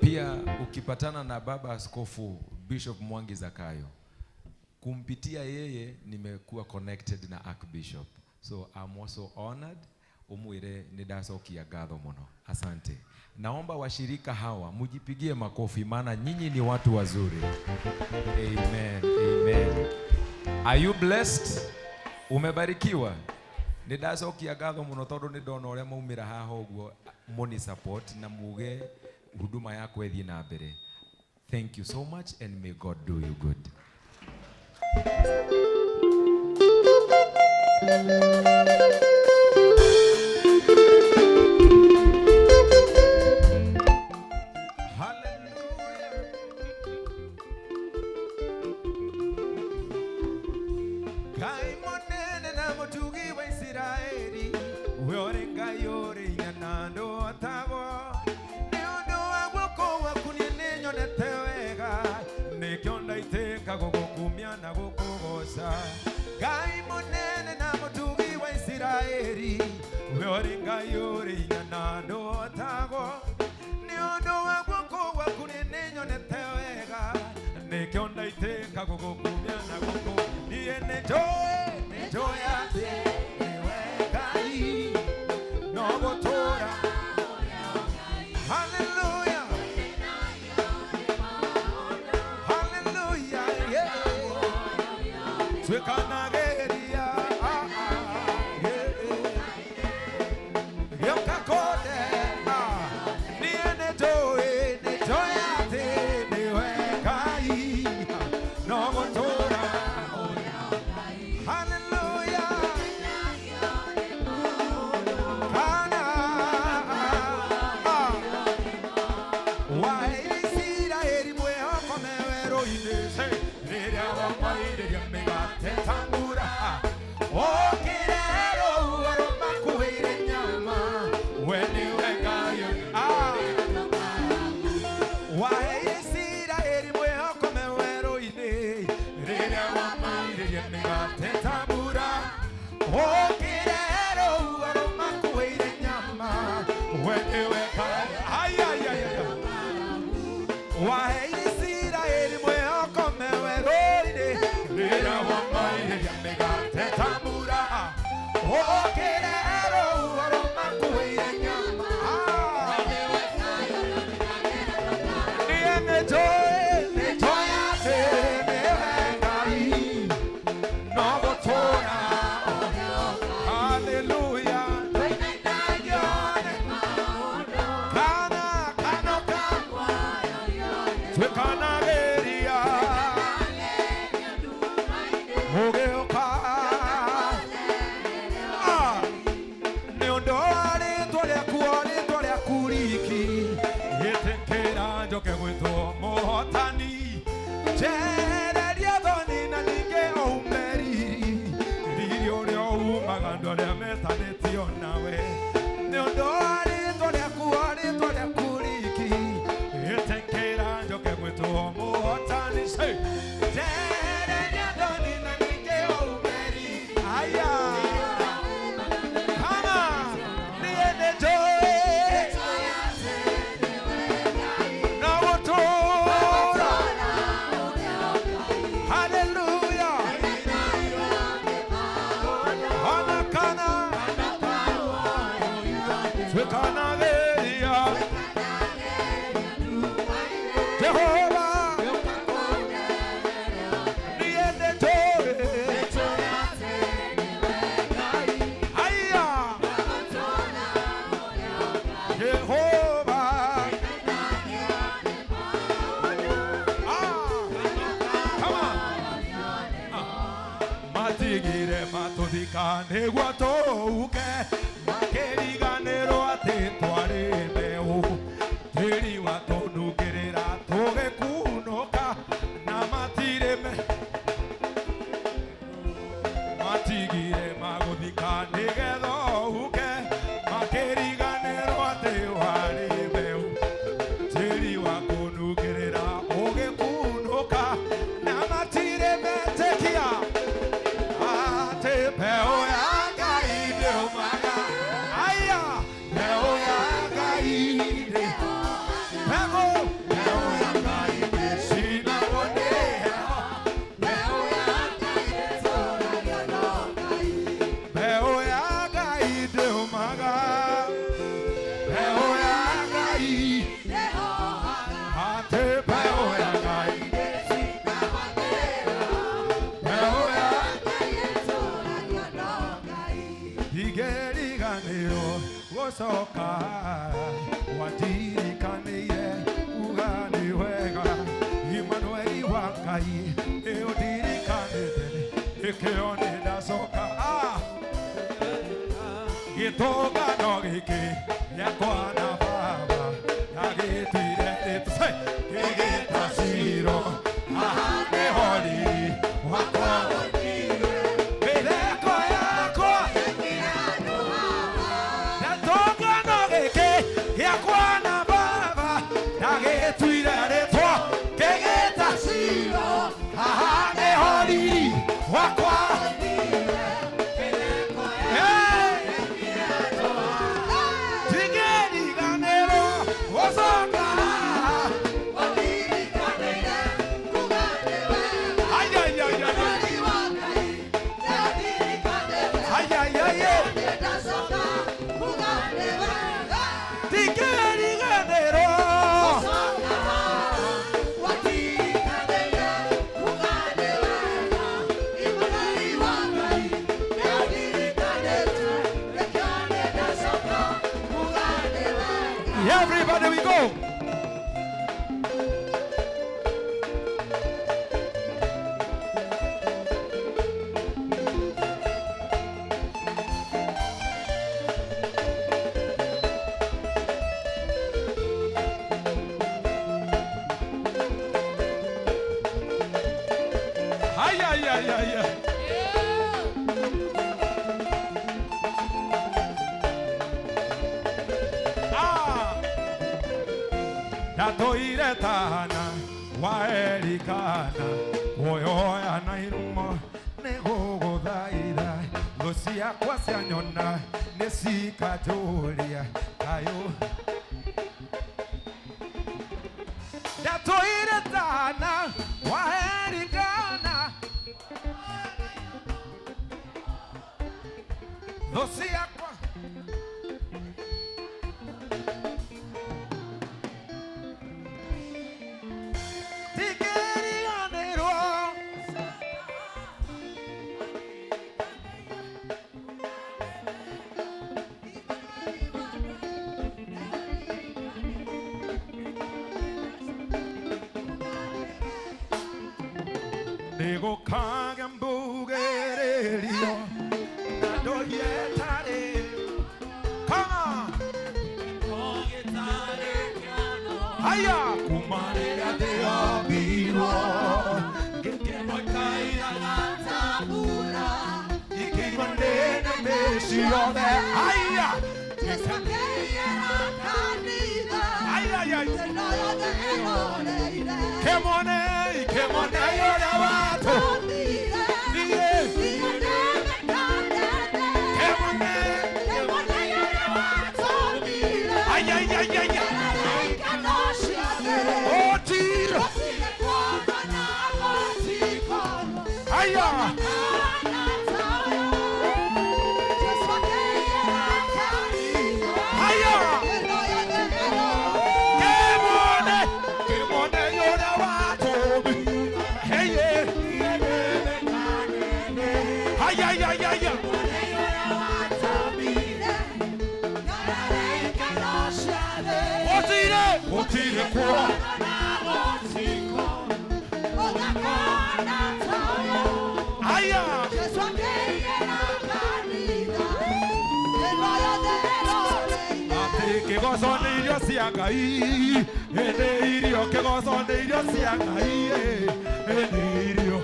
Pia ukipatana na baba askofu Bishop Mwangi Zakayo, kumpitia yeye nimekuwa connected na Archbishop. So I'm also honored. Umwire nidacokia ngatho muno. Asante. Naomba washirika hawa mujipigie makofi maana nyinyi ni watu wazuri. Amen. Amen. Are you blessed? Umebarikiwa? Nĩ ndacokia ngatho mũno tondũ nĩ ndona ũrĩa maumĩra haha ũguo money support na muge huduma yakwa ĩthiĩ na mbere. Thank you so much and may God do you good. Ngai mũnene na mũtugi wa Isiraeli, we ũrĩ Ngai ũrĩ hinya na ndũhotagwo. Nĩ ũndũ wa guoko gwaku niĩ nĩnyonete wega, nĩkĩo ndaitĩka gũgũkumia na gũkũgooca. Ngai mũnene na mũtugi wa Isiraeli, we ũrĩ Ngai ũrĩ hinya na ndũhotagwo. Nĩ ũndũ wa guoko gwaku niĩ nĩnyonete wega, nĩkĩo ndaitĩka gũgũkumia na gũkũ. Niĩ nĩnjũĩ atĩ nĩwe Ngai, no gũtũũra. Hallelujah. Hallelujah, yeah. Tuĩkanagĩria, ah, ah, yeah. Gĩũka kũnde, ah. Niĩ nĩnjũĩ atĩ nĩwe Ngai, no gũtũũra. Hallelujah. Kana, ah. Waheire Isiraeli mwĩhoko me werũ-inĩ, rĩrĩa wamairĩrie mĩgate ta mbura. Ũkĩre rũhuho rũmakuĩire nyama, we nĩwe Ngai. Ah. Waheire Isiraeli mwĩhoko me werũ-inĩ, rĩrĩa wamairĩrie mĩgate ta mbura. Ũkĩre rũhuho rũmakuĩire nyama, we nĩwe Ngai. Ai, ai, ai, ai. Waheire Isiraeli mwĩhoko me werũ-inĩ, rĩrĩa wamairĩrie mĩgate ta mbura. Ũkĩre rũhuho rũmakuĩire nyama. Ah. Niĩ nĩnjũĩ atĩ nĩwe Ngai, no gũtũũra. Hallelujah. Kana, kano, ka. Tuĩkanagĩria. Ũgĩũka. Ah. Nĩ ũndũ wa rĩĩtwa rĩaku, o rĩĩtwa rĩaku riki, ĩtĩkĩra njoke gwĩtwo mũhotani. Njehereria thoni na ningĩ ũume riri, riri ũrĩa umaga andũ arĩa metanĩtio nawe. Nĩ ũndũ wa rĩĩtwa rĩaku, o rĩĩtwa rĩaku riki, ĩtĩkĩra njoke gwĩtwo mũhotani. Say, njehereria thoni na ningĩ ũume riri. Aya. Come on. Niĩ nĩnjũĩ no gũtũũra. Hallelujah. Ona kana tuĩkanagĩria. Jehova, niĩ nĩnjũĩ. Aya. Jehova. Ah. Come on. Matigire matũthika nĩguo tũũke, makĩriganĩrwo atĩ twarĩ mbeũ. Tĩri watũnungĩrĩra tũgĩkunũka, na matirĩ me matigire magũthika nĩgetha ũke, makĩriganĩrwo atĩ warĩ mbeũ. Tĩri wakũnungĩrĩra ũgĩkunũka, na matirĩ metĩkia atĩ mbeũ ya Ngai ndĩũmaga. gũcoka wandirikaniire uga nĩ wega Emmanueli wa Ngai nĩ ũndirikanĩte nĩkĩo nĩ ndacoka gĩtũngano gĩkĩ gĩakwa na baba ndagĩtuire gĩgĩta Shilo haha nĩho riri wakwa mĩtheko yakwa gĩtũngano gĩkĩ gĩakwa na baba ndagĩtuire rĩtwa gĩgĩta Shilo haha nĩho riri wakwa. Everybody, we go. Ay, ay, ay, ay, ay. Ndatoire tana waerikana woyoya na irumo nĩgũgũthaitha thũ ciakwa cianyona nĩcikanjũria kayũ. Ndatoire tana waerikana thũ ciakwa nĩgũkaga mbugĩrĩrio na ndũhietare. Come on. Haya kuma rĩrĩa ndĩombirwo ngĩkĩmwe kairaga ta mbura ikĩigua ndĩ na mĩciothe. Haya kĩmone kĩmone ũrĩa watũ Ay, ay, ay, ay, ay. Oh, tiro. Ay, ay. Ay, ay, ay, ay, ay. Otire kwa Aya Ati kĩgoco nĩ irio cia Ngai ĩndĩ irio kĩgoco nĩ irio cia Ngai ĩndĩ irio.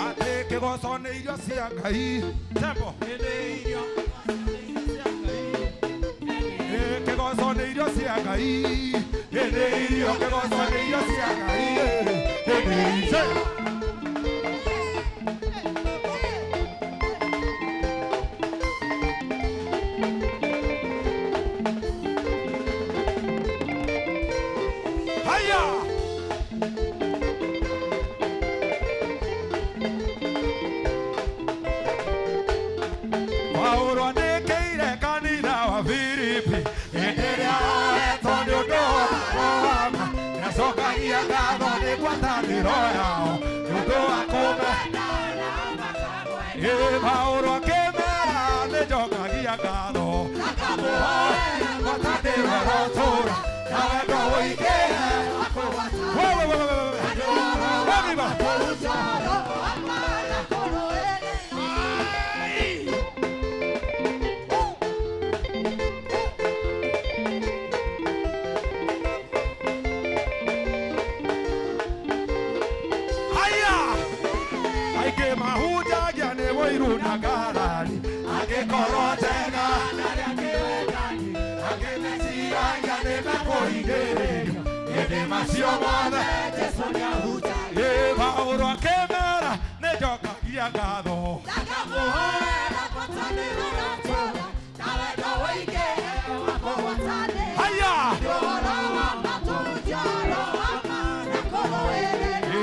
Ati kĩgoco nĩ irio cia Ngai tempo ĩndĩ irio kĩgoco nĩ irio cia Ngai ĩndĩ irio kĩgoco nĩ irio cia Ngai ĩndĩ irio. Haya! Paulo andĩkĩire kanitha wa Filipi hĩndĩ ĩrĩa oetwo nĩ ũndũ wa ma nĩacokagia ngatho nĩ ngwatanĩro yao nĩ ũndũ wa kũmena. Paũlũ akĩmera nĩ njokagia ngatho Watatĩrwo rotũra na wendo ũingĩhe. Wewe wewe wewe. Everybody. Haya! Aingĩ mahunjagia nĩ ũiru na ngarari angĩkorwo njega angĩ meciragia nĩ mekũringĩrĩrio ĩndĩ macio mothe Ĩ Paũlũ akĩmera nĩ njokagia ngatho Haya!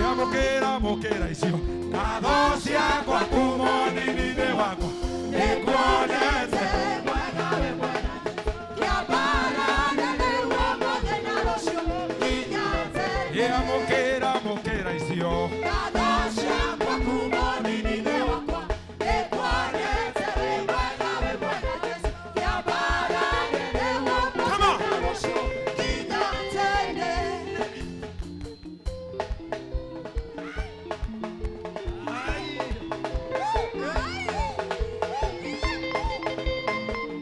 Amũkĩra mũkĩra icio ngatho ciakwa kuma ũnini-inĩ wakwa nĩnguonete Amũkĩra mũkĩra icio Come on.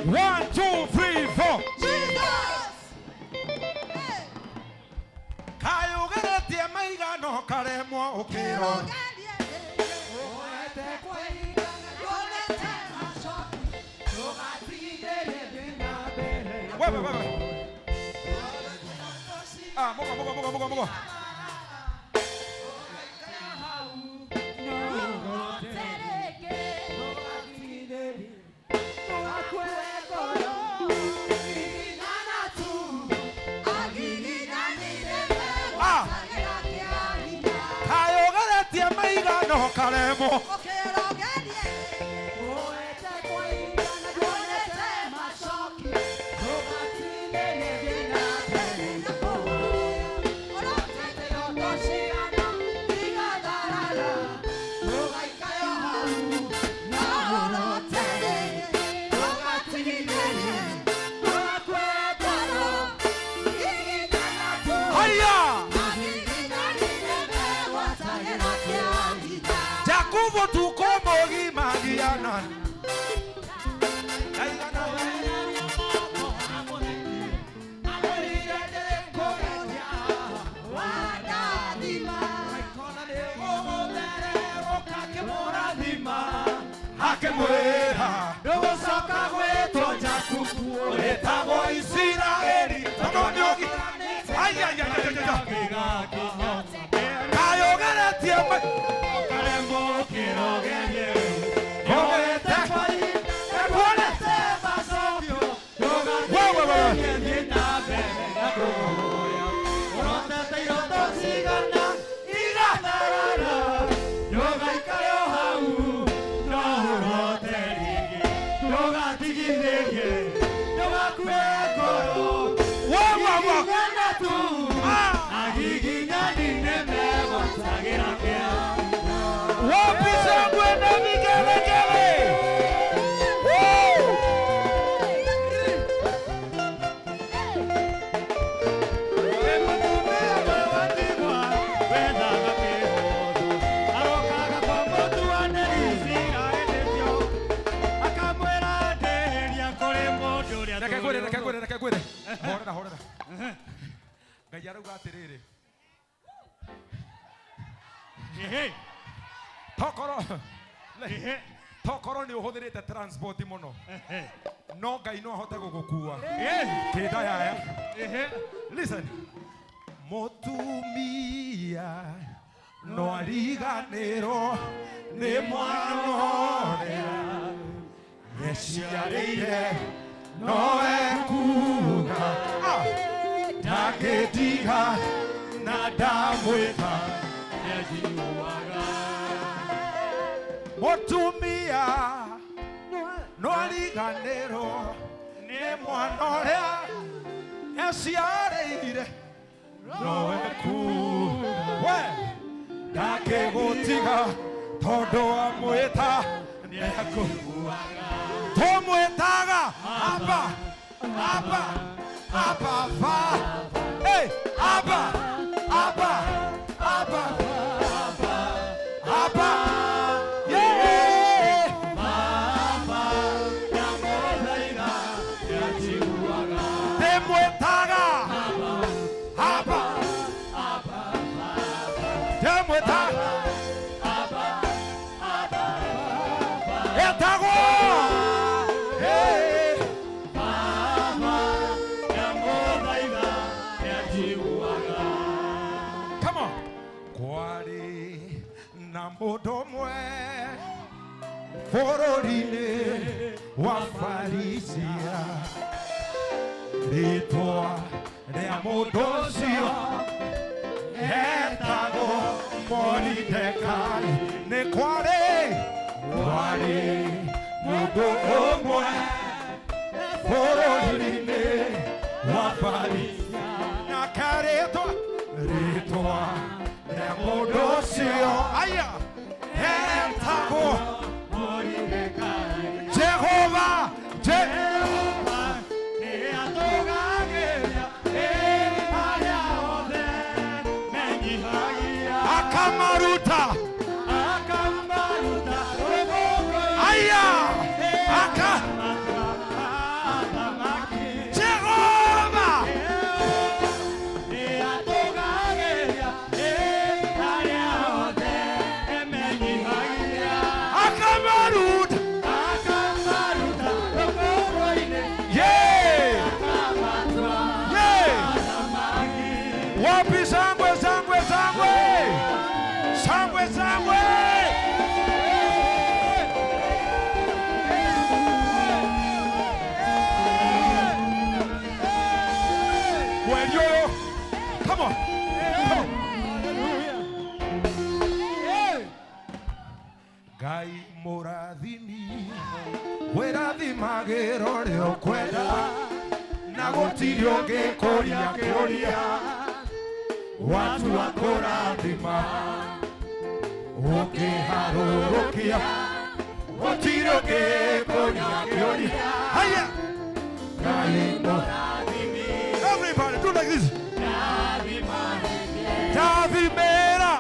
One, two, three, four. Kayũgeretie maigano karemwo ũkĩro Wewe wewe. Ah, mugo mugo mugo mugo mugo. Ah. Kayũgeretie maigano karemwo Haya! Jakubu tuko mogimagiana. Akemwĩra ndũgũcoka gwĩtwo Jakubu ũrĩtagwo Isiraeli tondũ nĩũgi Ai ai ai ai ai. Kayũgeretie Wapi shangwe na vigelegele? Woo! Reke ngwĩre, reke ngwĩre, reke ngwĩre. Horera, horera. Ngai arauga atĩrĩrĩ. Tokorwo tokorwo nĩ ũhũthĩrĩte transport mũno no Ngai no ahote gũgũkua kĩnda yaya. Listen, mũtumia no ariganĩrwo nĩ mwana ũrĩa eciarĩire no ekuga ndangĩtiga na ndamwĩta Mũtumia no ariganĩrwo nĩ mwana ũrĩa eciarĩire no ekuga we ndangĩgũtiga tondũ amwĩta Tumwetaga Abba, Abba, Abba, Fa. Hey, Abba, Abba, Abba, Abba, yeah. Baba, Tumwetaga Abba, Abba, Tumwetaga Abba, Abba, Etago. Come on. Kwari na mũndũ ũmwe bũrũri-inĩ wa Farisia, rĩtwa rĩa mũndũ ũcio etagwo Moridekai. Nĩ kwarĩ mũndũ ũmwe bũrũri-inĩ wa Farisia, na karĩtwa rĩtwa rĩa mũndũ ũcio aya etagwo Jehova, Jehova akamaruta, aya aka Jehova akamaruta, yeah, yeah. Wapi shangwe, shangwe, shangwe, shangwe, shangwe. Well, yo, come on, come on. Ngai mũrathimi, wĩrathimagĩra ũrĩa ũkwenda, na gũtirĩ ũngĩkũria kĩũria, watua kũrathima ũkĩharũrũkia, gũtirĩ ũngĩkũria kĩũria. Haya, Ngai mũrathimi. Everybody do like this. Ndathimĩra,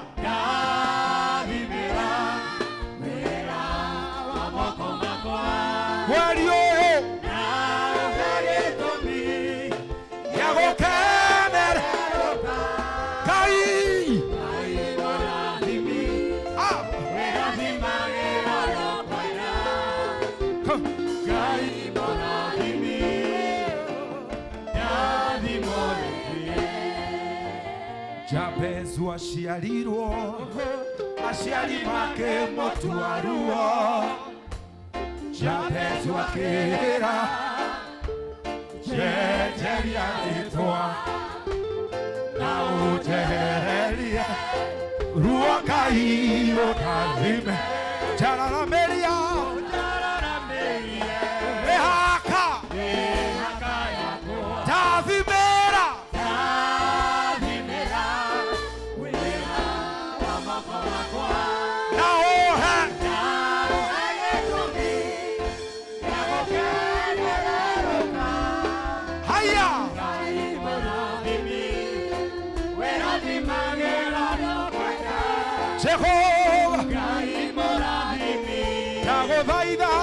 mweri ũyũ gĩa gũkenera Ngai. Ah. Come. Jabezu aciarirwo, aciari make mũtua ruo. Jabezu akĩra, njenjeria rĩtwa na ũnjehererie ruo Ngai ũndathime. Njararamĩria mĩhaka, ndathimĩra na ũhe haya. Jehova ndagũthaitha,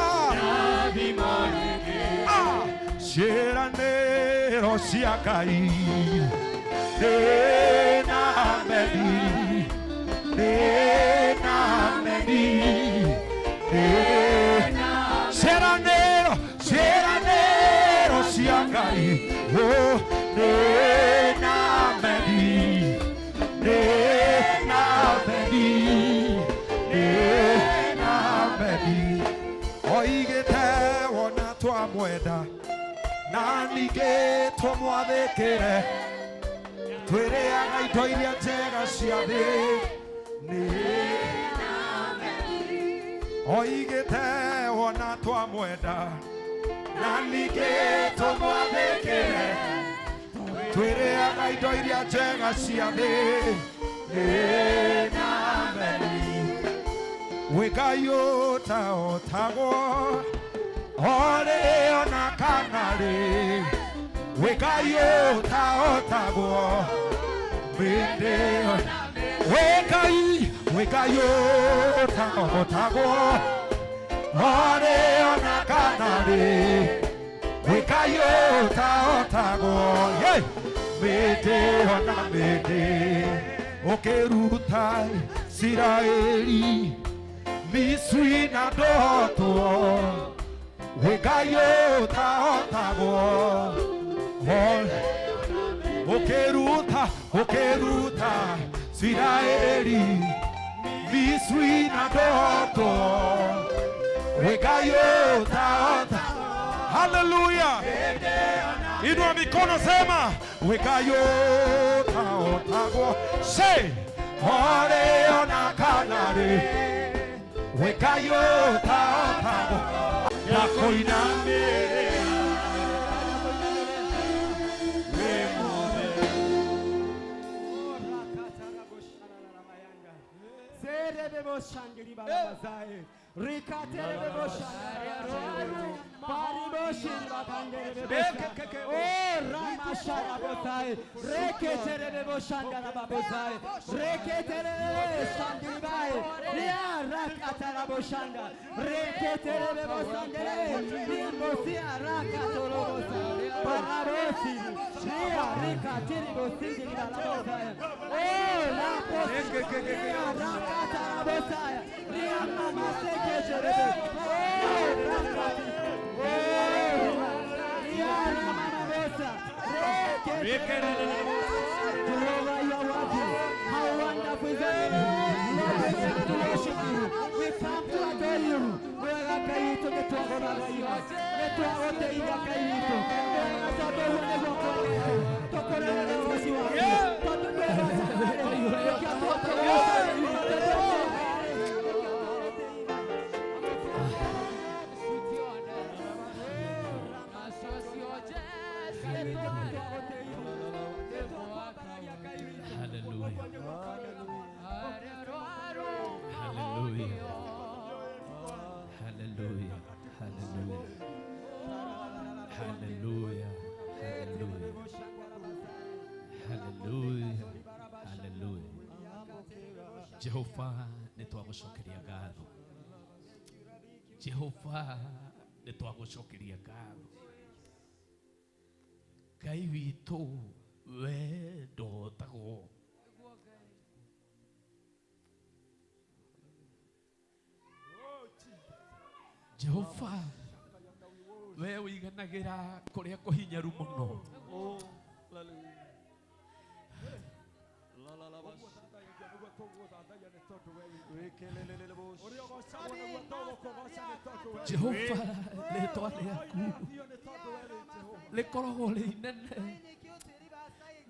ciĩranĩro cia Ngai nĩ na meni, nĩ na meni, nĩ ciĩranĩro, ciĩranĩro cia Ngai, oh, nĩ na meni, nĩ na meni, nĩ na meni. Oigĩte wona twamwenda na ningĩ tũmwathĩkĩre, twĩrĩaga indo iria njega cia thĩ. Nĩ oigĩte wona twamwenda na ningĩ tũmwathĩkĩre, twĩrĩaga indo iria njega cia thĩ. Nĩ na meni. Wĩ Ngai ũtahotagwo orĩ ona kana rĩ Wĩ Ngai ũtahotagwo mĩndĩ Wĩ Ngai ũtahotagwo orĩ ona kana rĩ Wĩ Ngai ũtahotagwo mĩndĩ ona mĩndĩ ũkĩruta Isiraeli Misri na ndũhotwo Wĩ Ngai ũtahotagwo ũkĩruta Isiraeli Misri na ndũhotwo Wĩ Ngai ũtahotagwo. Hallelujah. Inua mikono sema Wĩ Ngai ũtahotagwo. Say orĩ ona kana rĩ Wĩ Ngai ũtahotagwo ndakoinamĩrĩra wĩ mũtheru. We come to adore you. Hallelujah. Hallelujah. Hallelujah. Hallelujah. Hallelujah. Hallelujah. Jehova nĩtwagũcokeria ngatho. Jehova nĩtwagũcokeria ngatho. Ngai witũ we ndũhotagwo. Jehova we ũiganagĩra kũrĩa kũhinyaru mũno. Jehova rĩtwa rĩaku rĩkoragwo rĩ inene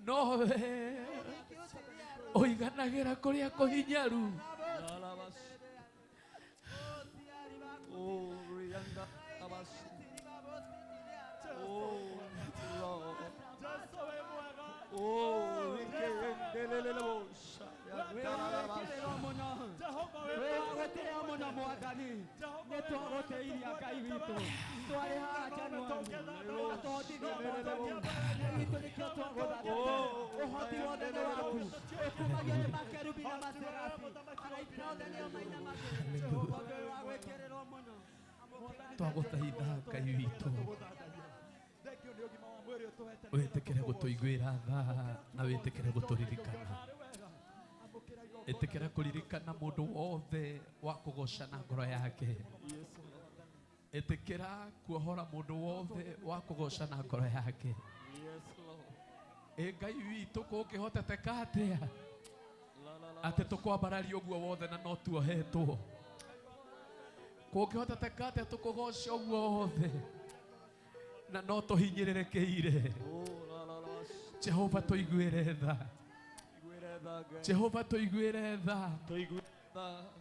no we ũiganagĩra kũrĩa kũhinyaru. Twagũthaitha Ngai witũ wĩtĩkĩre gũtũiguĩra tha na wĩtĩkĩre gũtũririkana. Ĩtĩkĩra kũririkana mũndũ wothe wa kũgoca na ngoro yake. Ĩtĩkĩra kuohora mũndũ wothe wa kũgoca na ngoro yake. Ĩ Ngai witũ kũngĩhoteteka atĩa atĩ tũkwambararia ũguo wothe na no tuohetwo? Kũngĩhoteteka atĩa tũkũgoca ũguo wothe na no tũhinyĩrĩrĩkĩire? Jehova tũiguĩre tha. Jehova tũiguĩre tha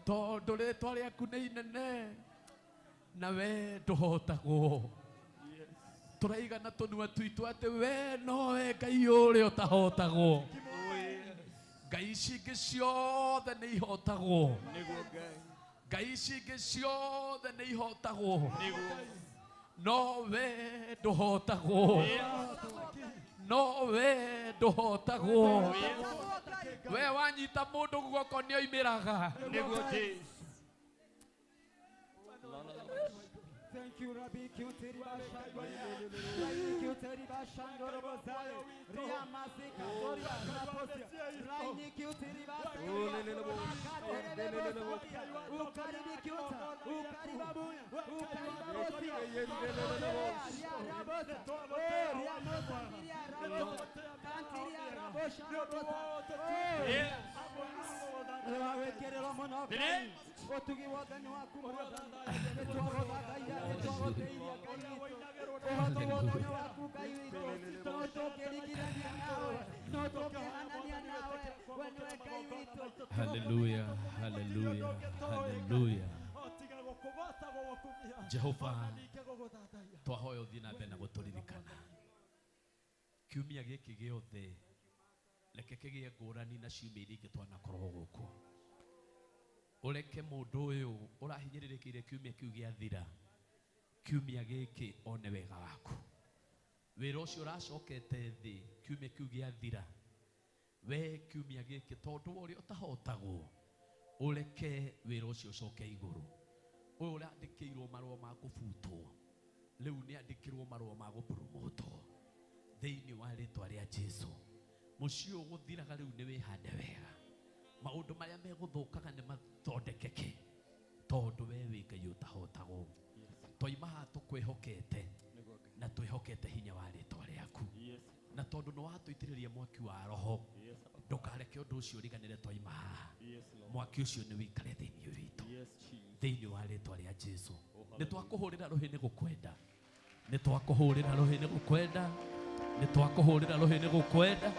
tondũ rĩtwa rĩaku nĩ inene na we ndũhotagwo. Tũraigana tũnua twitũ atĩ we nowe Ngai ũrĩa ũtahotagwo. Ngai ici ingĩ ciothe nĩ ihotagwo. Ngai ici ingĩ ciothe nĩ ihotagwo, no we ndũhotagwo, no we ndũhotagwo. We wanyita mũndũ guoko nĩ oimĩraga. Nĩguo Jesu. Thank you, Rabbi Kyuteri Bashandoria, Rabbi Kyuteri Bashandoro Bozale, Ria Masika, Toria, Raposia, Raini Kyuteri Bashandoria, Ukaribi Kyuta, Ukaribabuya, Ukaribabosia, Ria Rabosa, Ria Mosa, Ria Rabosa, Kantiria Rabosha, Rabosa, Rewawekerero mono, Otugi wothe nĩ waku Mwathani, nĩ twagũthathaiya, nĩ twagũtĩithia Ngai witũ, ũhoti wothe nĩ waku Ngai witũ, no tũngĩringithania nawe, no tũngĩhanania nawe, we nĩwe Ngai witũ. Haleluya, haleluya, haleluya. Jehova, twahoya ũthiĩ na mbere na gũtũririkana kiumia gĩkĩ gĩothe, reke kĩgĩe ngũrani na ciumia iria ingĩ twanakorwo gũkũ. Ũreke mũndũ ũyũ ũrahinyĩrĩrĩkĩire kiumia kĩu gĩathira, kiumia gĩkĩ one wega waku. Wĩra ũcio ũracokete thĩ kiumia kĩu gĩathira, we kiumia gĩkĩ tondũ wa ũrĩa ũtahotagwo, ũreke wĩra ũcio ũcoke igũrũ. Ũyũ ũrandĩkĩirwo marũa ma kũbutwo, rĩu nĩ andĩkĩrwo marũa ma gũpromotwo thĩinĩ wa rĩtwa rĩa Jesu. Mũciĩ ũyũ ũgũthiraga rĩu nĩ wĩhande wega, maũndũ marĩa megũthũkaga nĩ mathondekeke, tondũ we wĩ Ngai ũtahotagwo. Twaima haha tũkwĩhokete na twĩhokete hinya wa rĩtwa rĩaku, na tondũ nĩ watũitĩrĩria mwaki wa roho, ndũkareke ũndũ ũcio ũriganĩre twaima haha. Mwaki ũcio nĩ wĩikare thĩinĩ witũ, thĩinĩ wa rĩtwa rĩa Jesu. Nĩ twakũhũrĩra rũhĩ nĩ gũkwenda, nĩ twakũhũrĩra rũhĩ nĩ gũkwenda, nĩ twakũhũrĩra rũhĩ nĩ gũkwenda,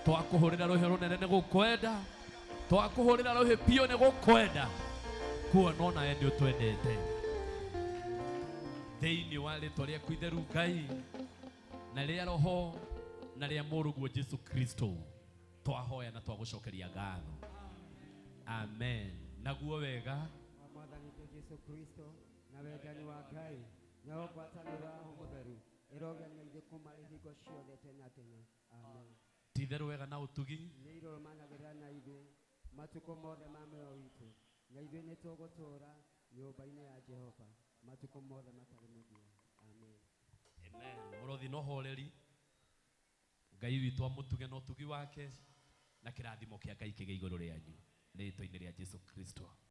twakũhũrĩra rũhĩ rũnene nĩ gũkwenda, twakũhũrĩra rũhĩ biũ nĩ gũkwenda, kuona onawe nĩ ũtwendete. Thĩinĩ wa rĩtwa rĩaku itheru Ngai, na rĩa roho na rĩa mũrũguo Jesu Kristo, twahoya na twagũcokeria ngatho. Amen. Naguo wega wa Mwathani witũ Jesu Kristo na wendani wa Ngai na ngwatanĩro ya Roho Mũtheru ĩrogĩa na ithuĩ kuuma hingo ciothe tene na tene. Amen. Ti itherũ wega na ũtugi nĩ irũmanagĩrĩra na ithuĩ matukũ mothe ma muoyo witũ, na ithuĩ nĩ tũgũtũũra nyũmba-inĩ ya Jehova matukũ mothe matarĩ mũthia. Amen. Amen. Mũrothi na ũhoreri, Ngai witũ amũtuge na ũtugi wake, na kĩrathimo kĩa Ngai kĩgĩe igũrũ rĩanyu rĩtwa-inĩ rĩa Jesu Kristo.